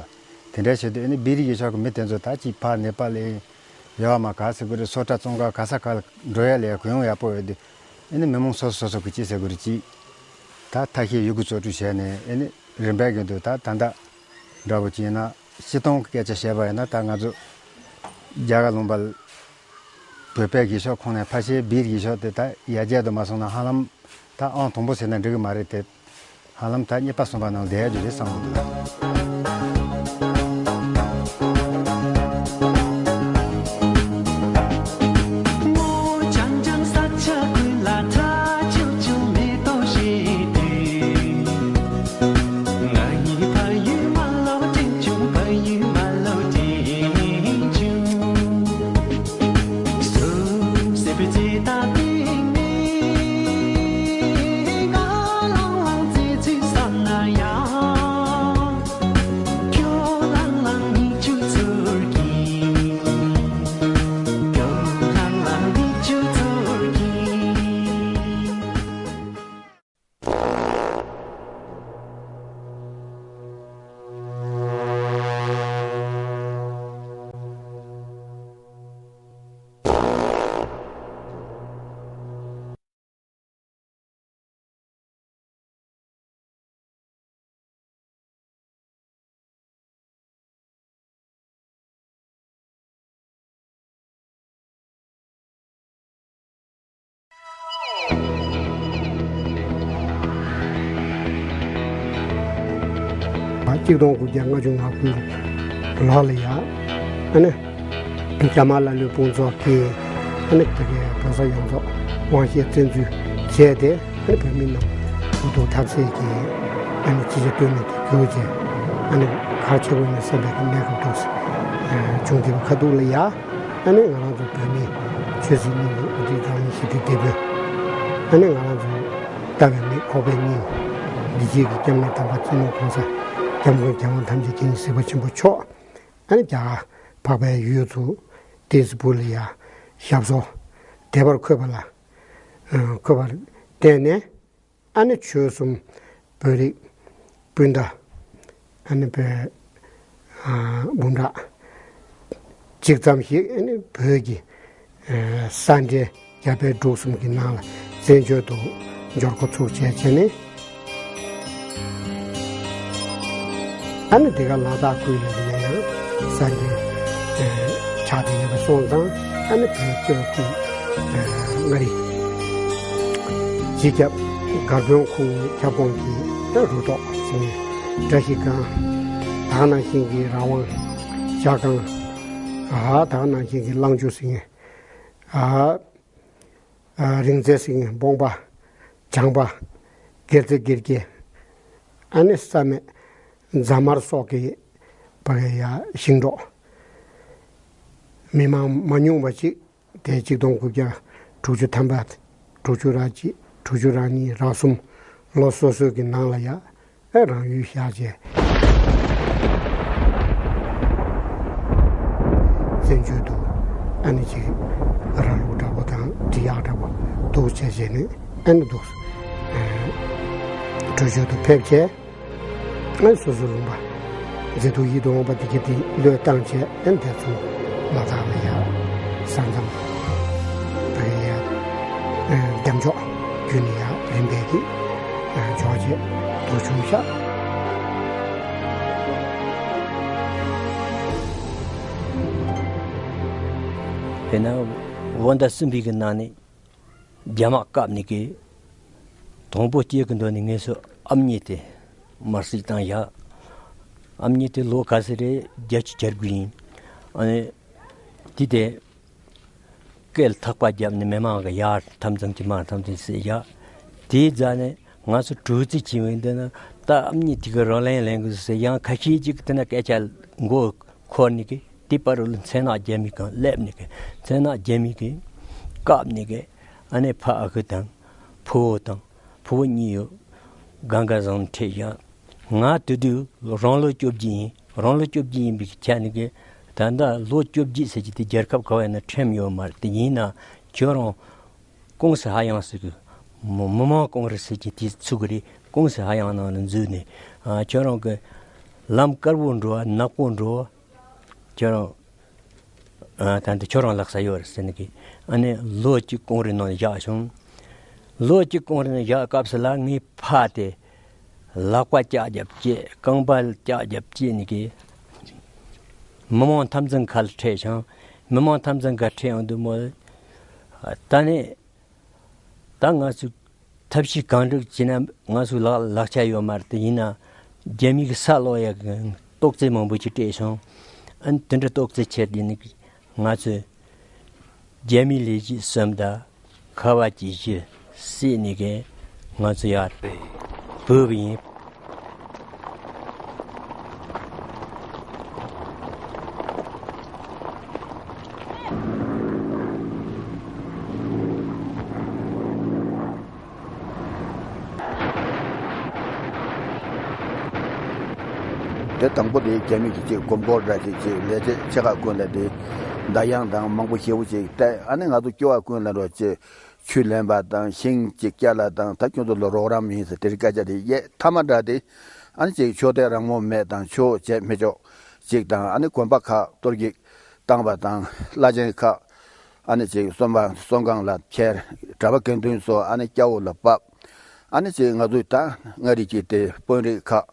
དེ་འདྲ་བྱས་དུས་ཨ་ནི་བེ་རི་གཞིས་ཆགས་ཀྱི་མི་དེ་ཚོ་ད་ཅིག་ཕར་ནེ་པ་ལ་ཡིན། ཡོད་མ་ག་ཟེར་གི་རེད། སོ་ཁྲ་བཙོང་ག་ག་ས་ག་ལ་འགྲོ་ཡ་ལ་ཡ་གུ་ཡངས་ཡག་པོ་ཡོད་དེ། ཨེ་ནི་མི་མང་སོ་སོ་སོ་སོ་གི་ཅི་ཟེར་གི་རེད། ཅི་ད་ཐ་ཤལ་ཡི་གུ་བཙོ་བཀྲུ་བྱས་ནས་ཨེ་ནི་རིམ་པས་གི་འདུག་ད་ད་ད་འདྲ་པོ་ཅི་ཡིན་ན་སྤྱིར་བཏང་གི་སྐད་ཆ་བཤད་པ་ཡིན་ན། ད་ང་ཚོ་རྒྱ་གར་ལུང་པ་བོད་པའི་གི་ཕྱོགས་ཁོངས་ནས་ཕལ་ཆེར་བིར་གི་ཕྱོགས་དེ་ད་ཡར་རྒྱས་དུ་མ་སོང་ན་ཧ་ལམ་ད་ཨང་དང་པོ་ཟེར་ན་འགྲིག་གི་མ་རེད་དེ། ཧ་ལམ་ད་གཉིས་པ་གསུམ་པ་ནང་བསྡད་ཡ་རྒྱུ་རེད་བསམ་གི་འདུག་གཅིག་སྟོང་དགུ་བརྒྱ་ལྔ་བཅུ་ང་དགུ་ལོ་ལ་ཡ། ཨ་ནི། རྒྱ་དམར་ལ་ལུའི་དཔུང་ཚོགས་ཀྱིས་ཨ་ནི་དེ་གའི་བོད་ས་ཡོངས་རྫོགས་དབང་ཤེད་བཙན་འཛུལ་བྱས་ཏེ། ཨ་ནི་བོད་མི་རྣམས་འུ་ཐུག་ཐབས་ཟད་ཀྱིས་ཨ་ནི་ཅི་བྱ་གཏོལ་མེད་དུ་གྱུར་བྱས། ཨ་ནི་གར་ཆེ་བོ་ནས་སེམས་པའི་གནས་སྐབས་འདུག་བྱུང་། དེ་བ་ཁ་ཐུག་ལ་ཡ། ཨ་ནི་ང་རང་ཚོ་བོད་མི་ཆོས་སྲིད་གཉིས་ཀྱི་དབུ་ཁྲིད་རང་ལུས་ཞི་བདེའི་སྡེ་དཔོན། ཨ་ནི་ང་རང་ཚོ་ལྟ་བའི་མིག་ཁོག་པའི་སྙིང་། འདི་རྗེས་ཀྱི་སྐྱབས་གནས་དམ་པ་བཙུན་མོ་གོང་ས་སྐྱབས་མགོན་རྒྱལ་དབང་ཐམས་ཅད་མཁྱེན་གཟིགས་པ་ཆེན་པོ་མཆོག་ཨ་ནི་རྒྱ་གར་འཕགས་པའི་ཡུལ་དུ་ཏེ་ཛི་པུར་ལ་ཡ་ཞབས་སོར་བདེ་བར་འཁོད་པ་ལ་འཁོད་པར་བརྟེན་ནས། ཨ་ནི་ཆོལ་གསུམ་བོད་རིགས་སྤུན་ཟླ་ཨ་ནི་བོད་ཨ་འབུམ་ཕྲག་གཅིག་ཙམ་ཞིག་ཨ་ནི་བོད་ཀྱི་ཨ་ས་འབྲེལ་རྒྱ་བལ་འབྲུག་གསུམ་གྱི་ནང་ལ་བཙན་བྱོལ་དུ་འབྱོར་འགོ་ཚུགས་བྱས་བྱས་ནས། ཨ་ནི་དེ་ག་ལ་དྭགས་ཁུལ་ལ་ཡིན་ན་ཡང་ས་འབྲེལ་ཆགས་བསྡད་ཡོད་པ་སོང་ཙང་། ཨ་ནི་བོད་སྐྱོད་ཀྱི་མངའ་རིས་སྤྱི་ཁྱབ་སྒར་དཔོན་ཁོང་ཁྱབ་ཁོངས་ཀྱི་རུ་ཐོག་ཟེར་ནས་བཀྲ་ཤིས་སྒང་། ད་ག་ནང་བཞིན་གྱི་རང་དབང་ལྕགས་སྒང་། ཨ་ད་ག་ནང་བཞིན་གྱི་གླང་ཆུ་ཟེར་ནས། ཨ། ཨ་རིང་བཙན་ཟེར་མཁན་སྤོང་པ། བྱང་པ། སྒེར་རྩེ་སྒེར་གྱི། ཨ་ནི་ས་སྨད་རྫ་དམར་སོགས་ཀྱི་བ་ག་ཡ་ཞིང་འབྲོག་མི་མང་མ་ཉུང་བ་ཅིག་དེ་གཅིག་སྟོང་དགུ་བརྒྱ་དྲུག་ཅུ་ཐམ་པ། དྲུག་ཅུ་ར་གཅིག་དྲུག་ཅུ་ར་གཉིས་ར་གསུམ་ལོ་སོ་སོའི་གི་ནང་ལ་ཡ། ཨེ་རང་ཡུལ་བཞག་བྱས། བཙན་བྱོལ་དུ་ཨ་ནི་ཅིག་ར་ལུག་འདྲ་པོ་དང་འབྲི་གཡག་འདྲ་པོ་འདུག་བྱས་བྱས་ནས་ཨ་ནི་འདུག་བྲོས་བྱོལ་དུ་ཕེབས་བྱས། ཨ་ནི་སོ་སོའི་ལུང་པ་མཛེས་སྡུག་ཡིད་དུ་འོང་བ་འདི་ག་དེ་བློས་བཏང་བྱས། ཨ་ནི་དེ་ཚོ་ལ་དྭགས་ལ་ཡ་ས་མཚམས་ད་ག་ཡ་འདེམས་འཇོག་བརྒྱུད་ནས་ཡ་རིམ་པས་ཀྱིས་འཇོག་བྱས་འདུག་བྱུང་ཤག་དཔེར་ན་བོད་ཟླ་གསུམ་པའི་གི་ནང་ནས་རྒྱ་དམག་བཀབ་ནས་གི་དང་པོ་སྐྱེས་ཀྱི་འདོད་ནས་ངེས་སུ་ཨ་མྱེས་དེ་དམར་གསོད་བཏང་ཡ། ཨ་མྱེས་དེ་ལོ་ག་ཚོད་རེད། བརྒྱད་ཅུ་གྱ་དགུ་ཡིན། ཨ་ནི་དེ་དེ་སྐེ་ལ་ཐག་པ་བརྒྱབ་ནས་མི་མང་གི་ཡར་འཐམ་ཙམ་གྱི་མར་འཐམ་ཙམ་བྱས་ཡ། དེའི་རྗེས་ནས་ང་ཚོ་དྲུག་ཙམ་བྱས་པའི་འདི་ན་ད་ཨ་མྱེས་དེ་གི་རང་ལན་ལེན་དགོས་ཟེར། ཡང་ཁ་ཤས་ཅིག་དེ་ན་སྐད་ཆ་མགོ་འཁོར་ནས་གི་དེ་བར་དུ་ལ་མཚན་ནག་རྒྱ་མི་གང་སླེབས་ནས་གི་མཚན་ནག་རྒྱ་མི་གི་བཀབ་ནས་གི་ཨ་ནི་ཕ་ཨ་ཁུ་དང་ཕུ་བོ་དང་། ཕུ་བོ་གཉིས་ཡོད། སྒང་ག་བཟང་ཁྲིད་ཡ། ང་དེ་དུས་རང་ལོ་བཅོ་བརྒྱད་ཡིན། རང་ལོ་བཅོ་བརྒྱད་ཡིན་པའི་ཆ་ནས་གི་ད་ལྟ་ལོ་བཅོ་བརྒྱད་ཟེར་གྱི་དེ་རྒྱལ་ཁབ་ག་བ་ཡིན་ན་ཁྲིམས་ཡོད་མ་རེད། དེ་ཡིན་ན་ཁྱོད་རང་ཀུང་སི་ཧ་ཡང་ཟེར་གི་མི་མི་མང་ཀུང་སི་ཟེར་གྱི་དེ་ཚུགས་གི་རེད། ཀུང་སི་ཧ་ཡང་ནང་ལ་འཛུལ་ནས་ཨ་ཁྱོད་རང་གི་ལམ་དཀར་པོ་འགྲོ་བ་ནག་པོ་འགྲོ་བ། ཁྱོད་རང་ ཨ། ད་འདི་ཁྱོད་རང་ལག་ས་ཡོད་རེད་ཟེར་ནི་གི། ཨ་ནི་ལོ་གཅིག་ཀོང་རི་ནང་བཞག་བྱུང་། ལོ་གཅིག་ཀོང་རི་ནང་བཞག་སྐབས་སུ་ལ་ངའི་ཕ་དེ་ལག་པ་ལྕགས་རྒྱབ་བཅད། རྐང་པ་ལྕགས་རྒྱབ་བཅད་ནི་གི། མི་མང་འཐབ་འཛིང་ཁ་ལ་འཕྲད་བྱུང་། མི་མང་འཐབ་འཛིང་ཁ་འཕྲད་ཡོང་དུས་མོ། ད་ནི། ད་ང་ཚོས་ཐབས་ཤེས་གང་སྒྲུབ་བྱས་ན་ང་ཚོའི་ལག་ལག་ཆ་ཡོད་མ་རེད། དེ་ཡིན་ན་རྒྱ་མི་གི་ས་སློག་ཡ་གི་ཏོག་ཙེ་མང་པོ་ཅིག་སྤྲད་སོང་། ཨ་ནི་དེ་འདྲ་ཏོག་ཙེ་ཁྱེར་དེ་ནི་ང་ཚོས་རྒྱ་མི་ལས་བྱེད་གསུམ་དང་ཁ་བ་ཅིག་བཞི་བསད་ནི་གི་ང་ཚོ་ཡར་བུད་པ་ཡིན། དེ་དང་པོ་དེ་རྒྱ་མི་གི་ཅིག་སྒོམ་སྐོར་འདྲ་ཅིག་ཅིག་ལས་བྱེད་ཆེ་ཁག་ཀུན་ལ་དེ་མདའ་ཡང་དང་མང་པོ་ཞེ་པོ་ཅིག་སྟེར། ཨ་ནི་ང་ཚོ་སྐྱོ་བ་ཀུན་ལ་རོགས་ཅིག་ཆུ་ལེན་པ་དང་ཤིང་གཅིག་བསྐྱལ་ལ་དང་ད་ཁྱོད་ཚོ་ལ་རོགས་རམ་ཡིན་ཟེར་དེ་རིགས་སྐད་ཆ་དེ་ཡས་མཐའ་མ་འདྲ་དེ། ཨ་ནི་ཅིག་ཆོས་དད་རང་མོས་མེད་དང་ཆོས་བྱེད་མི་ཆོག་ཅིག་དང་། ཨ་ནི་དགོན་པ་ཁག་གཏོར་བཤིག་བཏང་བ་དང་བླ་ཆེན་ཁག་ཨ་ནི་ཅིག་གསོན་པ་གསོན་ཁང་ལ་ཁྱེར། གྲྭ་པ་དགེ་འདུན་ཚོ་ཨ་ནི་སྐྱ་བོ་ལ་བབས། ཨ་ནི་ཅིག་ང་ཚོའི་ད་མངའ་རིས་ཀྱི་དེ་དཔོན་རིགས་ཁག་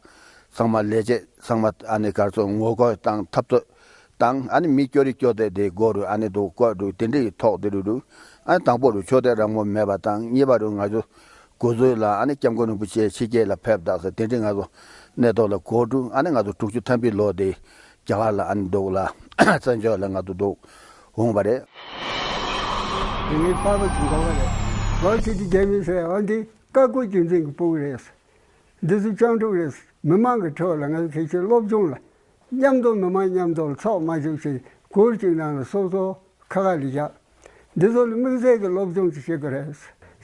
ཚང་མ་ལས་བྱེད་ཚང་མ་ཨ་ནི་གར་སོང་ངོ་རྒོལ་དང་འཐབ་རྩོད་དང་། ཨ་ནི་མི་སྐྱོ་རི་སྐྱོ་དེ་དེ་སྒོ་རུ་ཨ་ནི་འདུག་བཀོད་འདུག་དེ་འདྲའི་ཐོག་དེ་རུ་རུ། ཨ་ནི་དང་པོ་རུ་ཆོས་དད་རང་མོས་མེད་པ་དང་། གཉིས་པ་རུ་ང་ཚོ་སྐུ་གཟུགས་ལ་ཨ་ནི་སྐྱབས་མགོན་རིན་པོ་ཆེ་ཕྱི་རྒྱལ་ལ་ཕེབས་དགོས་ཟེར་དེ་འདྲའི་ང་ཚོ་གནས་ཐོག་ལ་གོ་འདུག་ཨ་ནི་ང་ཚོ་དྲུག་ཅུ་ཐམ་པའི་ལོ་དེ་རྒྱ་གར་ལ་ཨ་ནི་འདུག་ལ་བཙན་བྱོལ་ལ་ང་ཚོ་འདུག་འོང་བ་རེད། དེ་ནས་པར་པ་ཅིག་འགོག་པ་རེད། ལོ་ཕྱེད་ཀྱི་རྒྱ་མི་ཟེར་བ་འདི་བཀའ་བཀོད་རྒྱུད་འཛིན་གྱི་ཕྲུ་གུ་རེད། འདི་ཚོ་སྤྱང་ཕྲུག་རེད། མི་མང་གི་ཁྲོད་ལ་ང་ཚོ་ཕལ་ཆེར་སློབ་སྦྱོང་ལ་མཉམ་དུ་མི་མང་མཉམ་དུ་ལ་ཚོགས་མ་བཅུག་ཅིག་སྒོར་གཅིག་ནང་ལ་སོ་སོ་ཁ་ཁ་ལ་བཞག་འདི་ཚོ་ལ་དམིགས་བསལ་གྱི་སློབ་སྦྱོང་ཅིག་བྱེད་དགོས་རེད།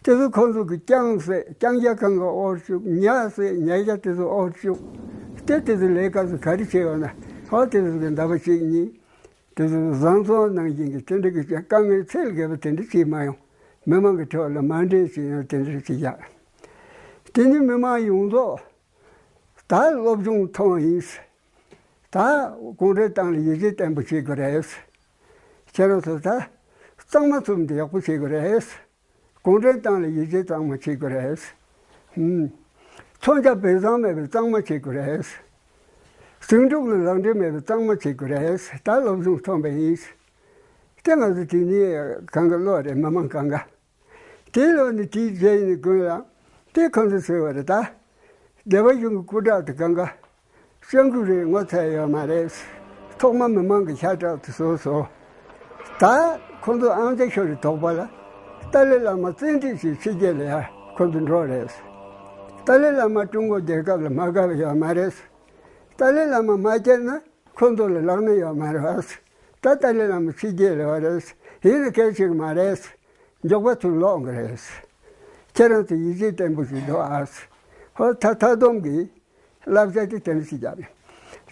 དེ་ཚོ་ཁོང་ཚོ་གི་རྐྱང་བསད། རྐྱང་རྒྱ་གང་ག་དབོར་བཅུག་ཉ་བསད། ཉ་རྒྱ་དེ་ཚོ་དབོར་བཅུག་དེ་དེ་ཚོ་ལས་ཀ་ཚོ་ག་རེ་བྱས་ཡོད་ན། ཧོ་དེ་ཚོ་གི་ཟླ་བ་གཅིག་གཉིས་དེ་ཚོ་བཟང་བཙོང་གནང་བཞིན་གྱི་དེ་འདྲ་གི་དཀའ་ངལ་ཚད་ལས་བརྒལ་བ་དེ་འདྲ་བྱེད་མ་ཡོང་། མི་མང་གི་ཁྲོད་ལ་མ་འདྲེས་བྱེད་ཡོང་དེ་འདྲ་བྱེད་ཡ། དེ་ནི་མི་མང་ཡོངས་རྫོགས་ད་སློབ་སྦྱོང་ཐོན་ཡིན། ད་གུང་ཁྲན་ཏང་ལ་ཡིད་ཆེས་བརྟན་པོ་བྱེད་དགོས་རེད། ཁྱེད་རང་ཚོ་ད་གཙང་མ་བཙུམ་དེ་ཡག་པོ་བྱེད་དགོས་རེད། གུང་ཁྲན་ཏང་ལ་ཡིད་ཆེས་གཙང་མ་བྱེད་དགོས་རེད། ཧུམ། མཚོན་ཆ་སྦས་གསང་མེད་པའི་གཙང་མ་བྱེད་དགོས་རེད། ཟིང་འཁྲུག་ལ་ལག་འབྲེལ་མེད་པའི་གཙང་མ་བྱེད་དགོས་རེད། ད་སློབ་སྦྱོང་ཐོན་པ་ཡིན། དེ་ང་ཚོ་དེ་ནས་གང་ག་བློ་རེད། མི་མང་གང་ག་དེ་ལོ་ནི་དེའི་རྗེས་ནི་དགོན་ལ་དེ་ཁོང་ཚོས་ཟེར་བ་རེད་ད། སྡེ་པ་གཞུང་གི་སྐུ་དྲག་དེ་གང་ག་སྤྱང་ཀི་རེད། ངོ་ཚ་ཡོད་མ་རེད། ཐོག་མ་མི་མང་གི་ཤ་ཁྲག་དེ་བཟོས་སོ། ད་ཁོང་ཚོ་ཨང་རྩེ་ཤོར་རེ་དོགས་པ་ལ་ཏཱ་ལའི་བླ་མ་བཙན་ཁྲིད་བྱས་ཕྱི་རྒྱལ་ལ་ཡ་ཁོང་ཚོ་འགྲོ་རེད། ཏཱ་ལའི་བླ་མ་ཀྲུང་གོ་རྒྱལ་ཁབ་ལ་མ་དགའ་བ་ཡོད་མ་རེད། ཏཱ་ལའི་བླ་མ་མ་བསྐྱལ་ན་ཁོང་ཚོ་ལ་ལག་ན་ཡོད་མ་རེད་བ། ད་ཏཱ་ལའི་བླ་མ་ཕྱི་རྒྱལ་ལ་ཡོད་རེད། ཡིན་ན་གལ་ཆེ་གི་མ་རེད། མགྱོགས་པ་ཚུར་ལོག་གི་རེད། ཁྱེད་རང་ཚོ་ཡིད་ཆེས་བརྟན་པོ་ཞིག་འདུག་ཨ། ཧོ་ད་ད་སྡོམ་གི་བསླབ་བྱ་དེ་དེ་འདྲ་ཞིག་རྒྱབ་ནས་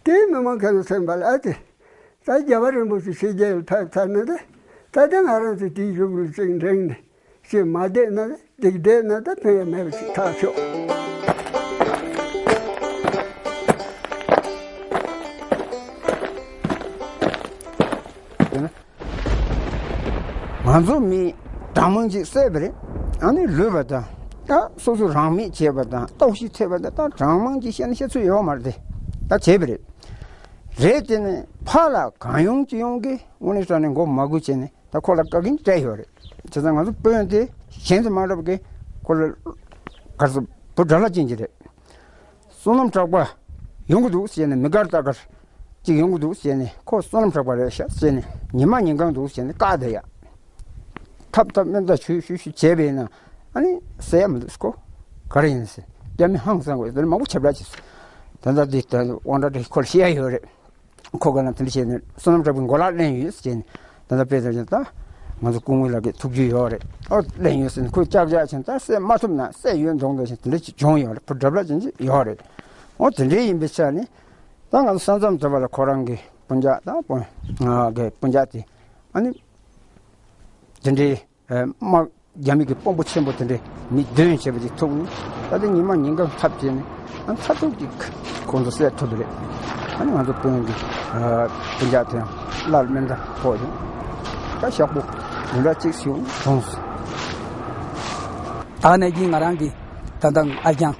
དེའི་མི་མང་ཁ་ལ་སེམས་པ་ལ་ཨ་དེ་ད་རྒྱལ་བ་རིན་པོ་ཆེ་ཕྱི་རྒྱལ་ལ་ཕེབས་ཚར་ན་དེ་ད་ལྟ་ང་རང་ཚོ་དེའི་གཞུག་ལ་ཅིག་འགྲེང་ནས་ཅིག་མ་བསྡད་ན་སྡིག་བསྡད་ན་ད་ཕན་ཡ་མེད་པ་ཞིག་ཐག་ཆོད། ང་ཚོ་མི་གྲངས་མང་ཅིག་བསད་པ་རེད། ཨ་ནི་ལུས་པ་དང་ད་སོ་སོ་རང་མེད་བྱས་པ་དང་ལྟོགས་ཤི་ཐེབས་པ་དང་ད་གྲངས་མང་ཅིག་བཤད་ན་བཤད་ཚོད་ཡོད་མ་རེད་དེ། ད་བྱས་པ་རེད། རེད་དེ་ནས་ཕར་ལ་གང་ཡོང་ཅི་ཡོང་གི་དངོས་གནས་དྲང་གནས་མགོ་མ་སྒུར་བྱས་ནས་ད་ཁོ་ལ་བཀའ་དྲིན་སྤྲད་ཡོད་རེད། བྱས་ཙང་ང་ཚོ་དཔོན་དེ་གཞན་དུ་མ་འགྲོ་བ་གི་ཁོ་ལ་ག་རེ་ཟེར་བུ་དགྲ་ལྷ་ཅན་གྱི་རེད། བསོད་ནམས་གྲགས་པ་ཡོང་གི་འདུག་ཟེར་ནས་མི་དགར་ལྟ་དགར་ཅིག་ཡོང་གི་འདུག་ཟེར་ནས་ཁོ་བསོད་ནམས་གྲགས་པ་རེད་ཤག་ཟེར་ནས་ཉི་མ་ཉིན་གང་འདུག་ཟེར་ནས་བཀག་བསྡད་ཡ། ཐབས་ཐབས་དམན་ད་ཞུ་ཞུ་ཞུ་བྱས་པས་ན་ཨ་ནི་ཟེར་ཡ་མི་འདུག་ཁོ་ག་རེ་ཡིན་ཟེར་རྒྱ་མི་ཧང་སང་དགོས་ཟེར་མང་པོ་ཁྱབ་བསྒྲགས་བྱས་སོང་། ད་ལྟ་འདི་ད་དབང་གྲགས་དེ་ཁོ་ལ་བཤད་ཡ་ཡོད་རེད། ཁོ་ག་ལ་དེ་འདྲ་བྱས་ནས་བསོད་ནམས་གྲགས་པའི་མགོ་ལག་ལེན་ཡོད་ཟེར་ནས་ད་ལྟ་དཔེ་ལྟར་ད་ང་ཚོ་སྐུ་ངོ་ལགས་ཀྱི་ཐུགས་རྒྱུས་ཡོད་རེད། ཨོ་ལེན་ཡོད་ཟེར་ནས་ཁོས་ལྕག་ལྕག་བྱས་ནས་ད་བསད་མ་ཐུབ་ན་བསད་ཡོད་མདོག་མདོག་བྱས་དེ་འདྲ་ཅིག་བྱུང་ཡོད་རེད། བུ་དགྲ་ལྷ་ཅན་ཅིག་ཡོད་རེད། ཨོ་དེ་འདྲའི་ཡིན་པའི་ཆ་ནས་ད་ང་ཚོ་ས་མཚམས་དེ་བ་ལ་ཁོ་རང་གི་སྤུན་ཀྱག་དང་སྤུན་ང་གི་སྤུན་ཀྱག་དེ་ཨ་ནི་དེ་འདྲའི་དམག་རྒྱ་མི་གི་དཔོན་པོ་ཆེན་པོ་དེ་འདྲའི་མི་བདུན་བྱས་པ་ཅིག་ཐུག་ནས་ད་ལྟ་ཉི་མ་ཉིན་གང་འཐབ་བྱས་ནས་ཨ་མཐའ་ཐུག་ཅིག་ཁོང་ཚོ་བསད་ཐུབ་པ་རེད། ཨ་ནི་ང་ཚོ་དཔོན་གྱི་སྤུན་ཀྱག་དེ་ཡང་སླར་མེ་མདའ་ཕོག་བྱུང་། ད་ཤོག་བུ་དེ་འདྲ་གཅིག་བྱུང་བྱུང་། ད་ནས་ཀྱིས་ང་རང་གི་ད་ལྟ་ཨ་རྐྱང་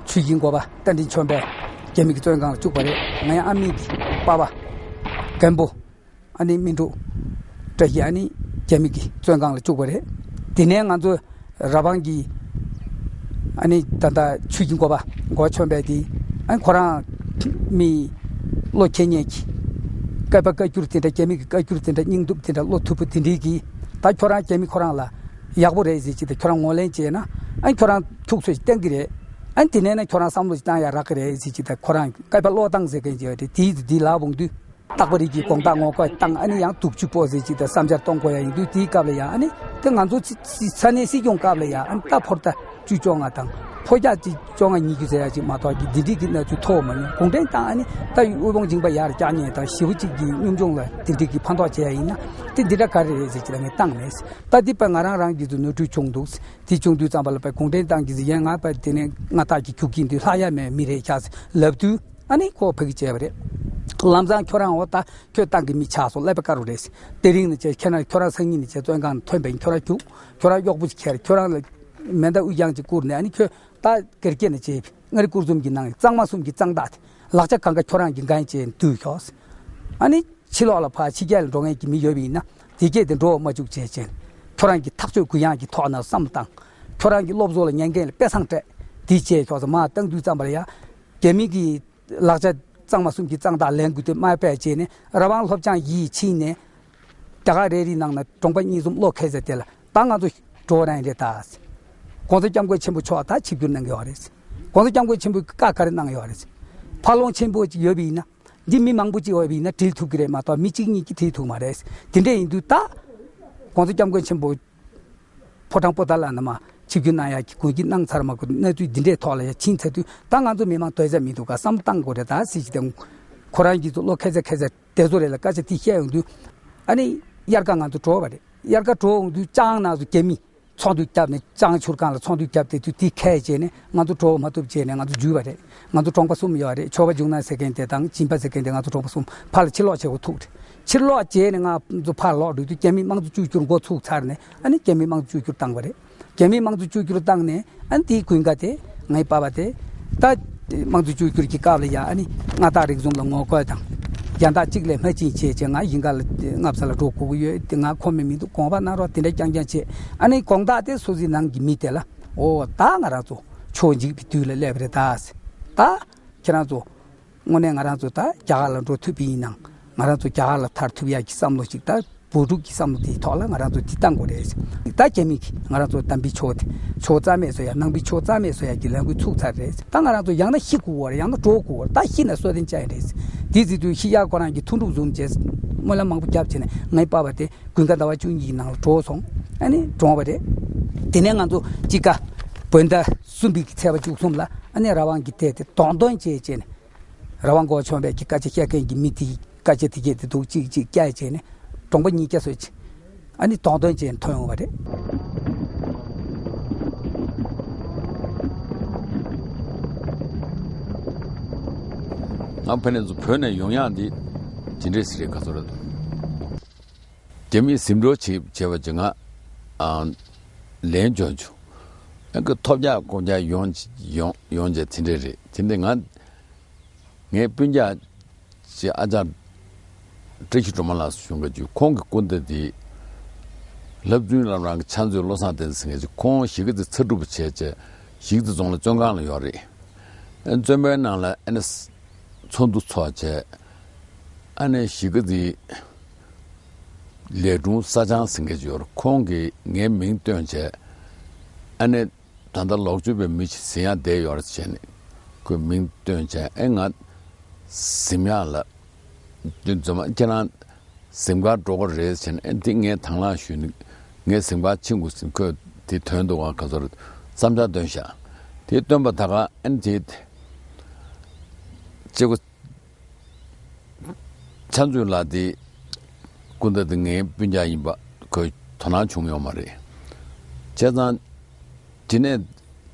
ཆོས་ཀྱི་འགོ་པ་རྟ་མགྲིན་ཆོས་འཕེལ་རྒྱ་མི་གི་བཙོན་ཁང་ལ་བཅུག་པ་རེད། ངའི་ཨ་མེས་ཀྱི་པ་ཕ་རྒན་པོ། ཨ་ནི་སྨིན་དྲུག་བཀྲ་ཤིས་ཨ་ནི་རྒྱ་མི་གི་བཙོན་ཁང་ལ་བཅུག་པ་རེད། དེ་ནས་ང་ཚོ་ར་བང་གི་ཨ་ནི་ད་ལྟ་ཆོས་ཀྱི་འགོ་པ་འགོ་ཆོས་འཕེལ་དེ་ཨ་ནི་ཁོ་རང་མི་བློ་འཁྱེར་མཁན་གྱི་བཀའ་པ་བཀའ་འགྱུར་དེ་འདྲ་རྒྱ་མི་གི་བཀའ་འགྱུར་དེ་འདྲ་སྙིང་སྟོབས་དེ་འདྲ་བློ་མཐུ་པོ་དེ་འདྲའི་གི་ད་ཁྱོད་རང་རྒྱ་མི་ཁོ་རང་ལ་ཡག་པོ་རེད་ཟེར་ཅིག་ད་ཁྱོད་རང་ངོས་ལེན་བྱས་ན་ཨ་ནི་ཁྱོད་རང་ཐུགས་ཚོད་ཅིག་བསྟན་གི་རེད། ཨ་ནི་དེ་ནས་ན་ཁྱོད་རང་བསམ་བློ་ཅིག་བཏང་ཡ་རག་གི་རེད་ཟེར་ཅིག་ད་ཁོ་རང་བཀའ་པ་བློ་བཏང་ཟེར་མཁན་ཅིག་ཡོད་རེད། དེའི་དེའི་ལ་འོང་དུས། རྟག་པ་རིགས་ཀྱི་དགོངས་དག་ངོ་སྐལ་བཏང་ཨ་ནི་ཡང་དུག་ཆུ་སྤོ་ཟེར་ཅིག་དང་བསམ་འཆར་གཏོང་དགོས་ཡ་ཡིན་དུས་དེའི་སྐབས་ལ་ཡང་ཨ་ནི་དེ་ང་ཚོ་ཚི་ཚི་ས་གནས་སྲིད་སྐྱོང་སྐབས་ལ་ཡང་ཨ་ནི་ད་ཕོར་ད་བཅུ་བཅོ་ལྔ་དང་ཕོ་རྒྱག་ཅིག་བཅོ་ལྔ་ཉིས་བརྒྱ་ཟེར་ཡ་ཅིག་མ་གཏོགས་ཀྱི་འདི་འདྲའི་གི་གནས་ཚུལ་ཐོག་མ་མྱོང་། གུང་ཁྲན་ཏང་ཨ་ནི་ད་དབུལ་ཕོངས་སྦྱིན་པ་ཡར་བཀྱག་ཉེན་དང་ཞེ་པོ་ཅིག་གི་གཉོམ་ཆུང་ལ་དེ་འདྲའི་གི་ཕན་ཐོགས་བྱེད་ཡ་ཡིན་ན་དེ་འདི་འདྲ་ག་རེ་རེད་ཟེར་ཅིག་ལ་ངས་བཏང་མེད། ད་འདི་པ་ང་རང་རང་གི་ཚོ་ནོར་འཁྲུལ་བྱུང་འདུག་དེ་བྱུང་དུས་ཙམ་པ་ལ་པ་གུང་ཁྲན་ཏང་གི་ཟེར་ཡན་ང་པ་དེ་ནས་ང་ཏག་གི་རྒྱུག་གིན་དུས་ལྷག་ཡ་མེད་མི་རེད་ཤག་ལབ་དུས། ཨ་ནི་ཁོ་ཕ་གི་བྱས་པ་རེད། ལམ་སང་ཁྱོད་རང་འོ་ད་ཁྱོད་ཏང་གི་མི་ཆགས་སོང་ཀླད་པ་དཀར་རུ་རེད། དེ་རིང་ནས་བྱས་ཁྱེད་རང་ཁྱོད་རང་སང་ཉིན་ནས་བྱས་བཙོན་ཁང་ནས་ཐོན་པ་ཡིན། ཁྱོད་རང་རྒྱུག་ཁྱོད་རང་གཡོག་པོ་ཅིག་ཁྱེར། ཁྱོད་རང་ལ་མེ་མདའ་དབུ་རྒྱང་ཅིག་བསྐུར་ནས་ཨ་ནི་ཁྱོད་ད་སྒེར་སྐྱེས་ནས་བྱས་མངའ་རིས་སྐོར་གསུམ་གྱི་ནང་གཙང་མ་གསུམ་གྱི་གཙང་དག་དེ་ལག་ཆ་གང་ག་ཁྱོད་རང་གི་འགན་བྱས་འདུས་ཤོག་ཨ་ནི་ཕྱི་ལོགས་ལ་ཕར་ཕྱི་རྒྱལ་ལ་འགྲོ་མཁན་གྱི་མི་ཡོད་པ་ཡིན་ན་དེ་སྐད་དེ་འགྲོ་མ་བཅུག་བྱས་བྱས་ཁྱོད་རང་གི་ཐག་གཅོད་གུ་ཡངས་ཀྱི་ཐོག་ན་བསམ་བློ་བཏང་། ཁྱོད་རང་གི་སློབ་གསོ་ལ་ཉན་མཁན་ལ་དཔེ་བཟང་སྤྲད་དེ་བྱས་ཤོག་ཟེར་མར་བཏང་དུས་ཙམ་པ་ལ་ཡ་རྒྱ་མི་གི་ལག་ཆ་གཙང་མ་གསུམ་གྱི་གཙང་དག་ལེན་དགོས་དུས་མ་པས་བྱས་ནས་ར་བང་སློབ་སྦྱོང་ཡིད་ཕྱིན་ནས་རྒྱ་གར་རེ་རེའི་ནང་ན་གྲོང་པ་གཉིས་གསུམ་བློ་ཁེལ་ཚེ་དེ་ལ་ད་ང་ཚོ་འགྲོ་རན་རེད་ད། གོང་ས་སྐྱབས་མགོན་ཆེན་པོ་མཆོག་ད་ཆིབས་བསྒྱུར་གནང་གི་ཡོད་རེད། གོང་ས་སྐྱབས་མགོན་ཆེན་པོས་བཀའ་ག་རེ་གནང་ཡོད་རེད། ཕར་ལོང་ཆེན་པོ་ཅིག་ཡོད་པ་ཡིན་ན་འདི་མི་མང་པོ་ཅིག་ཡོད་པ་ཡིན་ན་འགྲིལ་ཐུབ་ཀྱི་རེད་མ་གཏོགས་མི་གཅིག་གཉིས་ཀྱིས་འགྲིལ་ཐུབ་མ་རེད། དེ་འདྲ་ཡིན་དུས་ད་གོང་ས་སྐྱབས་མགོན་ཆེན་པོ་ཕོ་བྲང་པོ་ཏཱ་ལ་ན་མར་ཆིབས་བསྒྱུར་གནང་ཡག་གི་དགོངས་ཀྱི་གནང་ཚར་མ་དགོས་གནས་ཚུལ་འདི་འདྲའི་ཐོག་ལ་ཡ་ཕྱིན་ཚར་དུས་ད་ང་ཚོ་མི་མང་སྡོད་ས་མི་འདུག་ག་བསམ་བཏང་དགོས་རེད་ད་སྲིད་ཀྱི་དེ། ཁོ་རང་གིས་ཚོ་བློ་ཁེ་ཚ་ཁེ་ཚ་དེ་ཚོ་རེད་ལ་སྐད་ཆ་དེ་བཤད་ཡོང་དུས་ཨ་ནི་དབྱར་ཁ་ང་ཚོ་འགྲོ་བ་རེད། དབྱར་ཁ་འགྲོ་ཡོང་དུས་ལྕང་ནང་ཚོ་རྒྱ་མི་ཚོགས་འདུ་བརྒྱབ་ནས་ལྕང་ཆུར་སྒང་ལ་ཚོགས་འདུ་བརྒྱབ་དེ་དུས་དེ་ཁས་བྱས་ནས་ང་ཚོ་འགྲོ་མ་ཐུབ་བྱས་ནས་ང་ཚོ་འཇུས་པ་རེད། ང་ཚོ་གྲོང་པ་གསུམ་ཡོད་རེད། ཆོས་པ་འབྱུང་གནས་ཟེར་མཁན་དེ་དང་སྦྱིན་པ་ཟེར་མཁན་དེ་ང་ཚོ་གྲོང་པ་གསུམ་ཕར་ལ་ཕྱིར་ལོག་བྱེད་དགོས་ཐུག་རེད། ཕྱིར་ལོག་བྱས་ནས་ང་ཚོ་ཕར་ལོག་འགྲོ་དུས་རྒྱ་མིས་དམངས་གཙོ་བཅོས་བསྒྱུར་འགོ་ཚུགས་ཚར་ནས་ཨ་ནི་རྒྱ་མིས་དམངས་གཙོ་བཅོས་བསྒྱུར་བཏང་བ་རེད། རྒྱ་མིས་དམངས་གཙོ་བཅོས་བསྒྱུར་བཏང་ནས་ཨ་ནི་དེའི་དགུན་ཁ་དེ་ངའི་པ་ཕ་དེ་ད་དམངས་གཙོ་བཅོས་བསྒྱུར་གྱི་སྐབས་ལ་ཡ་ཨ་ནི་མངའ་བདག་རིགས་གསུམ་ལ་ངོ་རྒོལ་དང་རྒྱ་སྟག་གཅིག་ལས་མ་ཕྱིན་བྱས་བྱས་ང་ཞིང་ཁ་ལ་མངའ་ས་ལ་འགྲོ་དགོས་ཀྱི་ཡོད་དེ་ང་ཁོམ་མེད་མི་འདུག་དགོངས་པ་གནང་རོགས་དེ་འདྲ་རྐྱང་རྐྱང་བྱས། ཨ་ནི་དགོངས་དག་དེ་སོ་སོའི་ནང་གི་མི་དེ་ལ་འོ་ད་ང་རང་ཚོ་ཕྱོགས་འཇིག་པའི་དུས་ལ་སླེབས་པ་རེད་ད། ད་ཁྱེད་རང་ཚོ་དངོས་གནས་ང་རང་ཚོ་ད་རྒྱ་གར་ལ་འགྲོ་ཐུབ་པ་ཡིན་ནའང་ང་རང་ཚོ་རྒྱ་གར་ལ་ཐར་ཐུབ་ཡག་གི་བསམ་བློ་ཞིག་ད་བུ་ཕྲུག་གི་བསམ་བློ་དེའི་ཐོག་ལ་ང་རང་ཚོ་འདི་བཏང་དགོས་རེད། ད་རྒྱ་མི་གིས་ང་རང་ཚོ་དམ་པའི་ཆོས་དེ་ཆོས་རྩ་མེད་བཟོ་ཡག་ནང་པའི་ཆོས་རྩ་མེད་བཟོ་ཡག་གི་ལས་འགུལ་ཚུགས་ཚར་རེད། ད་ང་རང་ཚོ་ཡང་ན་ཤི་དགོས་པ་རེད། ཡང་ན་འགྲོ་དགོས་པ་རེད། ད་ཤི་ན་སྲོག་ལྡན་བཅའ་ཡི་རེད། དེ་ཟེར་དུས་ཤི་ཡག་ཁོ་རང་གི་མཐུན་གྲོགས་བཟུང་བྱས་སྨོན་ལམ་མང་པོ་བརྒྱབ་བྱས་ནས་ངའི་པ་ཕ་དེ་དགུན་ཁ་ཟླ་བ་བཅུ་གཉིས་ཀྱི་ནང་ལ་གྲོངས་སོང་། ཨ་ནི་གྲོངས་པ་རེད། དེ་ནས་ང་ཚོ་དཔྱིད་ཀ་བོད་ཟླ་གསུམ་པའི་ཚེས་པ་བཅུ་གསུམ་ལ་ཨ་ནི་ར་བང་གི་ཐད་དེ་གདོང་གདོང་བྱས་བྱས་ནས་ར་བང་གོ་ཆོན་པའི་གི་སྐད་ཆ་བཤད་མཁན་གྱི་མི་དེ་སྐད་ཆ་དེ་གས་དེ་འདུག་ཅིག་ཅིག་བསྐྱལ་བྱས་ནས་གྲོང་པ་ཉིས་བརྒྱ་ཙམ་ཅིག་ཨ་ནི་གདོང་གདོང་བྱས་ནས་ཐོན་ཡོང་བ་རེད། ང་ཕ་ནས་ཚོ་བོད་ནས་ཡོང་ཡག་འདི་ཇི་འདྲས་ཟེར་ག་ཚོད་རེད། རྒྱ་མིས་ཟིན་འགྲོ་བྱེད་བྱས་པ་ཅིག་ང་ཨ་ལན་འཇོག་འཇུ་ཨ་ཁོ་ཐོབ་རྒྱག་ཀོ་རྒྱག་ཡོང་ཡོང་ཡོང་བྱས་དེ་འདྲས་རེད། དེ་འདྲས་ང་ངའི་སྤུན་ཀྱག་ཅེས་ཨ་ཅག་བཀྲ་ཤིས་སྒྲོལ་མ་ལགས་སུ་ཞུ་འགའ་བརྒྱུད་ཁོང་གི་སྐུ་ཟླ་དེ་ལྷ་བཙུན་ལམ་རང་གི་ཕྱག་མཛོད་བློ་བཟང་བསྟན་འཛིན་ཟེར་མཁན་ཅིག་ཁོང་གཞིས་ཀ་རྩེ་ཚ་གྲུབ་བྱས་བྱས་གཞིས་ཀ་རྩེ་རྫོང་ལ་བཙོན་ཁང་ལ་ཡོད་རེད། ཨ་བཙོན་པའི་ནང་ལ་ཨ་ནི་ཚོགས་འདུ་ཚོགས་བྱས་ཨ་ནི་གཞིས་ཀ་རྩེ་ལས་དྲུང་ས་ཆང་ཟེར་མཁན་ཅིག་ཡོད་རེད། ཁོང་གིས་ངའི་མིང་བཏོན་བྱས་ཨ་ནི། ད་ལྟ་ལོག་སྤྱོད་པའི་མི་ཞིག་ཟིན་ཡག་བསྡད་ཡོད་རེད་བྱས་ནས་ཁོས་མིང་བཏོན་བྱས་ཨེ་ང་གཟིམ་ཡག་ལ་འདི་འཛོམས་ཁྱེད་རང་གཟིམ་གར་འགྲོ་གི་རེད་བྱས་ནས་ཨེ་འདི་ངས་དང་བླངས་ཞུས་ནས་ངས་གཟིམ་གར་ཕྱིན་དགོས་ཟིན་ཁོས་དེ་དོན་འདུག་ག་ག་ཚོད་རེད་བསམ་འཆར་བཏོན་ཤག་དེ་བཏོན་པ་ད་ག་ཨེ་དེ་གཅིག་པོ། ཕྱག་མཛོད་ལགས་དེ་སྐུ་ཟླ་དེ་ངའི་སྤུན་ཀྱག་ཡིན་པ་ཁོས་དོ་སྣང་བྱུང་ཡོད་མ་རེད། བྱས་ཙང་དེ་ནས་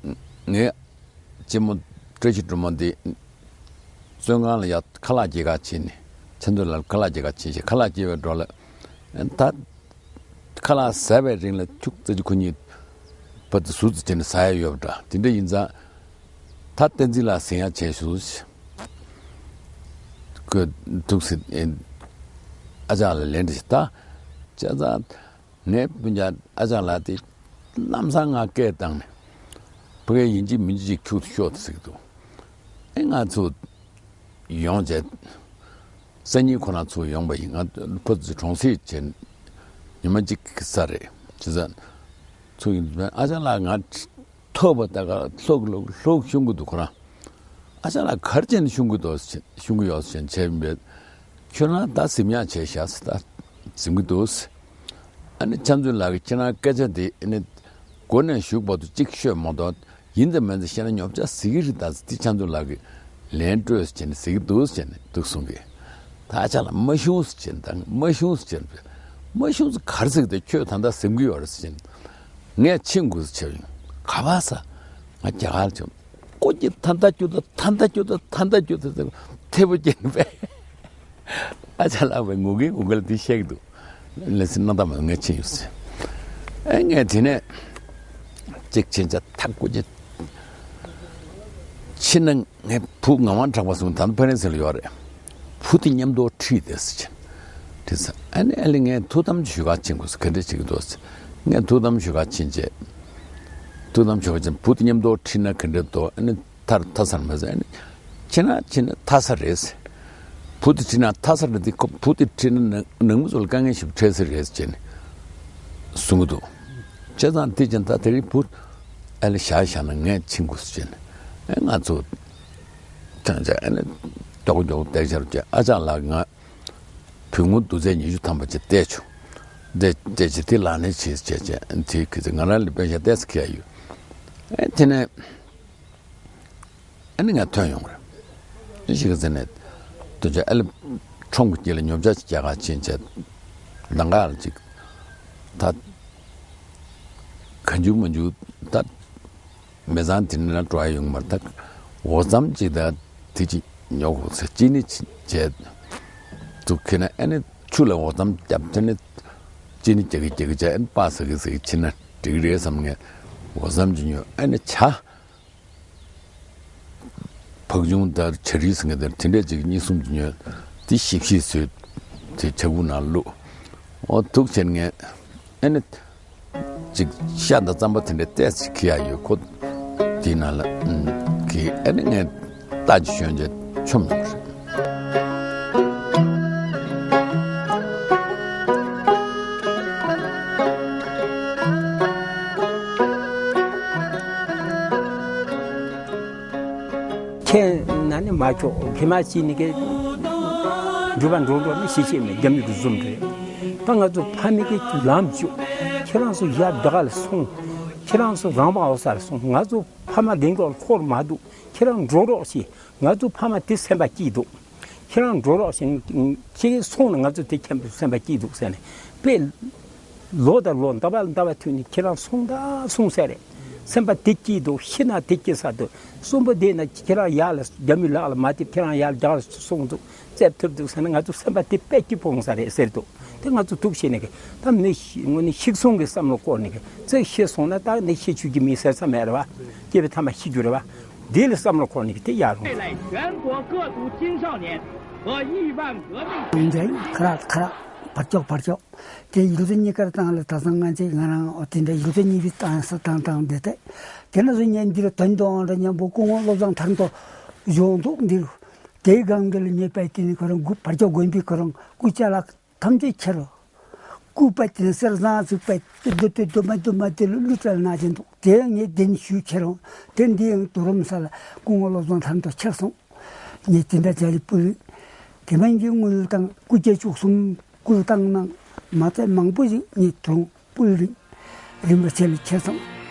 ངའི་གཅེན་མོ་བཀྲ་ཤིས་སྒྲོལ་མ་དེ་བཙོན་ཁང་ལ་ཡར་ཁ་ལག་སྐྱེལ་ག་ཕྱིན་ནས་ཕྱག་མཛོད་ལགས་ཁ་ལག་སྐྱེལ་ག་ཕྱིན་ཞིག་ཁ་ལག་སྐྱེལ་བའི་འགྲོ་ལ་ད། ཁ་ལག་ཟ་བའི་རིང་ལ་ཁྱུག་ཙམ་ཅིག་ཁོ་གཉིས་བར་དུ་ཟུར་ཙམ་བྱས་ནས་ཟ་ཡ་ཡོད་པ་འདྲ། དེ་འདྲ་ཡིན་ཙང་། ད་བསྟན་འཛིན་ལགས་ཟིན་ཡ་བྱས་ཤོག་ཟེར། ཁོས་ཐུགས་སྲིད་ཨ་ཅག་ལ་ལན་འདྲི་ཞིག་ད། བྱས་ཙང་། ངའི་སྤུན་ཀྱག་ཨ་ཅག་ལགས་དེ་ལམ་སང་ང་སྐད་བཏང་ནས། ཕ་གིར་ཡིན་གཅིག་མིན་གཅིག་ཁྱུག་ཏུ་ཤོག་ཟེར་གྱི་འདུག་ཨེ་ང་ཚོ་ཡོང་བྱས། སང་ཉིན་ཁོ་རང་ཚོ་ཡོང་པ་ཡིན། ང་ཕ་ཚོ་གྲོང་གསེབ་བྱས་ཉི་མ་གཅིག་གི་ས་རེད། བྱས་ཙང་། ཚོ་ཡིན་ཨ་ཅག་ལགས་ང་ཐོབ་པ་ད་ག་ལྷོག་ལྷོག་ལྷོག་ཤོང་གི་འདུག་ཁོ་རང་། ཨ་ཅག་ལགས་ག་རེ་བྱས་ནས་ཤོང་གི་འདུག་ཤོང་གི་ཡོད་ཟེར་བྱས་པས། ཁྱོད་རང་ད་གཟིམ་ཡག་བྱས་བཞག་ཟེར། ད་གཟིམ་གི་འདུག་ཨ་ནི་ཕྱག་མཛོད་ལགས་ཀྱིས་ཁྱེད་རང་སྐད་ཆ་དེ་ཨ་ནི་མགོ་ནས་གཞུག་བར་དུ་གཅིག་ཤོད་མ་གཏོགས། ཡིན་ཙམ་མིན་ཙམ་བཤད་ན་ཉོབ་ཆག་ཟིག་གི་རེད། ད་ཟེར། དེ་ཕྱག་མཛོད་ལགས་ཀྱིས་ལན་སྤྲོད་ཟེར་བྱས་ནས་ཟེར་གི་འདུག་ཟེར་བྱས་ནས་འདུག་གསུང་གི། ད་ཨ་ཅག་ལགས་མ་ཤོང་ཟེར་བྱས་ནས། ད་མ་ཤོང་ཟེར་བྱས་ནས། མ་ཤོང་ཟེར་ག་རེ་ཟེར་གི་འདུག་ཁྱོད་ད་ལྟ་གཟིམ་གི་ཡོད་རེད་ཟེར་བྱས་ནས། ངས་ཕྱིན་དགོས་ཟེར་བྱས་ཡིན། ག་པར་ཟེར། ང་རྒྱ་གར་ལ་ཕྱིན། ཀོ་ཀྱི་ཐ་མཐའ་སྐྱོ་ད་ཐ་མཐའ་སྐྱོ་ད་ཐ་མཐའ་སྐྱོ་ད་ཐེ་བོ་སྐྱེས་ནས་པས། ཨ་ཅག་ལགས་པས་ངུ་གིན་ངུ་གིན་ལ་དེ་བཤད་ཀྱི་འདུག་ལན་སྲིད་སྣང་དག་མ་ངས་ཕྱིན་ཡོད་ཟེར། ཨེ་ངས་དེ་ནས་གཅིག་ཕྱིན་ཆ་ཐག་ཀོ་ཀྱི། ཕྱིན་ན་ངའི་བུ་ངག་དབང་གྲགས་པ་ཟེར་མཁན་ད་ལྟ་ཕ་རན་སི་ལ་ཡོད་རེད། བུ་དེ་མཉམ་དུ་ཁྲིད་དེ་ཟེར་བྱས། དེ་ཟེར། ཨ་ནི་ཨ་ལེ་ངས་ཐུགས་དམ་ཞུ་ག་ཕྱིན་དགོས་ཟེར། ག་འདྲ་བྱེད་ཀྱི་འདུག་ཟེར། ངས་ཐུགས་དམ་ཞུ་ག་ཕྱིན་བྱས། ཐུགས་དམ་ཞུ་ག་ཕྱིན། བུ་དེ་མཉམ་དུ་ཁྲིད་ན་ག་འདྲ་འདུག་ཨ་ནི་ཐར་ཐར་ས་རེད་མ་ཟེར། ཨ་ནི་ཁྱེད་རང་ཁྱེད་རང་ཐར་ས་རེད་ཟེར། བུ་དེ་ཁྲིད་ན་ཐར་ས་རེད་དེ། ཁོ་བུ་དེ་ཁྲིད་ན་ནང་ནང་མི་ཚོ་ལ་དཀའ་ངལ་ཞིག་འཕྲད་ས་རེད་ཟེར་བྱས་ནས་གསུང་གི་འདུག་བྱས་ཙང་དེ་བྱས་ད་དེ་རིང་བུ་ཨ་ལེ་བཞག་བཞག་ན་ངས་ཕྱིན་དགོས་ཟེར་བྱས་ནས། ཨ་ང་ཚོ་ཐང་ཆ་ཨ་ནི་མགྱོགས་མགྱོགས་བསྡད་བྱས་རོགས་བྱས། ཨ་ཅག་ལགས་ང་བུ་ངོ་དུས་ཚོད་ཉི་ཤུ་ཐམ་པ་ཅིག་བལྟས་བྱུང་། བལྟས་བལྟས་བྱས་དེ་ལག་ལེན་བྱེད་བྱས་བྱས། དེ་གི་ཚེ་ང་རང་ལ་དཔེ་ཤ་བལྟས་ཚེ་ཁེ་ཡ་ཡོད། ཨེ་དེ་ནས་ཨ་ནི་ང་ཐོན་ཡོང་རེད། ཅི་ཞིག་ཟེར་ནས། དུས་ཚོད་ཨ་ལེ་ཁྲོམ་གྱི་དཀྱིལ་ལ་ཉོ་ཆ་ཅིག་རྒྱག་ག་ཕྱིན་བྱས། ལམ་ཁ་ལ་ཅིག་ད་གང་བྱུང་མང་བྱུང་ད། མི་ཚང་དེ་འདྲ་འགྲོ་ཡ་ཡོང་མ་རེད། ད་འོ་རྩམ་ཅིག་ད་དེ་ཅིག་ཉོ་དགོས་ཟེར། ཅི་ནི་བྱས་འདུག་ཁྱེད་ན་ཨ་ནི་ཆུ་ལ་འོ་རྩམ་བརྒྱབ། དེ་ནི་ཅི་ནི་རྒྱག་གི་རྒྱག་གི་བྱས། ཨ་ནི་པ་ཟ་གི་ཟ་གི་ཕྱིན་ན་འགྲིག་གི་རེད་བསམ། ངས་འོ་རྩམ་ཅིག་ཉོས། ཨ་ནི་ཇ་བག་ཆུང་དང་ཇ་རིལ་ཟེར་མཁན་དེ་དེ་འདྲས་ཅིག་གཉིས་གསུམ་ཅིག་ཉོས། དེ་ཞིབ་ཞིབ་བཟོས། དེ་ཇ་ཁུག་ནང་བླུགས། འོ་འདུག་བྱས་ནས་ངས་ཨ་ནི། ཅིག་ཤ་དང་རྩམ་པ་དེ་འདྲ་ཏོག་ཙམ་ཁྱེར་ཡ་ཡོད་ཁོ། དེའི་ནང་ལ་ཨུམ་གི་ཨ་ནི་ངས་རྟ་ཅིག་ཞོན་བྱས་མཆོངས་སོང་། ཁྱེད་ན་ནི་མ་ཆོག་ཕི་མ་ཅི་ནི་གི་འགྲུལ་པ་འགྲོ་འགྲོ་ནི་ཤེས་ཤེས་མེད། རྒྱ་མི་གི་བཟུམ་རེད། ད་ང་ཚོ་ཕ་མེས་ཀྱི་ལམ་བཅུག་ཁྱེད་རང་ཚོ་ཡར་རྒྱ་གར་ལ་སོང་། ཁྱེད་རང་ཚོ་རང་དབང་འོག་ས་ལ་སོང་། ང་ཚོ་ཕ་མ་གདན་གོག་ལ་འཁོར་མ་འདུག་ཁྱེད་རང་འགྲོ་རོགས་ཞེས། ང་ཚོ་ཕ་མ་དེ་སེམས་པ་སྐྱིད་འདུག་ཁྱེད་རང་འགྲོ་རོགས་ཞེས། ཁྱེད་སོང་ན་ང་ཚོ་དེ་ཁྱེད་སེམས་པ་སྐྱིད་འདུག་ཟེར་ནས་དཔེ། ལོ་དང་ལོ་ཟླ་བ་ལ་ཟླ་བ་མཐུད་ནས་ཁྱེད་རང་སོང་ད་སོང་ཟེར་རེད། སེམས་པ་དེ་སྐྱིད་འདུག་ཤི་ན་དེ་སྐྱིད་ས་འདུག་གསོན་པོ་བསྡད་ན་ཁྱེད་རང་ཡར་ལ་རྒྱ་མི་ལག་ལ་མ་ཐེབས། ཁྱེད་རང་ཡར་རྒྱ་གར་སོང་འདུག་བཙལ་ཐུབ་འདུག་ཟེར་ན་ང་ཚོ་སེམས་པ་དེ་དཔེ་སྐྱིད་པོ་ཡོང་ས་རེད་ཟེར་འདུག་དེ་ང་ཚོ་འདུག་བྱས་ནས་ད་མི་ཤི་དངོས་གནས་ཤི་གསོན་གྱི་བསམ་བློ་བསྐོར་ནས་ཙེ་ཤི་སོང་ན་ད་ནི་ཤི་ཆོག་གི་མི་ཟེར་ས་མེད་རེད་བ། སྐྱེས་པའི་ཐ་མ་ཤི་རྒྱུ་རེད་བ། དེ་ལ་བསམ་བློ་འཁོར་ནས་དེ་ཡར་ལོངས། 未来全国各族青少年和亿万革命 འདྲ་ཡིན། ཁ་རག་ཁ་རག་བར་ཀྱོག་བར་ཀྱོག་དེ་ཡིག་ཚད་གཉིས་ཀར་བཏང་ལ་ད་སང་ང་ཚོས་ང་རང་འོ་དེ་འདྲ་ཡིག་ཚད་གཉིས་པའི་བཏང་ས་བཏང་བཏང་བསྡད་དེ། དེ་ན་བཟོ་ཉན་འདིར་དོན་དུའང་འདྲ་མཉམ་པོ་སྐུ་ངོ་བློ་བཟང་ཐར་མདོ་གཞུང་འདུག་འདིར། དེའི་སྒང་འདི་ལ་ཉེ་པའི་དེ་ནི་ཁོ་རང་སྐུ་བར་ཀྱོག་དགོན་པའི་ཁོ་རང་སྐུ་ཅ་ལག་ཐམས་ཅད་ཁྱེར་རོ། སྐུ་པ་དེ་ནི་གསེར་ཟངས་བཙུགས་པའི་དེ་རྡོ་དེ་རྡོ་མ་རྡོ་མ་དེ་ལ་གླུ་སྒྲ་ལ་ན་ཅན་འདུག་དེ་ངས་བདེན་ཞུས་ཁྱེར་རོ། དེ་འདི་ཡང་དུ་རུམ་ས་ལ་སྐུ་ངོ་བློ་བཟང་ཐར་མདོ་ཁྱེར་སོང་། ངས་དེ་འདྲ་བྱ་ལི་པུ་རི། དེ་མིན་གྱི་དངུལ་བཏང་སྐུ་སྐྱེ་བཅུ་གསུམ་སྐུ་བཏང་གནང་མ་ཚད་མང་པོ་ཞིག་ངས་དུ་རུང་པུ་རི་རིན་པོ་ཆེ་ལ་ཁྱེར་སོང་།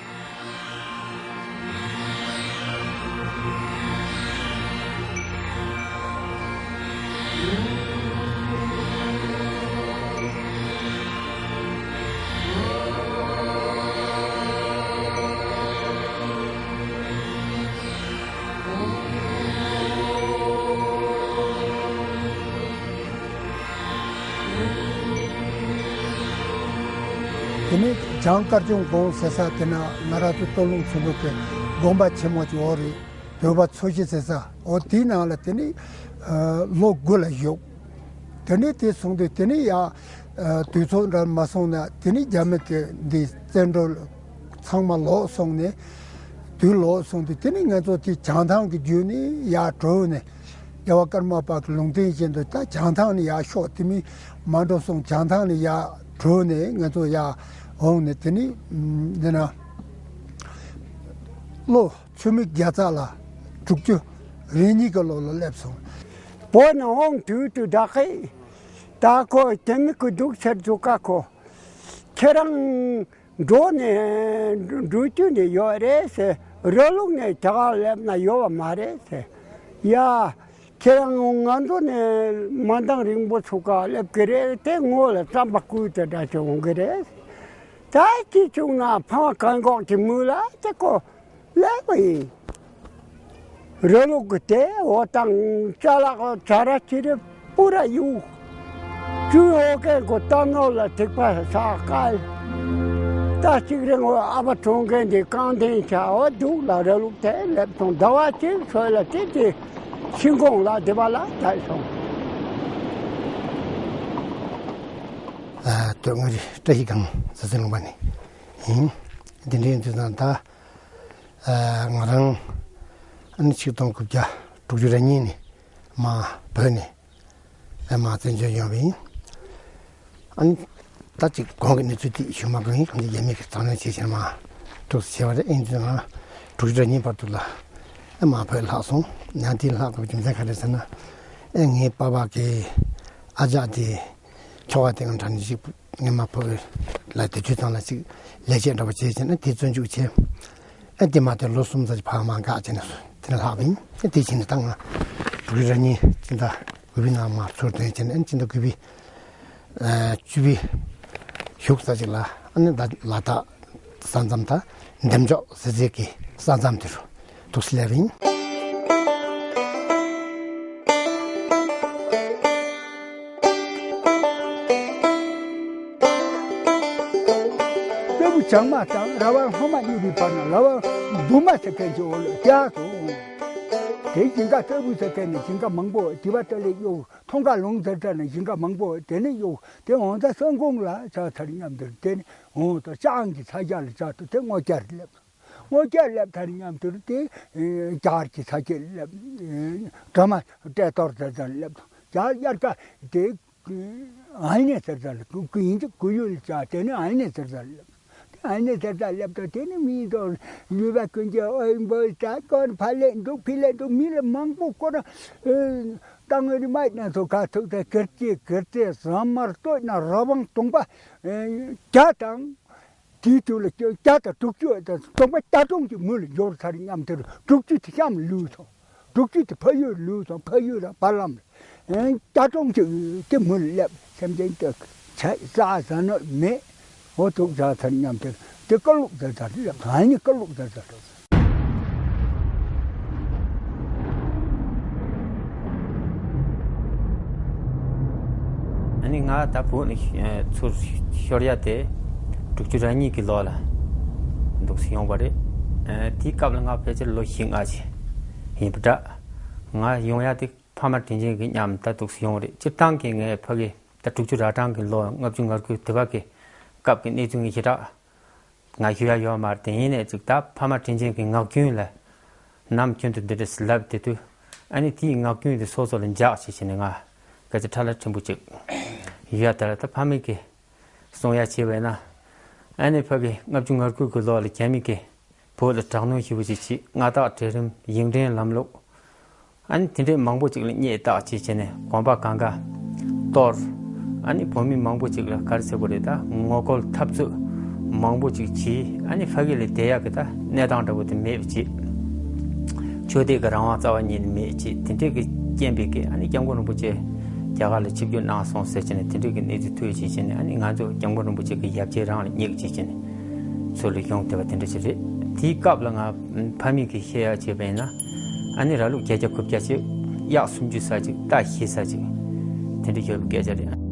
དེ་ནས་བྱང་དཀར་སྐྱོང་དགོན་ཟེར་ས་དེ་ན་ང་རང་ཚོ་སྟོད་ལུང་ཆེན་པོ་གི་དགོན་པ་ཆེན་མོ་ཅིག་ཡོད་རེད། བོད་པ་ཚོ་བཞི་ཟེར་ས། འོ་དེའི་ནང་ལ་དེ་ནས་ལོ་དགུ་ལ་བཞུགས། དེ་ནས་དེ་སོང་དུས་དེ་ནས་ཡ་དུས་ཚོད་འདྲ་མ་སོང་ན་དེ་ནས་རྒྱ་མི་གི་འདི་བཙན་འཕྲོག་ཚང་མ་ལོག་སོང་ནས། དུས་ལོག་སོང་དུས་དེ་ནས་ང་ཚོ་དེ་བྱང་ཐང་གི་བརྒྱུད་ནས་ཡར་བྲོས་ནས། རྒྱལ་བ་ཀརྨ་པ་གི་ལུང་བསྟན་བཞིན་དུ་ད་བྱང་ཐང་ནས་ཡར་ཤོག་དེ་མིན་མ་འགྲོ་སོང་། བྱང་ཐང་ནས་ཡར་བྲོས་ནས་ང་ཚོ་ཡར་འོང་ནས་དེ་ནས་འདི་ན་ལོ་ཆུ་མིག་བརྒྱ་རྩ་ལ་དྲུག་ཅུ་རེ་གཉིས་ཀྱི་ལོ་ལ་སླེབས་སོང་། བོད་ནས་འོང་དུས་དུས་བདག་གིས་ད་ཁོ་དེ་མི་ཀུ་འདུག་ཟེར་འདུག་ག་ཁོ། ཁྱེད་རང་འགྲོ་ནས་འགྲོ་རྒྱུ་ནས་ཡོད་རེད་ཟེར། ར་ལུག་ནས་རྒྱ་གར་སླེབས་ན་ཡོད་པ་མ་རེད་ཟེར། ཡ། ཁྱེད་རང་ང་ཚོ་ནས་མ་འདང་རིང་པོ་ཚུགས་ཀ་སླེབས་ཀྱི་རེད། དེ་ངོ་ལ་རྩམ་པ་བསྐུས་དེ་འདྲ་ཅིག་འོང་གི་རེད། ད་ཅི་བྱུང་ན་ཕ་མ་གང་གོག་གི་མུ་ལ་དེ་ཀོ་ལེགས་པ་ཡིན། རི་ལུག་གི་དེ་འོ་དང་ཅ་ལག་ཅ་ར་ཅི་རི་པུ་ར་ཡུ། ཅུ་འོ་ཀན་གོ་ཏ་ནོ་ལ་ཐིག་པ་ས་ཀལ། ད་ཅིག་རིང་འོ་ཨ་བ་གྲོང་ཁན་དེ་རྐང་དེན་ཆ་འོ་དུག་ལ་རི་ལུག་དེ་ལེབ་སོང་། ཟླ་བ་གཅིག་ཚོད་ལ་དེ་དེ་ཤིང་ཀོང་ལ་དེ་བ་ལ་ད་སོང་། ཨ་སྟོད་མངའ་རིས་བཀྲ་ཤིས་སྒང་ཟི་སི་ལུང་པ་ནས་ཡིན། དེ་འདྲའི་དུས་ཙང་ད། ང་རང་ཨ་ནི་ཆིག་སྟོང་དགུ་བརྒྱ་དྲུག་ཅུ་རེ་གཉིས་ནས་མར་བོད་ནས་ཨ་མར་བཙན་བྱོལ་ཡོང་བ་ཡིན། ཨ་ནི་ད་ཅིག་གོང་གི་གནས་ཚུལ་དེ་ཞུ་མ་དགོས་ཡིན། གང་ཅི་རྒྱ་མི་གིས་དྲག་གནོན་བྱས་བྱས་མར་འདུག་སེ་བྱས་པ་རེད། ཨིན་ཙི་ང་དྲུག་ཅུ་རེ་གཉིས་བར་དུ་ལ་ཨ་མར་བོད་ལྷག་སོང་། ཡང་དེ་ལྷག་དགོས་པའི་རྒྱུ་མཚན་ག་རེ་ཟེར་ན། ཨེ་ངའི་པ་ཕ་གི་ཨ་ཅག་དེ། ཁྱོ་ག་དེ་ང་འདྲ་ནི་ཞིག་ངས་མ་ཕོ་ལ་དེ་དུས་ཙང་ལ་ཅིག་ལས་བྱེད་འདྲ་པོ་བྱས་བྱས་ན་དེ་བཙོན་འཇུག་བྱས། ཨ་དེ་མ་དེ་ལོ་གསུམ་ཙམ་ཅིག་ཕར་མར་འགག་བྱས་ནས་སོ་དེ་ནས་ལྷག་པ་ཡིན། ཨ་དེ་བྱས་ནས་ད་ང་དྲུག་ཅུ་རེ་གཉིས་སྤྱི་ཟླ་དགུ་པའི་ནང་མར་ཚུར་ཐོན་བྱས་ནས། ཨ་སྤྱི་ཟླ་དགུ་པའི་ཨ་བཅུ་པའི་གཞུག་ཙམ་ཅིག་ལ་ཨ་ནི་ད་ལ་དྭགས་ས་མཚམས་ད་འདེམས་འཇོག་ཟེར་ཟེར་གི་ས་མཚམས་དེ་རུ་འདུག་སེ་སླེབས་པ་ཡིན། ལྟ་བུ་བྱང་མ་དང་ར་བ་ལྷོ་མ་གཉིས་པའི་བར་ན་ར་བ་འབུ་མ་ཟེར་མཁན་ཅིག་འོ་ལོ་རྒྱག་སོང་། དེ་ཞིང་ཁ་ལྟ་བུ་ཟེར་མཁན་ནི་ཞིང་ཁ་མང་པོ་དེ་བ་ཏ་ལེ་གཡུག་མཐོང་ཁ་ལུང་ཟེར་ས་ནི་ཞིང་ཁ་མང་པོ་དེ་ནས་གཡུག་དེ་འོང་ས་སོན་གོང་ལ་ཆགས་ཚར་མཉམ་དུ་དེ་ནི་འོང་དུ་ལྕགས་ཀྱི་ཚ་རྒྱ་ལ་ཆགས་དུ་དེ་སྔོ་སྐྱར་སླེབས། སྔོ་སྐྱ་སླེབས་ཐར་མཉམ་དུ་དེ་རྒྱ་གར་གྱི་ས་སྐྱེས་སླེབས། སྒྲོལ་མ་སྤྲེལ་གཏོར་ཟེར་ཟེར་སླེབས། རྒྱ་དབྱར་ཁ་དེ་ཨ་ནེ་ཟེར་ཟེར་ལ་ཀུ་ཡིན་གྱི་ཀུ་ཡུལ་ལ་བྱ་དེ་ནི་ཨ་ནེ་ཟེར་ཟེར་སླེབས། དེ་ཨ་ནེ་ཟེར་ཟེར་སླེབས་དང་དེ་ནི་མིའི་དོ་ཡུལ་བ་ཀུན་གྱི་ཨོ་ཡིན་པོ་ད་ཀོན་ཕ་ལེ་འདུག་ཕི་ལེ་འདུག་མི་ལ་མང་པོ་ཀོ་ར་ཏང་རི་མ་ན་ཚོ་ག་ཐུག་ད་ཀིར་ཏི་ཀིར་ཏི་ཟ་མར་ལྟོས་ན་ར་བང་སྟོང་པ་རྒྱ་དང་། དེའི་དུས་ལ་བརྒྱ་དང་དྲུག་ཅུ་དང་སྟོང་པ་རྒྱ་གྲོང་གི་མུ་ལ་འབྱོར་ཚར་མཉམ་དུ་དྲུག་ཅུ་དེ་གཤམ་ལུས་སོང་། དྲུག་ཅུ་དེ་ཕ་ཡུལ་ལུས་སོང་། ཕ་ཡུལ་དང་བར་ལམ་ལ་རྒྱ་གྲོང་གི་དེ་མུ་ལ་སླེབས། སེམས་ཅན་དེ་ཚ་ཟ་ནོ་མེད། འོ་དུག་ཟ་ཚར་མཉམ་དུ་དེ་ཀ་ལུག་ཟ་ཚར་སླེབས། ང་ནི་ཀ་ལུག་ཟ་ཚར། ཨ་ནི་ང་ད་བོད་ནས་ཚུར་ཤོར་ཡ་དེ་དྲུག་ཅུ་རེ་གཉིས་ཀྱི་ལོ་ལ་འདུག་སེ་ཡོང་བ་རེད། དེའི་སྐབས་ལ་ང་ཕལ་ཆེར་ལོ་བཞི་ལྔ་ཅིག་ཡིན་པ་འདྲ། ང་ཡོང་ཡ་དེ་ཕ་མ་དྲིན་ཆེན་གྱི་མཉམ་ད་འདུག་སེ་ཡོང་བ་རེད། སྤྱིར་བཏང་གི་ངའི་ཕ་གི་ད་དྲུག་ཅུ་རེ་གྲངས་ཀྱི་ལོ་ལྔ་བཅུ་ང་དགུ་དེ་བ་གི་སྐབས་ཀྱི་གནས་ཚུལ་ངས་ཞེ་དྲག་ང་ཞུ་ཡ་ཡོད་མ་རེད། དེ་ཡིན་ནའི་ཅིག་ད་ཕ་མ་དྲིན་ཆེན་གྱི་ངག་རྒྱུན་ལ་ནམ་རྒྱུན་དུ་འདི་འདྲ་ཟེར་ལབ་དེ་དུས་ཨ་ནི་དེའི་ངག་རྒྱུན་དེ་སོ་སོ་ལ་འཇགས་བྱས་བྱས་ནས་ང་སྐད་ཆ་ཕྲ་ལ་ཕྲན་བུ་ཅིག་ཞུ་ཡ། དེ་ལ་ད་ཕ་མེས་ཀྱིས་གསུང་ཡ་བྱས་པས་ན། ཨ་ནི་ཕ་གི་ལྔ་བཅུ་ང་དགུ་གི་ལོ་ལ་རྒྱ་མི་གིས་བོད་ལ་དྲག་གནོན་ཞེ་པོ་ཅིག་བྱས། མངའ་བདག་གྲལ་རིམ་ཡིག་འབྲེལ་ལམ་ལུགས། ཨ་ནི་དེ་འདྲས་མང་པོ་ཅིག་ལ་སྙད་བཏགས་བྱས་བྱས་ནས་གོམ་པ་གང་ག་གཏོར། ཨ་ནི་བོད་མི་མང་པོ་ཅིག་ལ་ག་རེ་ཟེར་དགོས་རེད། ད་ངོ་རྒོལ་འཐབ་རྩོད་མང་པོ་ཅིག་བྱས། ཨ་ནི་ཕ་གི་ལ་བསྡད་ཡག་གི་ད་གནས་སྟངས་འདྲ་པོ་དེ་མེད་པ་བྱས། ཆོས་དད་ཀྱི་རང་དབང་རྩ་བ་ཉིད་ནས་མེད་བྱས། དེ་འདྲས་ཀྱི་རྐྱེན་པས་ཀྱི་ཨ་ནི་སྐྱབས་མགོན་རིན་པོ་ཆེ་རྒྱ་གར་ལ་ཆིབས་བསྒྱུར་གནང་སོང་ཟེར་བྱས་ནས་དེ་འདྲས་ཀྱི་གནས་ཚུལ་ཐོས་བྱས་བྱས་ནས། ཨ་ནི་ང་ཚོ་སྐྱབས་མགོན་རིན་པོ་ཆེ་གི་ཡབ་རྗེ་རང་ལ་སྙེག་བྱས་བྱས་ནས་ཚུར་ལ་ཡོང་བསྡད་པ་དེ་འདྲ་ཞིག་རེད། དེའི་སྐབས་ལ་ང་ཕ་མེས་ཀྱིས་བཤད་ཡ་བྱས་པ་ཡིན་ན། ཨ་ནི་ར་ལུག་བརྒྱད་བརྒྱ་དགུ་བརྒྱ་ཅིག་གཡག་སུམ་ཅུ་ཙམ་ཅིག་རྟ་བཞི་ཙམ་ཅིག་དེ་འདྲ་ཡོད་པའི་སྐད་ཆ་རེད།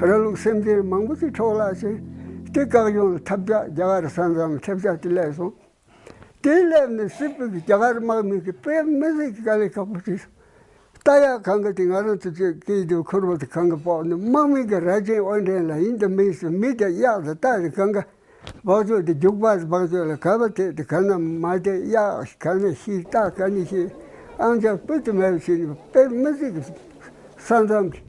ར་ལུག་སེམས་ཅན་མང་པོ་ཞིག་འཕྲོག་བརླག་བྱས། དེ་བཀག་སྐྱོང་ལ་ཐབས་ཆག་རྒྱ་གར་ས་མཚམས་ཐབས་ཆག་དེ་སླེབས་སོང་། དེ་སླེབས་ནས་སྲིད་པའི་རྒྱ་གར་དམག་མི་གིས་དཔེ་མི་སྲིད་ཀྱི་དཀའ་ལས་ཁག་པོ་བྱས་སོང་། རྟ་གཡག་གང་ག་དེ་ང་རང་ཚོ་ཅིག་སྐད་དུ་ཁུར་བ་དེ་གང་ག་ཕོག་ནས་དམག་མི་གི་རྭ་ཅན་དབོར་འདྲེན་ལ་ཡིན་དང་མིན་སོང་། མི་དང་གཡག་དང་རྟ་དེ་གང་ག་བག་ཆོད་དེ་རྒྱུག་པ་བག་ཆོད་ལ་ག་པ་དེད་དེ་ག་ན་མ་དེད། གཡག་ག་ན་ཤི། རྟ་ག་ན་ཤི། ཨང་ཅག་སྤུ་ཏི་མེད་པ་བྱས་ནས་དཔེ་མི་སྲིད་ཀྱི་ས་མཚམས་ཀྱི་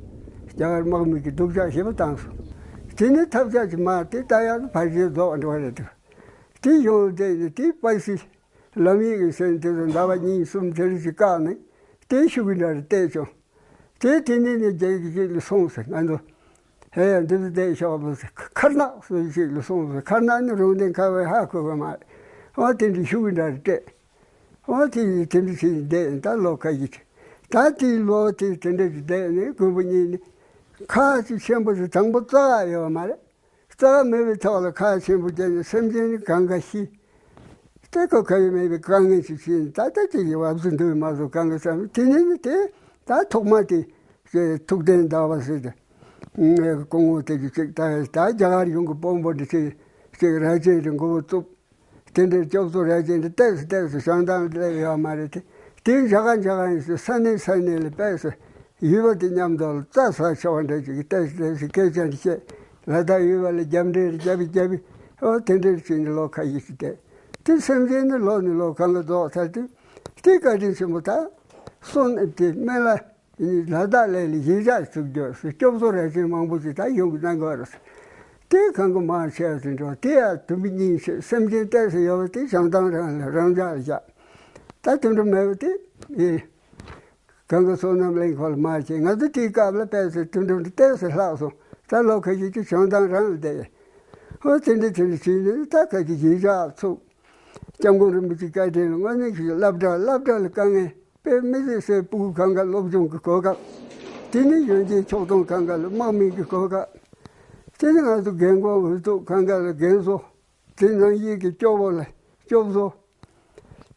རྒྱ་གར་དམག་མི་གི་སྡུག་ཅག་ཞེ་པོ་བཏང་སོང་། དེ་ནས་ཐབས་ཆག་ཅིག་མ་དེ་རྟ་གཡག་ཕལ་ཆེར་རྫོགས་འགྲོ་བ་རེད་འདུག་དེ་ཡོང་བསྡད་ནས་དེ་པ་སི་ལམ་ཡིག་གི་ཟེར་དེ་ཚོ་ཟླ་བ་གཉིས་གསུམ་དེ་རུ་ཞིག་བཀག་ནས་དེ་ཤུ་གི་འདྲ་རེ་བལྟས་བྱུང་། དེ་དེ་ནས་ནས་རྒྱ་ཡིག་ཅིག་ལ་སོང་ཟེར། ང་ཚོ་ཧེ་ཡ་འདི་ཚོ་བལྟས་ཤོག་པོ་ཟེར། ཁར་ནག་སུ་ཞིག་ལ་སོང་ཟེར། ཁར་ནག་ནི་རུང་ལྡན་ཁ་བའི་ཧ་གོ་གི་མ་རེད། འོ་དེ་འདྲ་ཤུ་གི་འདྲ་རེ་སྤྲད། འོ་དེ་ཡིས་དེ་འདྲ་བྱས་བསྡད་ད་ལོ་ཁ་ཡིག་ད་དེའི་ལོ་དེ་དེ་འདྲ་ཞིག་བསྡད་ནས་མགོན་པོ་གཉིས་ནི་ཁ་ཅིག་ཆེན་པོ་ཞིག་དང་པོ་རྩ་བ་ཡོད་མ་རེད། རྩ་བ་མེད་པའི་ཐོག་ལ་ཁ་ཆེན་པོ་བརྒྱབ་ནས་སེམས་ཅན་ནི་གང་ག་ཤི། ལྟ་སྐོར་ག་ཡོད་མེད་པའི་དཀའ་ངལ་ཞིག་ཕྱིན། ད་ལྟ་ཅིག་གི་བབས་སུ་འདུག་མ་གཏོགས་གང་ག་བསམ། དེ་ནས་ནི་དེ་ད་ཐོག་མ་དེ་ཐུགས་ལྡན་ཟླ་བ་ཟེར་ཏེ་སྐུ་ངོ་དེ་གི་ཅིག་ད་ད་རྒྱ་གར་གཞུང་གི་དཔོན་པོ་འདི་ཅིག་ཅིག་རྭ་ཅན་རེ་མགོ་བོ་བཙུགས། དེ་འདྲའི་སྐྱོབ་གསོ་རྭ་ཅན་དེ་ཏོག་ཙམ་ཏོག་ཙམ་བྱང་ཐང་སླེབས་ཡོད་མ་རེད་དེ། དེ་འཇའ་ག་འཇའ་ག་ཡིན་ཟེར། ས་གནས་ས་གནས་ལ་ཕེབས་ཟེར། ཡུལ་བ་དེ་མཉམ་དུ་ལ་རྩྭ་ཟ་ཆོག་པ་འདྲ་ཅིག་གི་ཏོག་ཙམ་ཏོག་ཙམ་སྐད་ཆ་འདི་བཤད། ལ་དྭགས་ཡུལ་བ་ལ་རྒྱབ་འདྲེ་རེ་རྒྱབ་རྒྱབ། ཨོ་དེ་འདྲ་བྱས་ནས་ལོ་ཁ་ཤས་ཤིག་བསྡད། དེ་སེམས་ཅན་ནི་ལོ་ནས་ལོ་གང་ག་རྫོགས་ཚར་དུས་དེ་བཀའ་དྲིན་ཆེན་པོ་ད་སོང་ནས་དེ་སྨན་བླ། ཡིན། ལ་དྭགས་ལས་ལ་གཞིས་ཆགས་བཙུགས་རྒྱུ་སྐྱོབ་གསོ་རྭ་ཅན་མང་པོ་ཞིག་ད་གཞུང་གི་གནང་དགོས་རེད། དེ་གང་གི་མང་ཆེ་བ་ཟིན་འགྲོ་དེ་ཡང་དུམ་བུ་གཉིས་ཆེ་སེམས་ཅན་ཏོག་ཙམ་ཡོད་པ་དེ་བྱང་ཐང་རང་ལ་རང་འཇགས་ལ་བཞག་ད་དུད་འགྲོ་མེད་པ་དེ་ཡིན། གང་གི་བསོད་ནམས་གླིང་ཁོ་ལ་མ་བྱས། ང་ཚོ་དེའི་སྐབས་ལ་ཕེབས་སོང་། དུད་འགྲོ་འདི་ཏོག་ཙམ་ལྷག་སོང་། ད་ལོ་ཁ་ཤས་ཀྱི་བྱང་ཐང་རང་ལ་བསྡད། ཧོ་དེ་འདྲ་དེ་འདྲ་བྱས་ནས་ད་ཁ་ཤས་གཞིས་ཆགས་ཚུགས། སྐྱབས་མགོན་རིན་པོ་ཆེ་བཀའ་དྲིན་ལ་དངོས་གནས་ཀྱི་སློབ་གྲྭ་སློབ་གྲྭ་ལ་དཀའ་ངལ་དཔེ་མི་སྲིད་སའི་སྤུ་གུ་གང་ག་སློབ་སྦྱོང་གི་གོ་སྐབས། དེ་ནས་གཞོན་སྐྱེས་ཕྱོགས་གཏོང་གང་ག་ལ་དམག་མི་གི་གོ་སྐབས། དེ་ནས་ང་ཚོ་རྒན་གོག་འུ་ཐུག་གང་ག་ལ་རྒན་གསོ། དེ་ནང་བཞིན་གྱི་སྐྱོ་བོ་ལ་སྐྱོབ་གསོ།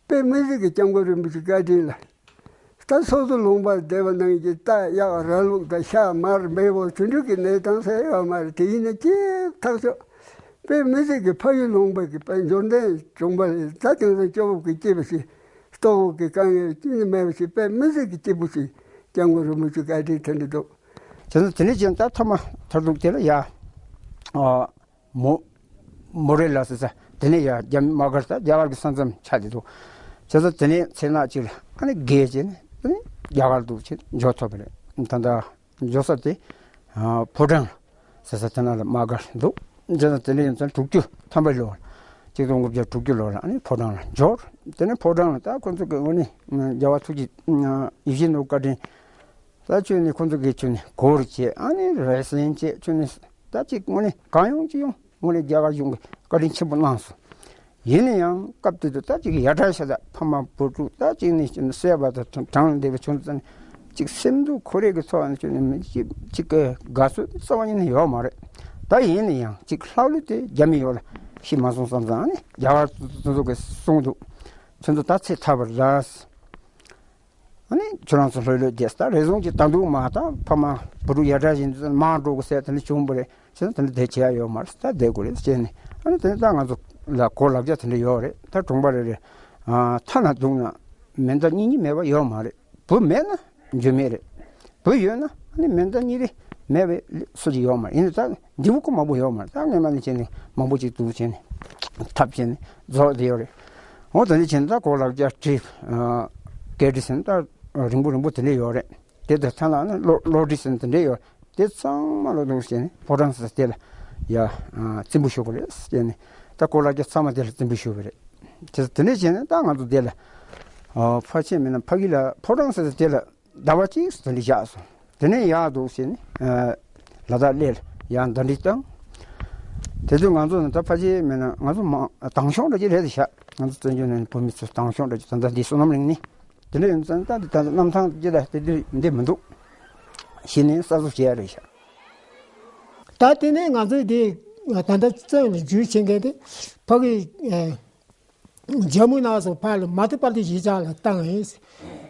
དཔེ་མི་སྲིད་ཀྱི་སྐྱབས་མགོན་རིན་པོ་ཆེ་བཀའ་དྲིན་ལ། ད་སོ་སོ་ལུང་པར་བསྡད་པ་ནང་གི་རྟ་གཡག་ར་ལུག་དང་ཤ་མར་མེ་བོ་དེ་འདྲ་གི་གནས་སྟངས་ཟེར་ཡོད་མ་རེད། དེ་ཡིན་ན་སྐྱིད་ཐག་ཆོད། དཔེ་མི་སྲིད་ཀྱི་ཕ་ཡུལ་ལུང་པ་གི་དཔེ་འབྱོར་ལྡན་བྱུང་བ་རེད། ད་དེང་སང་སྐྱོ་བོ་གི་སྐྱིད་པ་ཞིག་ལྟོ་བོ་གི་དཀའ་ངལ་སྐྱིད་ནི་མེད་པ་ཞིག་དཔེ་མི་སྲིད་ཀྱི་སྐྱིད་པོ་ཞིག་སྐྱབས་མགོན་རིན་པོ་ཆེ་བཀའ་དྲིན་དེ་འདྲ་འདུག་བྱས་ཙང་དེ་ནས་ཀྱང་ད་ཐ་མ་མཐར་ཐུག་དེ་ལ་ཡ། ཨ། མོ། མོ་རེ་ལ་ཟེར་ས་དེ་ནས་ཡ་རྒྱ་མི་དམག་སྒར་ད་རྒྱ་གར་གྱི་ས་མཚམས་ཆགས་ཏེ་འདུག་བྱས་ཙང་དེ་ནས་ཚེ་ནག་ཅིག་ལ་ཨ་ནི་རྒས་བྱས་ནས་དེ་ནས་རྒྱ་གར་འདུག་བྱས་འབྱོར་ཐུབ་པ་རེད། ད་ལྟ་འབྱོར་ས་དེ་ཨ་ཕོ་བྲང་ལ་ཟེར་ས་དེ་ན་ལ་དམག་སྒར་འདུག་བྱས་ཙང་དེ་ནས་ཡིན་ཙང་དྲུག་ཅུ་ཐམ་པ་ལོ་ལ་གཅིག་སྟོང་དགུ་བརྒྱ་དྲུག་ཅུ་ལོ་ལ་ཨ་ནི་ཕོ་བྲང་ལ་འབྱོར། དེ་ནས་ཕོ་བྲང་ལ་ད་ཁོ་ཚོ་གི་དངོས་གནས་རྒྱལ་བ་ཐུགས་རྗེ་ཡིད་བཞིན་ནོར་བུ་བཀའ་དྲིན། ད་ཁྱོད་ནི་ཁོ་ཚོ་གིས་ཁྱོད་ནི་གོ་བར་བྱེད། ཨ་ནི་རེ་སེན་བྱེད། ཁྱོད་ནི་ད་ཅིག་དངོས་གནས་གང་ཡོང་ཅི་ཡོང་དངོས་གནས་རྒྱ་གར་གཞུང་གིས་བཀའ་དྲིན་ཆེན་པོ་གནང་སོང་། ཡིན་ན་ཡང་སྐབས་དེ་དུས་ད་ཅིག་ཡ་བྲལ་ཤ་སྟག་ཕ་མ་བུ་ཕྲུག་ད་ཅིག་ནི་ཁྱོད་ནི་བསད་པ་དང་གྲངས་འདས་པ་བྱུང་ཙང་ཅིག་སེམས་སྡུག་ཁོ་རེ་གི་ཚོགས་ནི་ཁྱོད་ནི་མི་ཅིག་ཅིག་གི་དགའ་བསུ་རྩ་བ་ཉིད་ནས་ཡོད་མ་རེད། ད་ཡིན་ན་ཡང་ཅིག་ལྷག་ལུས་དེ་རྒྱ་མི་ཡོད་ལ་ཤི་མ་སོང་བསམ་ཙང་ནི་རྒྱ་གར་དེ་ཚོ་གིས་གསུངས་འདུག་ཁྱོད་ཚོ་ད་ཚེ་ཐར་པར་རག་ཨ་ནི་ཁྱོད་རང་ཚོ་ལྷོད་ལྷོད་བསྡད། ད་རེ་ཟུང་ཅིག་ད་འདུག་མ་ད་ཕ་མ་བུ་ཕྲུག་ཡ་བྲལ་བཞིན་དུ་མར་འགྲོ་དགོས་ཟེར་དེ་འདྲ་བྱུང་བ་རེད། བྱས་ན་དེ་འདྲ་དེ་བྱེད་ཡ་ཡོད་མ་རེད། ད་བསྡད་དགོས་རེད་བྱས་ནས་ཨ་ནི་དེ་ནས་ད་ང་ཚོ་ལ་གོ་ལག་ཆ་དེ་འདྲ་ཡོད་རེད། ད་གྲོང་པ་རེ་རེ་ཐ་ན་སྡུག་ན་མེ་མདའ་གཉིས་གཉིས་མེད་པ་ཡོད་མ་རེད། བུ་མེད་ན་འཇོན་མེད་རེད། བུ་ཡོད་ན་ཨ་ནི་མེ་མདའ་གཉིས་རེ་མེད་པའི་སུ་ཅིག་ཡོད་མ་རེད། ཡིན་ན་ད། འདི་བུ་ཀུ་མང་པོ་ཡོད་མ་རེད། ད་སྔོན་མ་ནས་བྱས་ནས་མང་པོ་ཅིག་འདུག་བྱས་ནས་ཐབས་བྱས་ནས་རྫོགས་བསྡད་ཡོད་རེད། འོ་ད་ནི་བྱས་ནས་ད་གོ་ལག་རྒྱག་བྲིས། སྐད་བྲིས་ཟེར་ན་ད་རིང་པོ་རིང་པོ་དེ་འདྲས་ཡོད་རེད། དེ་དང་ཐ་ན་ནི་གློག་གློག་བྲིས་ཟེར་ན་དེ་འདྲས་ཡོད་རེད། དེ་ཚང་མ་ལོ་འདུག་བྱས་ནས་ཕོ་བྲང་ཟེར་དེ་ལ་ཡ་རྩིང་པོ་ཞུ་དགོས་རེད་བྱས་ནས་ད་གོ་ལག་རྒྱག་ཚང་མ་དེ་ལ་རྩིང་པོ་ཞུ་དགོས་རེད། དེ་དེ་འདྲས་བྱས་ནས་ད་ང་ཚོ་དེ་ལ་ཕ་ཆེན་མིན་ན་ཕ་གི་ལ་ཕོ་བྲང་ཟེར་དེ་ལ། ཟླ་བ་གཅིག་དེ་འདྲ་བཞག་སོང་། དེ་ནས་ཡག་འདུག་ཟེར་ནས་ལ་དྭགས་སླེབས་ལ་ཡང་ཟླ་སྒྲིལ་བཏང་། དེ་དུས་ང་ཚོ་ནི་ད་ཕལ་ཆེར་མེད་ན་ང་ཚོ་མ་དྭངས་གཤོང་འདྲ་ཅིག་རེད་དེ་ཤག་ང་ཚོ་བཙན་བྱོལ་ནང་བོད་མི་ཚོ་དྭངས་གཤོང་འདྲ་ཅིག་ད་ལྟ་འདི་བསོད་ནམས་གླིང་ནི་དེ་འདྲ་ཡིན་ཙང་ད་འདི་ད་ལྟ་གནམ་ཐང་ཅི་ལ་དེ་འདྲ་འདི་མི་འདུག་ཞེས་ནས་གསར་བཟོ་བྱས་ཡ་རེད་ཤག་ད་དེ་ནས་ང་ཚོས་དེ་ད་ལྟ་བཙོན་ནས་བསྒྱུར་བྱེད་མཁན་དེ་ཕ་གི་ཇོ་མོ་ནག་སོགས་ཕར་ལ་མ་ཏི་པར་ཏི་གཞིས་ཆགས་ལ་བཏང་ཡིན།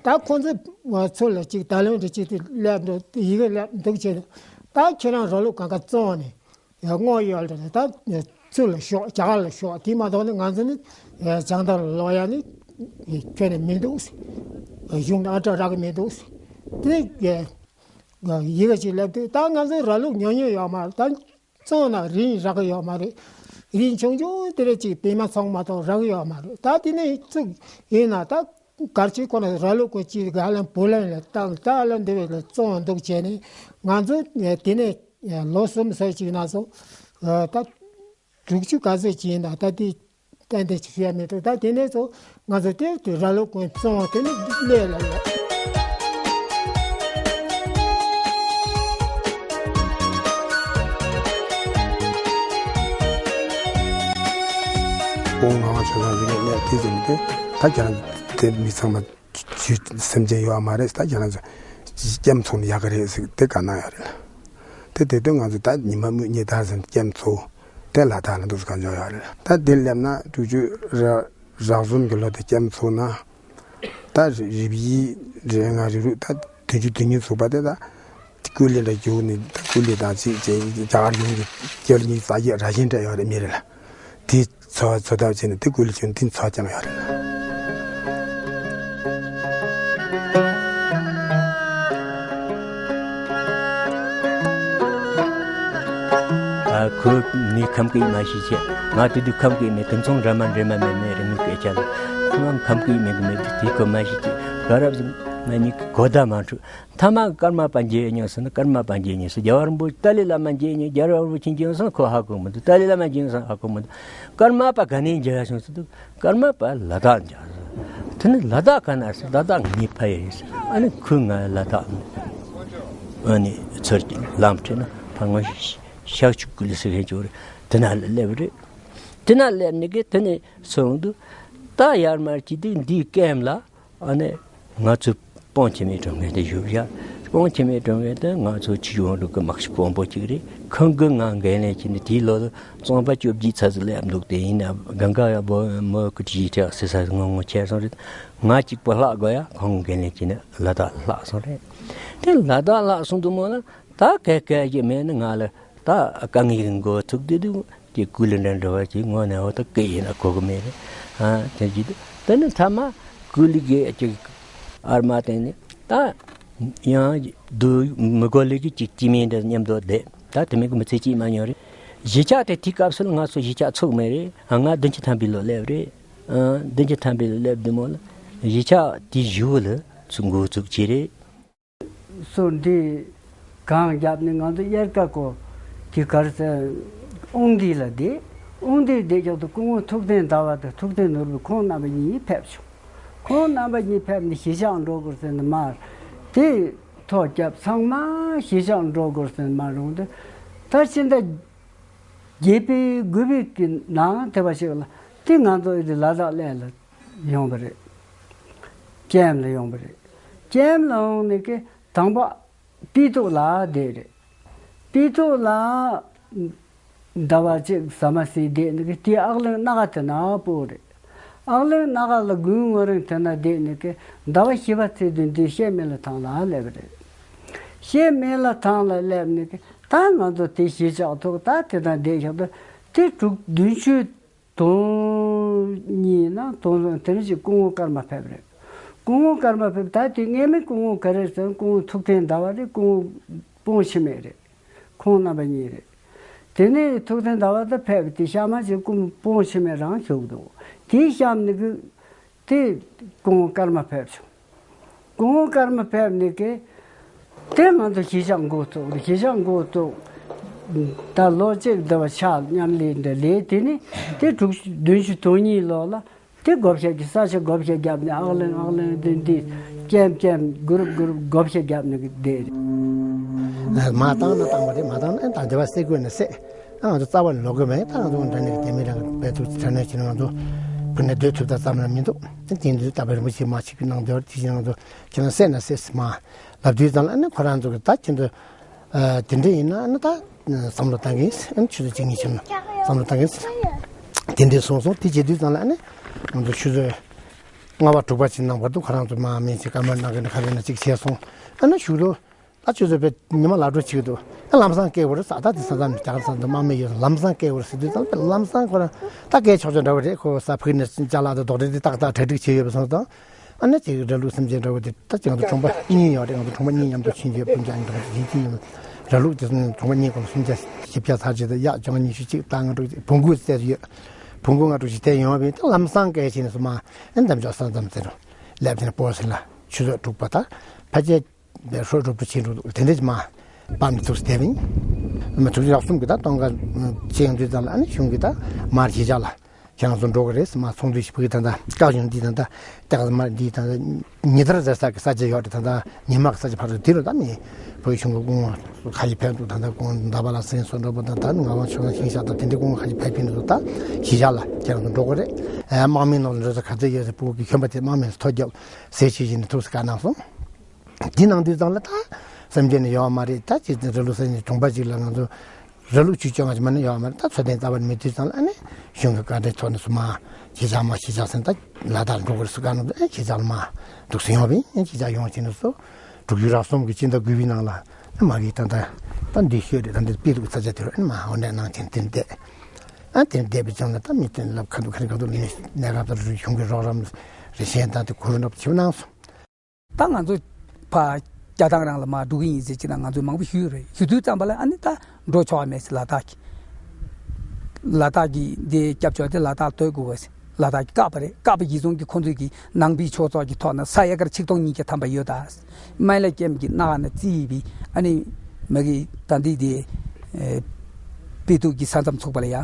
ད་ཁོང་ཚོ་ཚུར་ལ་ཅིག་ད་ལོན་དུ་ཅིག་ཏུ་སླེབས་འདུག་ཡི་གེ་སླེབས་འདུག་བྱས་ནས་ ད་ཁྱེད་རང་ར་ལུག་གང་ག་བཙོང་ནས་དངོས་ཡོད་ལ་ད་ཚུར་ལ་ཤོག་རྒྱ་གར་ལ་ཤོག་དེ་མ་གཏོགས་ནི་ང་ཚོ་ནི་བྱང་ཐང་ལ་ལོག་ཡ་ནི་ཁྱོན་ནས་མི་འདུག་གཞུང་ནས་ཨ་གྲ་རག་གི་མི་འདུག་དེ་ཡི་གེ་ཅིག་ལབ་དུས་ད་ང་ཚོའི་ར་ལུག་ཉོ་མྱོང་ཡོད་མ་རེད། ད་བཙོང་ན་རིན་རག་གི་ཡོད་མ་རེད། རིན་ཆུང་ཆུང་དེ་རེ་ཅིག་པད་མ་ཚོང་མ་གཏོགས་རག་གི་ཡོད་མ་རེད། ད་དེ་ནས་ཚུགས་ཡིན་ན་ད་གར་ཆེ་ཁོ་ན་ར་ལུག་གོ་ཅིག་ག་ལ་བུ་ལོན་ལ་བཏང་ད་ལ་འདི་བས་ལ་བཙོང་འདུག་བྱས་ནས་ང་ཚོ་དེ་ནས་ལོ་གསུམ་ཙམ་ཅིག་ན་སོང་ད་དྲུག་ཅུ་ག་ཚོད་ཅིག་ཡིན་ན་ད་དེ་ཏན་ཏན་ཅིག་བཤད་མི་ཐུབ། ད་དེ་ནས་ཚོ་ང་ཚོ་དེ་དུས་ར་ལུག་གོན་བཙོང་བ་དེ་ནི་ལས་ལ་ལས། ཁོང་ངག་དབང་ཆོས་བཟང་ཡིན་ནས་གནས་དེ་ཟིན་ཏེ་ད་ཁྱེད་རང་དེ་མི་ཚང་མ་ཇུས་སེམས་ཅན་ཡོད་མ་རེད། ད་ཁྱེད་རང་ཚོ་སྐྱེམས་ཚོང་ནི་ཡག་གི་རེད་ཟེར་དེ་ག་ན་ཡོད་རེད། དེ་དེ་དུས་ང་ཚོ་ད་ཉི་མ་མུ་གཉིས་ད་ཟིན་སྐྱེམས་ཚོང་དེ་ལ་ད་ལ་འདུག་ག་འཇོག་ཡོད་རེད། ད་དེ་སླེབས་ན་དྲུག་ཅུ་ར་རག་ཟུན་གི་ལོ་དེ་སྐྱེམས་ཚོང་ན། ད་རི་བི་རེ་ང་རི་རུ་ད་དུས་ཅི་དུས་ཉིན་ཚུགས་པ་དེ་ད་ཀུ་ལི་འདྲ་རྒྱུག་ནི་ད་ཀུ་ལི་དང་ཅིག་ཅིག་རྒྱ་གར་ཡོང་གི་སྐྱེལ་ཉིན་ཙག་གི་ར་ཤན་འདྲ་ཡོད་རེད་མི་རེད་ལ། དེ་ཚོ་ཚོ་ཐབས་བྱས་ནས་དེ་ཀུ་ལི་ཅུང་དེ་ཚོ་ཀྱང་ཡོད་རེད། ཨ་ཁོས་ངས་ཁམས་སྐད་མ་ཤེས་ཆེ། ང་དེ་དུས་ཁམས་སྐད་མེད། དེ་ཚོང་འདྲ་མ་འདྲེ་མ་མེད་མེད་རེད། ངའི་སྐད་ཆ་ལ་ཁོ་ང་ཁམས་སྐད་མེད་གི་མེད་དུས་དེ་ཁོ་མ་ཤེས་ཆེ། ག་རབ་ཟིན་ང་གཉིས་ཀྱི་གོ་བརྡ་མ་འཕྲོད། ཐ་མ་ཀརྨ་པ་མཇལ་མྱོང་ཟེར་ན་ཀརྨ་པ་མཇལ་མྱོང་ཟེར། རྒྱལ་བ་རིན་པོ་ཆེ་ཏཱ་ལའི་བླ་མ་མཇལ་མྱོང་། རྒྱལ་བ་རིན་པོ་ཆེ་མཇལ་མྱོང་ཟེར་ན་ཁོ་ཧ་གོ་མི་འདུག་ཏཱ་ལའི་བླ་མ་མཇལ་མྱོང་ཟེར་ན་ཧ་གོ་མི་འདུག་ཀརྨ་པ་ག་ནས་མཇལ་བྱུང་ཟེར་དུས་ཀརྨ་པ་ལ་དྭགས་མཇལ་ཟེར། དེ་ནི་ལ་དྭགས་ག་ན་ཟེར། ལ་དྭགས་ངའི་ཕ་ཡུལ་ཡིན་ཟེར། ཨ་ནི་ཁོས་ང་ལ་དྭགས་ཨ་ནི་ཚུར་གྱི་ལམ་ཁྲིད་ན་ཕ་ང་ཤག་ཆུ་ཀུ་ལི་ཟེར་མཁན་ཅིག་རེད། དེ་ན་ལ་སླེབས་རེད། དེ་ན་སླེབས་ནི་གི་དེ་ནས་སོང་དུས་ད་ཡར་མར་གྱི་དུས་འདིའི་ཀེམ་ལ། ཨ་ནི་ང་ཚོའི་སྤང་ཁྱིམ་མའི་གྲོང་ཁྱེར་དེ་བཞུགས་ཤག་སྤང་ཁྱིམ་མའི་གྲོང་ཁྱེར་དེ་ང་ཚོ་ཆུ་བོ་འབྲུག་གི་དམག་ཤུགས་དཔོན་པོ་གཅིག་རེད། ཁོང་གིས་ང་འགན་ལེན་བྱས་ནས་དེའི་ལོ་ལ་གཙང་པ་བཅོ་བརྒྱད་ཚར་ཟིག་སླེབས་འདུག་དེ་ཡིན་ན་གང་ག་ཡ་བོ་མོ་ཀི་ཀྲི་ཡི་ཁྲག་སི་ས་ངོ་ངོ་ཁྱེར་སོང་རེད། ང་གཅིག་པོ་ལྷག་དགོས་ཡ། ཁོང་འགན་ལེན་བྱས་ནས་ལ་དྭགས་ལྷག་སོང་རེད། དེ་ལ་དྭགས་ལྷག་སོང་དུས་མོ་ལ་ད་གལ་གལ་གྱི་མེད་ནི་ང་ལ་ད་དཀའ་ངལ་གྱི་མགོ་ཚུགས་དུས་དུས། དེ་ཀུ་ལི་འདྲ་འདྲ་བ་ཅིག་ངོ་ནས་འོ་ད་སྐད་ཡིན་ན་གོ་གི་མེད་རེད། ཨ་དེ་ཅིག་དེ་ནི་མཐའ་མ་ཀུ་ལི་གི་ཅིག་ཨར་མ་དེ་ནི་ད་ཡང་དུ་མི་གོ་ལི་གི་ཅིག་ཅི་མིན་འདྲ་མཉམ་དུ་བསྡད། ད་དེ་མིན་གི་མི་ཚེ་གཅིག་མ་མྱོང་རེད། གཞིས་ཆགས་དེ་དེའི་སྐབས་སུ་ལ་ང་ཚོ་གཞིས་ཆགས་ཚུགས་མེད་རེད། ཨ་ང་བདུན་ཅུ་ཐམ་པའི་ལོ་སླེབས་རེད། ཨ་བདུན་ཅུ་ཐམ་པའི་ལོ་སླེབས་དུས་མོ་ལ་གཞིས་ཆགས་དེའི་གཞུག་ལ་ཚུགས་འགོ་ཚུགས་ཀྱི་རེད། སོ་འདི་གང་བརྒྱབ་ནས་ང་ཚོ་དབྱར་ཁ་གོ་དེ་གར་ས་དབང་འདུས་ལ་བསྡད། དབང་འདུས་བསྡད་ཀྱོག་ཏུ་སྐུ་ངོ་ཐུབ་བསྟན་ཟླ་བ་དང་ཐུབ་བསྟན་ནོར་བུ་ཁོང་རྣམ་པ་གཉིས་ཕེབས་བྱུང་། ཁོང་རྣམ་པ་གཉིས་ཕེབས་ནས་གཞིས་ཆགས་འགྲོ་དགོས་ཟེར་ནས་མར་དེ་ཐོ་བརྒྱབ། ཚང་མ་གཞིས་ཆགས་འགྲོ་དགོས་ཟེར་ནས་མར་རུང་དུ་ད་ཕྱི་ཟླ་བརྒྱད་པའི་དགུ་པའི་གི་ནང་དེ་བ་ཞིག་ལ་དེ་ང་ཚོ་ཨེ་དེ་ལ་དྭགས་ལས་ལ་ཡོང་བ་རེད། ཀེམ་ལ་ཡོང་བ་རེད། ཀེམ་ལ་ཡོང་ནས་ཀི་དང་པོ་པི་ཏོག་ལ་བསྡད་རེད། པི་ཏོག་ལ་ཟླ་བ་གཅིག་ཟ་མ་ཟིན་བསྡད་ནས་ཀི་དེའི་ཨག་གླིང་སྣ་ཁ་དེ་ན་སྤོ་རེད། ཨག་གླིང་སྣ་ཁ་ལ་དགུན་ངོ་རིང་དེ་ན་བསྡད་ནས་ཀི་ཟླ་བ་བཞི་པ་ཚེས་བདུན་དེ་ཤེ་མེ་ལ་ཐང་ལ་སླེབས་རེད། ཤེ་མེ་ལ་ཐང་ལ་སླེབས་ནས་ཀི་ད་ང་ཚོ་དེ་གཞིས་ཆགས་ཐོག་ད་དེ་དང་བསྡད་བཞག་ད་དེ་དྲུག་བདུན་ཅུ་དོན་གཉིས་ན་དོན་གསུམ་དེ་རིང་ཞིག་སྐུ་ངོ་ཀརྨ་ཕེབས་རེད། སྐུ་ངོ་ཀརྨ་ཕེབས་ད་དེ་སྔས་མའི་སྐུ་ངོ་ག་རེ་ཟེར་ན་སྐུ་ངོ་ཐུབ་བསྟན་ཟླ་བ་རེད། སྐུ་ངོ་སྤོང་འཆི་མེད་རེད། ཁོང་རྣམ་པ་གཉིས་རེད། དེ་ནས་ཐུབ་བསྟན་ཟླ་བ་ད་ཕེབས་དེ་གཤམ་མ་ཞིག་སྐུ་ངོ་སྤོང་འཆི་མེད་རང་བཞུགས་འདུག་དེའི་གཤམ་ནས་གི་དེ་སྐུ་ངོ་ཀརྨ་ཕེབས་བྱུང་། སྐུ་ངོ་ཀརྨ་ཕེབས་ནས་ཀི་དེ་ང་ཚོ་གཞིས་ཆགས་འགོ་བཙུགས་རེད། གཞིས་ཆགས་འགོ་བཙུགས་ད་ལོ་གཅིག་འདི་བ་ཕྱག་མཉམ་ལས་འདི་ལས་དེ་ནས་དེ་དྲུག་བདུན་ཅུ་དོན་གཉིས་ལོ་ལ་དེ་བགོ་བཤའ་གི་ས་ཆ་བགོ་བཤའ་བརྒྱབ་ནས་ཨག་གླིང་ཨག་གླིང་འདི་འདི་ཀེམ་ཀེམ་གུ་རུབ་གུ་རུབ་བགོ་བཤའ་བརྒྱབ་ནས་ཀི་བསྡད་རེད། མ་བཏང་ན་བཏང་བ་རེད། མ་བཏང་ན་ཨེ་ད་འདི་བ་སེ་གོས་ནས་སེ། ཨ་ང་ཚོ་རྩ་བ་ནས་ལོག་གི་མེད། ད་ང་ཚོ་འདྲ་ནས་དེ་མི་རང་གི་བེད་ཐུབ་དྲ་ནས་ཁྱེད་ང་ཚོ་བུ་ནས་སྡོད་ཐུབ་ད་ཙམ་ལ་མི་འདུག་དེ་དུས་ད་བེ་རིན་པོ་ཆེ་མ་ཆིག་གི་ནང་དེ་བར་དེ་བཞིན་ང་ཚོ་ཁྱེད་རང་སེ་ན་སེ་སི་མ་ལབ་དུས་ཙམ་ལ་ཨ་ནི་ཁོ་རང་ཚོ་གི་ད་ཁྱེད་ཚོ་དེ་འདྲ་ཡིན་ན་ཨ་ནི་ད་བསམ་བློ་བཏང་གི་ཨ་ནི་ཆུ་ཚོད་གཅིག་གཉིས་ཕྱིན་ན་བསམ་བློ་བཏང་གི་དེ་འདྲ་སོང་སོང་། དེ་བྱེད་དུས་ཙམ་ལ་ཨ་ནི་ང་ཚོ་ཆུ་ཚོད་ལྔ་པ་དྲུག་པ་ཕྱིན་ནང་བར་དུ་ཁོ་རང་ཚོ་མ་མིན་ཅིག་སྐར་མ་ནང་གི་ནི་ཁ་རེ་ན་གཅིག་བྱས་སོང་། ཨ་ནི་ཞུ་རོ། ད་ཆུ་ཚོད་པའི་ཉི་མ་ལ་འགྲོ་བྱེད་ཀྱི་འདུག་ཨ་ལམ་སང་སྐད་འོར་ས་ད་དེ་ས་ད་ནི་ཀྱང་ས་འདི་དམག་མི་ཡོད་ལམ་སང་སྐད་འོར་ཟེར་དུས་ཙམ་པ་ལམ་སང་ཁོ་རང་ད་སྐད་ཆོག་ཆོག་འདྲ་བ་རེད། ཁོ་ས་ཕུག་ནས་ཅ་ལག་དང་རྡོག་རེ་དེ་ཏག་ཏག་གྲ་སྒྲིག་བྱས་ཡོད་པ་སོང་ཙང་། ཨ་ནི་ཅིག་ར་ལུག་སེམས་ཅན་འདྲ་བོ་དེ་ད་ཅིག་ང་ཚོ་གྲོང་པ་གཉིས་ཡོད་རེད། ང་ཚོ་གྲོང་པ་གཉིས་མཉམ་དུ་ཕྱིན་རྗེས་སྤུན་ཀྱག་གཉིས་གྲོང་པ་གཅིག་ཡིན་ཡིན། ར་ལུག་དེ་ཚོ་གྲོང་པ་གཉིས་གོང་སུམ་བརྒྱ་བཞི་བརྒྱ་ཚར་རྗེས་དང་གཡག་བྱང་ཉི་ཤུ་གཅིག་ད་ང་འགྲོ་བོང་གུ་བཙལ་ཡོད། བོང་གུ་ང་འགྲོ་ཞིག་བལྟས་ཡོང་བ་ཡིན་ད་ལམ་སང་སྐད་བྱས་ནས་སོ་མ་ཨེ་འདམ་ཅོག་ས་འདམ་ཟེར་རོ་སླེབས་དེ་ནས་སྤོ་ཟིན་ལ་ཆུ་ཚོད་དྲུག་པ་ད་ཕལ་ཆེར་ཧྲོ་སྒྲུབ་ཏུ་ཕྱིན་འགྲོ་དེ་འདྲ་ཅིག་མ་པར་ནས་ཚུགས་སུ་བསྡད་པ་ཡིན། མ་ཐུགས་རྗེ་རག་གསུམ་གྱི་ད་སྟོན་ཁ་བཅད་ཡོང་དུས་ཙམ་ལ་ཨ་ནི་གཞུང་གི་ད་མར་གཞིས་ཆགས་ལ། ཁྱེད་རང་ཚོ་འགྲོ་གི་རེད་ཟེར་མ་ཚོང་འདུས་ཤིག་བུ་གི་ད་ལྟ་བཀག་ཡོང་འདི་ད་ལྟ་སྟག་མ་འདི་ད་ལྟ་ཉི་ལྟར་ཟེར་ས་གི་ས་ཆ་ཡོད་རེད། ད་ལྟ་ཉི་མ་གི་ས་ཆ་ཕར་ཚུར་འདི་རུ་ད་མི་བོད་གཞུང་གི་སྐུ་ངོ་ཁ་ཡི་ཕན་ཚུན་ད་ལྟ་སྐུ་ངོ་མདའ་བ་ལ་སེང་སོ་འགྲོ་པ་ད་ད་ང་བ་ཆུ་ན་ཤིང་ཤག་ད་དེ་འདྲའི་སྐུ་ངོ་ཁ་ཡི་ཕན་ཕན་ཚུན་ད་གཞིས་ཆགས་ལ་ཁྱེད་རང་ཚོ་འགྲོ་གི་རེད། ཨ་དམག་མིའི་ནང་ལ་འགྲོ་ས་ག་ཚོད་ཡོད་ཟེར་སྤུ་གུ་གི་ཁྱོན་པ་དེ་དམག་མི་ལ་ཐོ་རྒྱབ་ཟས་བྱེད་བཞིན་ནས་ཐུགས་སུ་བཀའ་གནང་སོང་། འདི་གནང་དུས་ཙམ་ལ་ད་སེམས་ཅན་ནི་ཡོད་མ་རེད། ད་ཅི་ར་ལུག་ས་ནི་གྲོང་པ་ཅིག་ལ་ང་ཚོ་ར་ལུག་ཆུ་བཅོ་ལྔ་ཅིག་མ་ནི་ཡོད་མ་རེད། ད་འཚོ་རྟེན་རྩ་བ་ནས་མེད་དུས་ཙམ་ལ་ཨ་ནི་གཞུང་གི་བཀའ་འཁྲོལ་ཐོག་ནས་སུ་མ་གཞིས་ཆགས་མ་གཞིས་ཆགས་ཟེར་ད་ལ་དྭགས་འགྲོ་དགོས་རེད་སུ་བཀའ་གནང་དུས་ཨ་གཞིས་ཆགས་ལ་མ་འདུག་སེ་ཡོང་བ་ཡིན། གཞིས་ཆགས་ཡོང་བྱས་ནས་སུ་དྲུག་ཅུ་རེ་གསུམ་གྱི་སྤྱི་ཟླ་དགུ་པའི་ནང་ལ་ཨ་མ་གིས་ད་ད་ད་འདི་ཤོད་རེད། ད་འདི་དཔེ་ལུགས་ས་ཆ་དེ་རུ་ཨ་ནི་མ་འོ་འདྲ་གནང་བྱས་དེར་བསྡད། ཨ་དེར་བསྡད་པའི་ཙམ་ལ་ད་མི་དེ་ལབ་ཁ་འདུག་ཁ་འདུག་ཁ་འདུག་གནས་སྐབས་དེར་གཞུང་གི་རོགས་རམ་རེ་བྱས་ད་དེ་གུ་རུ་འདྲ་པོ་བྱེད་གནང་སོང་། ད་ང་ཚོ་ཕ་རྒྱ་ཐང་རང་ལ་མར་འགྲོ་གི་ཡིན་ཟེར་གྱི་ན་ང་ཚོས་མང་པོ་ཞུས་ཡོད་རེད། ཞུ་དུས་ཙམ་པ་ལ་ཨ་ནི་ད་འགྲོ་ཆོག་པ་མེད་ཟེར། ལ་དྭགས་ཀྱི་ལ་དྭགས་ཀྱི་འདི་སྐྱབས་བཅོལ་དེ་ལ་དྭགས་སྡོད་དགོས་པ་ཟེར། ལ་དྭགས་ཀྱི་བཀག་པ་རེད། བཀག་པ་ཡིན་སོང་གི་ཁོང་ཚོས་ཀྱི་ནང་པའི་ཆོས་ཚོགས་ཀྱི་ཐོག་ན་ས་ཨེ་ཀར་ཆིག་སྟོང་ཉིས་བརྒྱ་ཐམ་པ་ཡོད་ད། སྨན་བླ་རྒྱལ་གྱི་སྣ་ཁ་ན་རྩིས་པའི་ཨ་ནི་མ་གི་ད་འདི་དེ་དཔེ་ཐུབ་ཀྱི་ས་མཚམས་ཚུགས་པ་ལ་ཡ།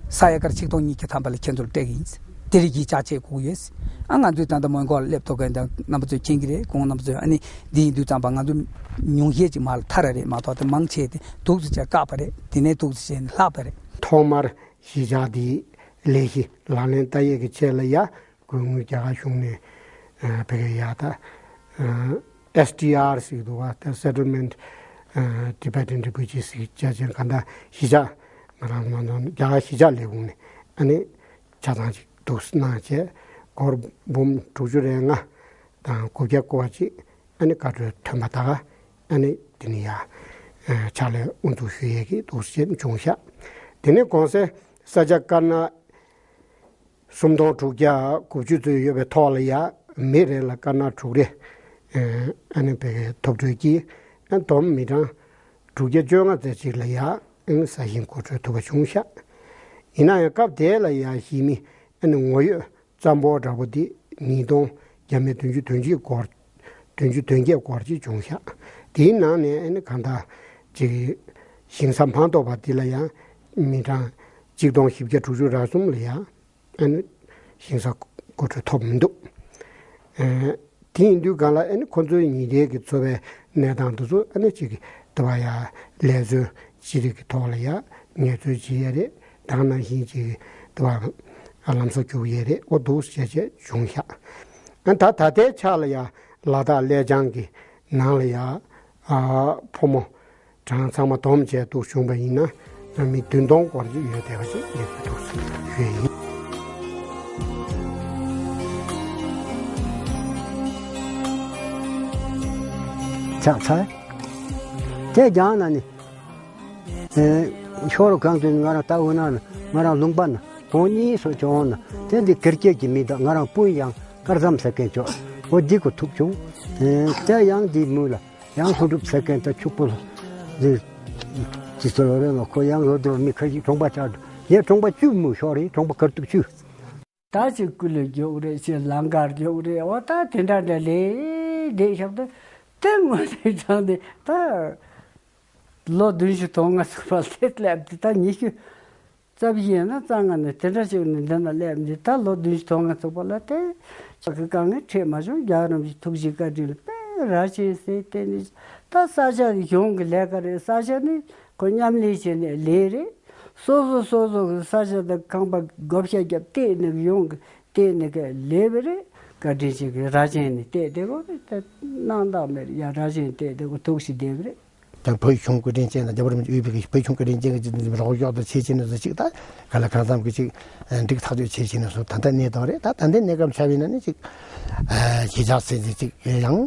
ས་ཡ་གར་ཆིག་སྟོང་ཉིས་བརྒྱ་ཐམ་པ་ལ་ཁྱེད་ཚོར་སྤྲད་ཀྱི་ཡིན། དེ་རིགས་ཀྱི་ཅག་ཆས་དགོས་ཡོད། ཨ་ང་ཚོས་ད་ལྟ་མོན་གྷོ་ལ་སླེབས་ཐུབ་མཁན་དང་རྣམ་པ་ཚོས་མཁྱེན་གྱི་རེད། ཁོང་རྣམ་པ་ཚོས་ཨ་ནི་འདི་ཡིན་དུས་ཙམ་པ་ང་ཚོ་ཉུང་ཤས་ཅིག་མར་ཐར་རེད་མ་གཏོགས་དེ་མང་ཆེ་དེ་འདུག་སེ་བྱས་བཀག་པ་རེད། དེ་ནས་འདུག་སེ་བྱས་ནས་ལྷག་པ་རེད། ཐོག་མར་གཞིས་ཆགས་འདིའི་ལས་གཞི་ལག་ལེན་བསྟར་ཡས་ཀྱི་ཆེད་ལ་ཡ། སྐུ་ངོས་རྒྱ་གར་གཞུང་ནས་ཨ་བོད་སྐད་ཡག་ད་ཨ་ཨེས་ཏི་ཨར་ཟེར་གྱི་འདུག་བ། ད་Settlement ཨ་Tibetan Refugees ཟེར་བྱས་ཅན་ག་འདྲ་གཞིས་ཆགས་ང་རང་ཚོ་རྒྱ་གར་གཞིས་ཆགས་ལས་ཁུངས་ནས་ཨ་ནི་ཆ་ཚང་ཅིག་འདུག་གནང་བྱས་སྒོར་འབུམ་དྲུག་ཅུ་རེ་ལྔ་དང་དགུ་བརྒྱ་སྐོར་ཅིག་ཨ་ནི་བཀའ་འཁྲོལ་ཐོན་པ་ད་ག་ཨ་ནི་དེ་ནི་ཡ་ཨ་ཕྱག་ལས་དབུ་འཛུགས་ཞུ་ཡས་ཀྱི་འདུག་སེ་བྱུང་ཤག་དེ་ནས་གོང་གསལ་ས་ཆ་དཀར་ནག་སུམ་སྟོང་དྲུག་བརྒྱ་དགུ་བཅུ་ཙམ་ཡོད་པའི་ཐོག་ལ་ཡ་མི་རེ་ལ་དཀར་ནག་དྲུག་རེ་ཨ་ནི་བོད་སྐད་ཐོབ་གྲོལ་གྱིས་ཨ་བསྡོམས་མི་གྲངས་དྲུག་བརྒྱ་བཅོ་ལྔ་ཙམ་ཅིག་ལ་ཡ་ཨ་ནི་ས་ཞིང་བགོ་སྤྲོད་ཐུབ་པ་བྱུང་ཤག་ཡིན་ན་ཡང་སྐབས་དེ་ལ་ཡ་གཞིས་མི་ཨ་ནི་ངོ་ཡོད་གཙང་པོ་འདྲ་པོ་འདི་ཉིས་སྟོང་བརྒྱ་མེད་བདུན་ཅུ་དོན་གཅིག་སྐོར་བདུན་ཅུ་དོན་བརྒྱད་སྐོར་ཅིག་བྱུང་ཤག་དེའི་ནང་ནས་ཨ་ནི་གང་ལྟར་ཅིག་ཞིང་ས་མ་ཐོབ་པ་འདི་ལ་ཡང་མི་གྲངས་གཅིག་སྟོང་བཞི་བརྒྱ་དྲུག་ཅུ་རེ་གསུམ་ལ་ཡང་ཨ་ནི་ཞིང་ས་བགོ་སྤྲོད་ཐོབ་མི་འདུག་ཨ་དེ་ཡིན་དུས་གང་ལ་ཨ་ནི་ཁོ་ཚོའི་ཉིན་རེའི་གི་འཚོ་བའི་གནས་སྟངས་འདི་ཚོ་ཨ་ནི་ཅིག་དེ་བ་ཡ་ལས་བཟོ་ཅི་རིགས་ཀྱི་ཐོག་ལ་ཡ་ངལ་རྩོལ་བྱེད་ཡ་རེད། དེ་ནང་བཞིན་ཅིག་དེ་བ་ལམ་སང་རྒྱུག་ཡས་རེད། འོ་འདུག་སེ་བྱས་བྱས་བྱུང་ཤག་ཨ་ད་ད་ལྟའི་ཆ་ལ་ཡ་ལ་དྭགས་ཀླད་བྱང་གི་ནང་ལ་ཡ་ཨ་ཕོ་མོ་གྲངས་ཚང་མ་བསྡོམས་བྱས་འདུག་བྱུང་པ་ཡིན་ན་མི་བདུན་སྟོང་སྐོར་ཅིག་ཡོད་བསྡད་པ་ཅིག་ཡོད་པ་འདུག་ཞུ་ཡས་ཡིན། ཆགས་ཚར། དེ་རྒྱང་ན་ནི། ཨེ། ཤོ་རོ་གང་དུ་ང་རང་ལྟ་འོ་ན་ང་རང་ལུང་པ་ན་དོན་གཉིས་སུ་བྱུང་ན་དེ་འདི་ཀིར་ཀེད་ཀྱི་མི་དང་ང་རང་སྤུན་ཡང་དཀར་ཟམ་ཟེར་མཁན་ཅོག་འོ་འདི་གོ་ཐུག་བྱུང་། ཨེ། དེ་ཡང་འདི་མུ་ལ་ཡང་ལྷུན་གྲུབ་ཟེར་མཁན་དང་ཕྱུག་པོ་ལ་འདི་ཅི་ཟེར་བ་རེད་ལ་ཁོ་ཡང་ལོ་དུ་མི་ཁ་ཅིག་གྲོང་པ་ཆགས་འདུག་ངས་གྲོང་པ་བཅུ་མུ་ཤོར་རེད། གྲོང་པ་དཀར་སྟུག་བཅུ། ད་ཅིག་ཀུ་ལུ་རྒྱུག་རེད། ཅིག་ལང་ཀར་རྒྱུག་རེད། འོ་ད་དེ་འདྲ་འདྲ་ལས་བསྡད་ཤག་ད་དེ་ངོ་དེ་དྲང་དེ་ད། ལོ་བདུན་ཅུ་དོན་ལྔ་ཚུགས་པ་སླེབས་སླེབས་དེ་ད་ཉི་ཤུ་རྩ་བཞི་ཡིན་ན་རྩ་ལྔ་ནས་དེ་འདྲ་ཞིག་ནས་འདི་ན་སླེབས་འདི་ད་ལོ་བདུན་ཅུ་དོན་ལྔ་ཚུགས་པ་ལ་དེ་ཅག་གི་དཀའ་ངལ་འཕྲད་མ་བྱུང་། རྒྱལ་བ་རིན་པོ་ཆེ་ཐུགས་རྗེ་བཀའ་དྲིན་ལ་དཔེ་རྭ་ཅན་ཟེར་དེ་ནི་ད་ས་ཆ་གཞུང་གི་ལས་ཀ་རེད། ས་ཆ་ནི་ཁོ་མཉམ་ལས་བྱས་ནས་ལས་རེད། སོ་སོ་སོ་སོ་གི་ས་ཆ་དང་ཁང་པ་བགོ་བཤའ་བརྒྱབ་བལྟས་ནས་གཞུང་གི་བལྟས་ནས་ག་ལས་པ་རེད། བཀའ་དྲིན་ཆེ་གི་རྭ་ཅན་ནི་བལྟས་བསྡད་གོ་རེད། ད་སྣང་དག་མེད་རེད་ཡ། རྭ་ཅན་བལྟས་བསྡད་གོ་ཐུགས་ཞིག་བསྡད་པ་རེད། ད་བོད་གཞུང་བཀའ་དྲིན་ཅན་དང་རྒྱལ་བ་རིན་པོ་ཆེ་དབུས་པའི་བོད་གཞུང་བཀའ་དྲིན་ཅན་གྱི་རོགས་སྐྱོར་དང་ཆེད་ཆེད་ནས་བཟོ་ཅིག་ད་ག་ལ་གང་འཚམ་གྱི་ཅིག་འགྲིག་ཐག་ཆོད་ཆེད་ཆེད་ནས་བཟོ། ད་ལྟ་གནས་སྟངས་རེད། ད་ད་ལྟའི་གནས་སྐབས་ཆ་བཞག་ན་ནི་ཅིག་གཞིས་ཆགས་ཟེར་ཅིག་ཡང་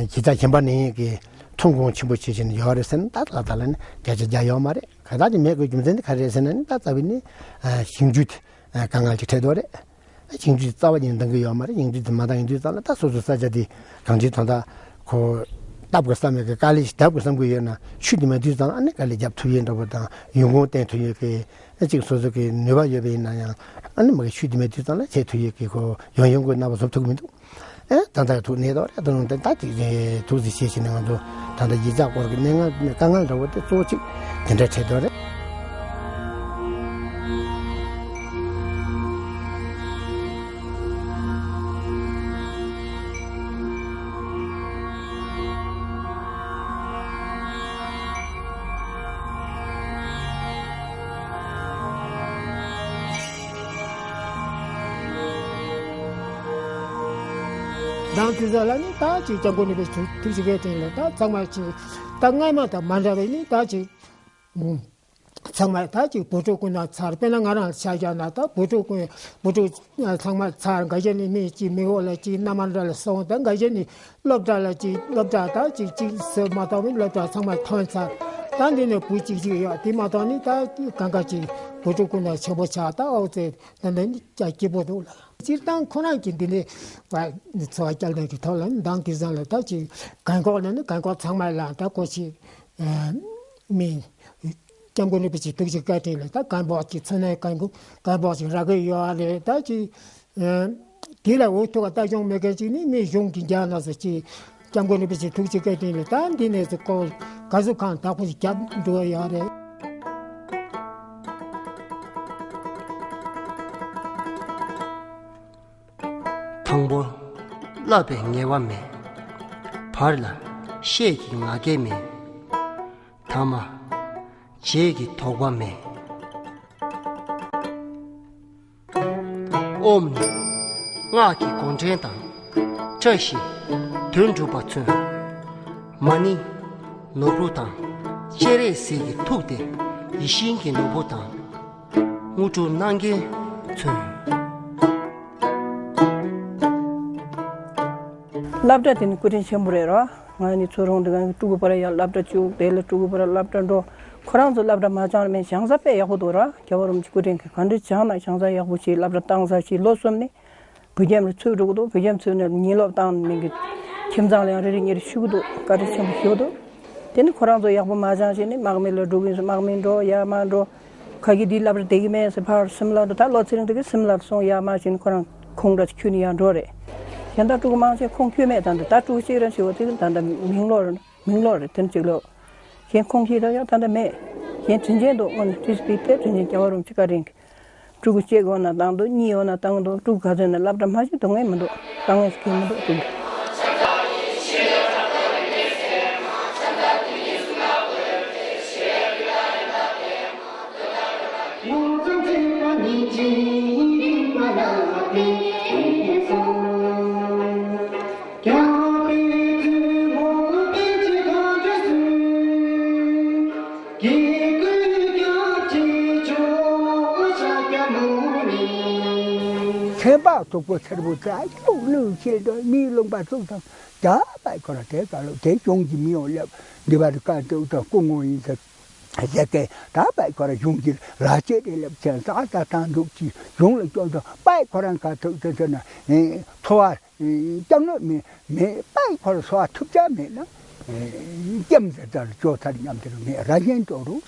གཞིས་ཆགས་གཞན་པ་ནས་ཀྱི་ ཐོན་ཁུངས་ཆེན་པོ་བྱེད་བཞིན་ཡོད་རེད་ཟེར་ན། ད་ལ་དྭགས་ལ་ནི་སྐད་ཆ་རྒྱག་ཡོད་མ་རེད། གང་ལྟར་ཅིག་མེད་དགོས་རྒྱུ་མཚན་དེ་ག་རེ་རེད་ཟེར་ན་ནི། ད་རྩ་བའི་ནི་ཞིང་རྒྱུ་དེ་དཀའ་ངལ་ཅིག་འཕྲད་འདུག་རེད། ཞིང་རྒྱུ་རྩ་བ་ཉིད་འདང་གི་ཡོད་མ་རེད། ཞིང་རྒྱུ་དེ་མ་འདང་ཡོང་དུས་ཙམ་ལ། ད་སོ་སོའི་ས་ཆ་དེ་གང་ཅིའི་དོན་དག་ཁོ་བཏབ་དགོས་བསམ་ཡས་ཀྱི་དཀའ་ལས་ཞིག་བརྡབ་དགོས་བསམ་གྱི་ཡོད་ན། ཆུ་དེ་མེད་དུས་ཙམ་ལ་ཨ་ནི་དཀའ་ལས་རྒྱབ་ཐུབ་ཡས་འདྲ་པོ་དང་། ཡོང་ཁུངས་བསྟན་ཐུབ་ཡས་ཀྱི་ཨ་ཅིག་སོ་སོ་གི་ནུས་པ་ཡོད་པ་ཡིན་ན་ཡང་། ཨ་ནི་མ་གི་ཆུ་དེ་མེད་དུས་ཙམ་ལ་བྱེད་ཐུབ་ཡས་ཀྱི་ཁོ་ཡོང་ཡོང་གི་རྣམ་པ་བཟོ་ཐུབ་ཀྱི་མི་འདུག། ཨེ། ད་ལྟ་ཐུག་གནས་ཐོག་རེད། ད་ནང་དེ་ད་ཅིག་ཐུགས་རྗེ་ཆེ་ཞེས་ནས་ང་ཚོ་ད་ལྟ་གཞིས་ཆགས་སྐོར་གྱི་གནས་ངན་དཀའ་ངལ་འདྲ་བོ་དེ་གཙོ་བོ་གཅིག་དེ་འདྲ་འཕྲད་དོན་རེད། མདང་དེ་ཚོ་ལ་ནི་ད་ཅིག་སྐྱབས་མགོན་རིན་པོ་ཆེ་ཐུགས་རྗེ་བཀའ་དྲིན་ལ། ད་ཚང་མ་ཅིག་ད་སྔ་མ་དང་མ་འདྲ་བའི་ནི་ད་ཅིག་ཚང་མ་ད་ཅིག་བུ་ཕྲུག་ཀུན་ན་ཚར། དཔེར་ན་ང་རང་ཆ་བཞག་ན། ད་བུ་ཕྲུག་ཀུན་བུ་ཕྲུག་ཚང་མ་ཚར། འགའ་ཤས་ནི་མི་གཅིག་མི་འོག་ལ་གཅིག་མནའ་མ་འདྲ་ལ་སོང་། ད་འགའ་ཤས་ནི་སློབ་གྲྭ་ལ་གཅིག་སློབ་གྲྭ་ད་གཅིག་གཅིག་ཟེར་མ་གཏོགས་པའི་སློབ་གྲྭ་ཚང་མ་ཐོན་ཚར། ད་འདི་ནས་བུ་གཅིག་གཅིག་ཡོད། དེ་མ་གཏོགས་ནི་ད་གང་ག་ཅིག་བུ་ཕྲུག་ཀུན་ན་ཆེན་པོ་ཆགས། ད་ཨོ་ཙེ་ད་འདི་ནི་ཅག་སྐྱིད་པོ་འདུག་ལ། སྤྱིར་བཏང་ཁོ་རང་གི་འདི་ནས་འཚོ་བ་སྐྱེལ་སྟངས་ཀྱི་ཐོག་ལ་ནི་མདང་དེ་ཙམ་ལ་ད་ཅིག་རྒན་འཁོགས་ལ་ནི་རྒན་འཁོགས་ཚང་མ་ལ་ད་ཀོ་ཆི་མི། སྐྱབས་མགོན་རིན་པོ་ཆེ་ཐུགས་རྗེ་བཀའ་དྲིན་ལ་ད་རྒན་འཁོགས་ཀྱི་འཚོ་གནས་རྒན་འཁོགས་རྒན་འཁོགས་ཀྱི་རག་གི་ཡོད་རེད། ད་ཅིག་དེ་ལ་འུ་ཐུག་ལྟ་སྐྱོང་མེད་མཁན་ཅིག་ནི་མི་གཞུང་གི་རྒྱབ་ན་ཟེར་ཅིག་སྐྱབས་མགོན་རིན་པོ་ཆེ་ཐུགས་རྗེ་བཀའ་དྲིན་ལ་ད་འདི་ནས་ཟེར་ཀོ་ག་ཟུག་གང་དག་པོ་ཞིག་རྒྱབ་འགྲོ་ཡོད་རེད། དང་པོ། བསླབ་པའི་ངལ་བ་མེད། བར་ལ་བཤད་ཀྱི་ང་རྒྱལ་མེད། ཐ་མ། བྱེད་ཀྱི་དོགས་པ་མེད། ཨོཾ་ནི། སྔགས་ཀྱི་དགོངས་འགྲེལ་དང་། བཀྲ་ཤིས་དོན་གྲུབ་པ་མཚོན། མ་ཎི། ནོར་བུ་དང་། སྤྱན་རས་གཟིགས་ཀྱི་ཐུགས་ཏེ་ཡིད་བཞིན་གྱི་ནོར་བུ་དང་། དངོས་གྲུབ་གནང་མཁན་མཚོན། སློབ་གྲྭ་དེ་ནི་སྐུ་དྲིན་ཆེན་པོ་རེད་རོ། ང་ནི་ཚུར་རོང་དུ་གང་གི་ཕྲུ་གུ་ཕར་ཡར་སློབ་གྲྭ་བཅུག་དེ་ལ་ཕྲུ་གུ་ཕར་སློབ་གྲྭ་འགྲོ། ཁོ་རང་ཚོ་སློབ་གྲྭ་མ་སྦྱངས་མེད་སྦྱང་ས་དཔེ་ཡག་པོ་འདུག་ར། རྒྱལ་བ་རིན་པོ་ཆེ་སྐུ་དྲིན་གྱིས་ག་འདྲ་སྦྱངས་ན་སྦྱང་ས་ཡག་པོ་ཞིག་སློབ་གྲྭ་བཏང་ས་ཞིག་ལོ་གསུམ་ནི། བོད་ཁྱིམ་ལ་ཚུད་འགྲོ་གི་འདུག་བོད་ཁྱིམ་ཚུད་ནས་ཉིན་སློབ་བཏང་ནས་གི་ཁྱིམ་ཚང་ལ་ཡང་རེ་རེ་གཉིས་རེ་ཞུ་གི་འདུག་བཀའ་དྲིན་ཆེན་པོ་ཞུ་གི་འདུག་དེ་ནི་ཁོ་རང་ཚོ་ཡག་པོ་མ་སྦྱངས་བྱས་ནས་དམག་མི་ལ་འགྲོ་གི་ཡིན་ཟེར་དམག་མི་འགྲོ་ཡར་མར་འགྲོ། ཁ་གི་འདི་སློབ་གྲྭ་བསྡད་ཀྱི་མེད་ཟེར་ཕར་སིམ་ལ་འགྲོ། ད་ལོ་ཚེ་རིང་དེ་གི་སིམ་ལ་སོང་ཡར་མར་བྱས་ནས་ཁོ་རང་ཁོང་འདྲ་ཁྱོད་ནི་ཡར་འགྲོ་རེད། གཞན་དག་ཕྲུ་གུ་མང་ཆེ་ཁོང་ཁྱོད་མེད་ད་འདི་ད་ཕྲུ་གུ་གཅིག་རང་ཞིག་བ་དེ་གི་ད་ད་མིང་ལོར་མིང་ལོར་རེད་དེ་ནི་གཅིག་ལོ། གཞན་ཁོང་ཁྱེད་ད་ཡང་ད་ད་མེད། གཞན་དྲིན་ཆེན་འདུག་དངོས་ནས་ཏིས་པི་ཏེ་དྲིན་ཆེན་རྒྱལ་བ་རིན་པོ་ཆེ་བཀའ་དྲིན་གྱིས། ཕྲུ་གུ་གཅིག་འོ་ན་བཏང་འདུག་གཉིས་འོ་ན་བཏང་འདུག་ཕྲུ་གུ་ག་ཚོད་ན་སློབ་གྲྭ་མ་ཞིག་འདུག་ངེས་མི་འདུག་བཏང་ངེས་ཀྱི་མི་འདུག་ཕྲུ་གུ། ཁྱད་པར་དྲུག་པོ་ཚེར་པོ་ཙ་ཡོག་ལུས་ཤེས་དང་མིའི་ལུང་པ་ཚུགས་དང་། ད་བའི་ཁོ་ར་དེ་ག་ལོ་དེ་གཞུང་གི་མི་ཡོང་ལེབ་འདི་བར་བཀའ་འདུག་དང་སྐུ་ངོ་ཡིན་ཟེར་ཟེར་ཏེ། ད་བའི་ཁོ་ར་གཞུང་གི་ལ་ཅེ་རེ་ལེབ་ཚན་ས་ད་དང་འདུག་ཅི་གཞུང་ལ་སྐྱོན་དང་བའི་ཁོ་རང་ག་ཐུག་ཚེ་ཟེར་ན་འཚོ་བ། སྐྱབས་གནས་མེད་མེད་པའི་ཁོ་ལ་གསོལ་བ་ཐུབ་ཆ་མེད་ན། སྐྱེམས་ཟེར་ཙམ་ལ་ཅོ་ཐར་མཉམ་དུ་རུ་མེད་ར་ཡན་འགྲོ་རུ།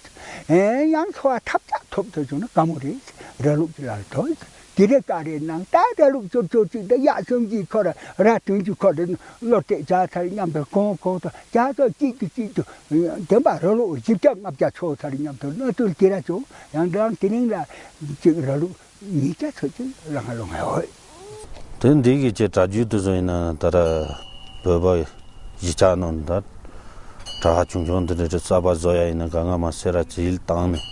ཡང་གསོལ་བ་ཐབས་ཆག་ཐོབ་ཐུབ་བྱུང་ན་དཀའ་མོ་རེད། ར་ལུག་ཅི་ལ་ཐོས། དེ་རེ་ཀ་རེ་ནང་ད་ར་ལུག་ཅོ་ཅོ་ཅིག་ད་ཡག་སོང་གི་ཁོ་ར་ར་དུང་གི་ཁོ་ར་བློ་གཏད་བྱ་ཐར་མཉམ་དུ་གོང་གོང་དུ་བྱ་ཐོ་གཅིག་ཏུ་གཅིག་ཏུ། དེ་འབའ་ར་ལུག་བཞི་བརྒྱ་ལྔ་བརྒྱ་ཆོ་ཐར་མཉམ་དུ་གནོད་དུ་དེ་ར་ཅོ་ཡང་དང་དེ་རིང་ལ་ཅིག་ར་ལུག་ཉིས་བརྒྱ་ཚོད་ཅིག་ལ་ང་ལོ་ང་ཡོད། དེ་འདི་གི་ཅེ་དྲ་རྒྱུད་དུ་བཟོ་ཡིན་ན་ད་ར་བོད་པ་གཞིས་ཆགས་ནང་ད་གྲྭ་ཆུང་ཆུང་འདི་འདྲ་གསར་པ་བཟོ་ཡ་ཡིན་ན་ག་ང་མ་སེ་ར་ཅིལ་བཏང་ནས་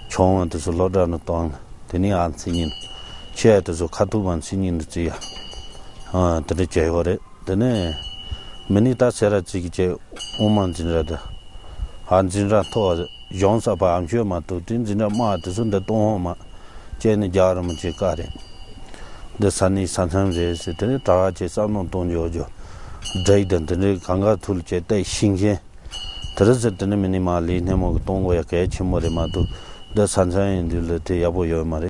ཆུང་བ་དེ་ཚོ་སློབ་གྲྭ་ནང་བཏང་ནས་དེ་ནས་ཨ་མཚན་ཉིན་ཆེ་ཡ་དེ་ཚོ་ཁ་ཐུག་མ་མཚན་ཉིན་དུ་བརྩི་ཡ་དེ་འདྲ་བྱས་ཡོད་རེད། དེ་ནས་མི་ནི་ད་སེ་ར་ཅིག་གི་ཅེ་དབུ་མ་འཛིན་གྲྭ་དེ་ཨ་འཛིན་གྲྭ་མཐོ་བ། གཞུང་ས་པ་ཨ་མཆོད་མ་གཏོགས་དེ་འཛིན་གྲྭ་དམའ་དེ་ཚོ་འདི་གཏོང་འོང་མ་བྱས་ནས་རྒྱ་རི་མོ་ཅིག་བཀའ་རེད། འདི་ས་གནས་ས་མཚམས་རེད་ཟེར་དེ་ནས་གྲྭ་བ་ཅིག་བསམ་མནོ་གཏོང་འཇོག་འཇོག་འདྲ་ཡི་དང་དེ་འདྲའི་གང་ག་ཐུལ་བྱས་ཏེ་ཤིང་ཆེན་ དེ་རིང་ཟེར་དེ་ནི་མི་ནི་མ་ལི་སྣེ་མོ་གི་གཏོང་དགོས་ཡ་གལ་ཆེན་མོ་རེད་མ་གཏོགས། འདི་ས་མཚམས་ཡིན་དུས་ལ་དེ་ཡག་པོ་ཡོད་མ་རེད།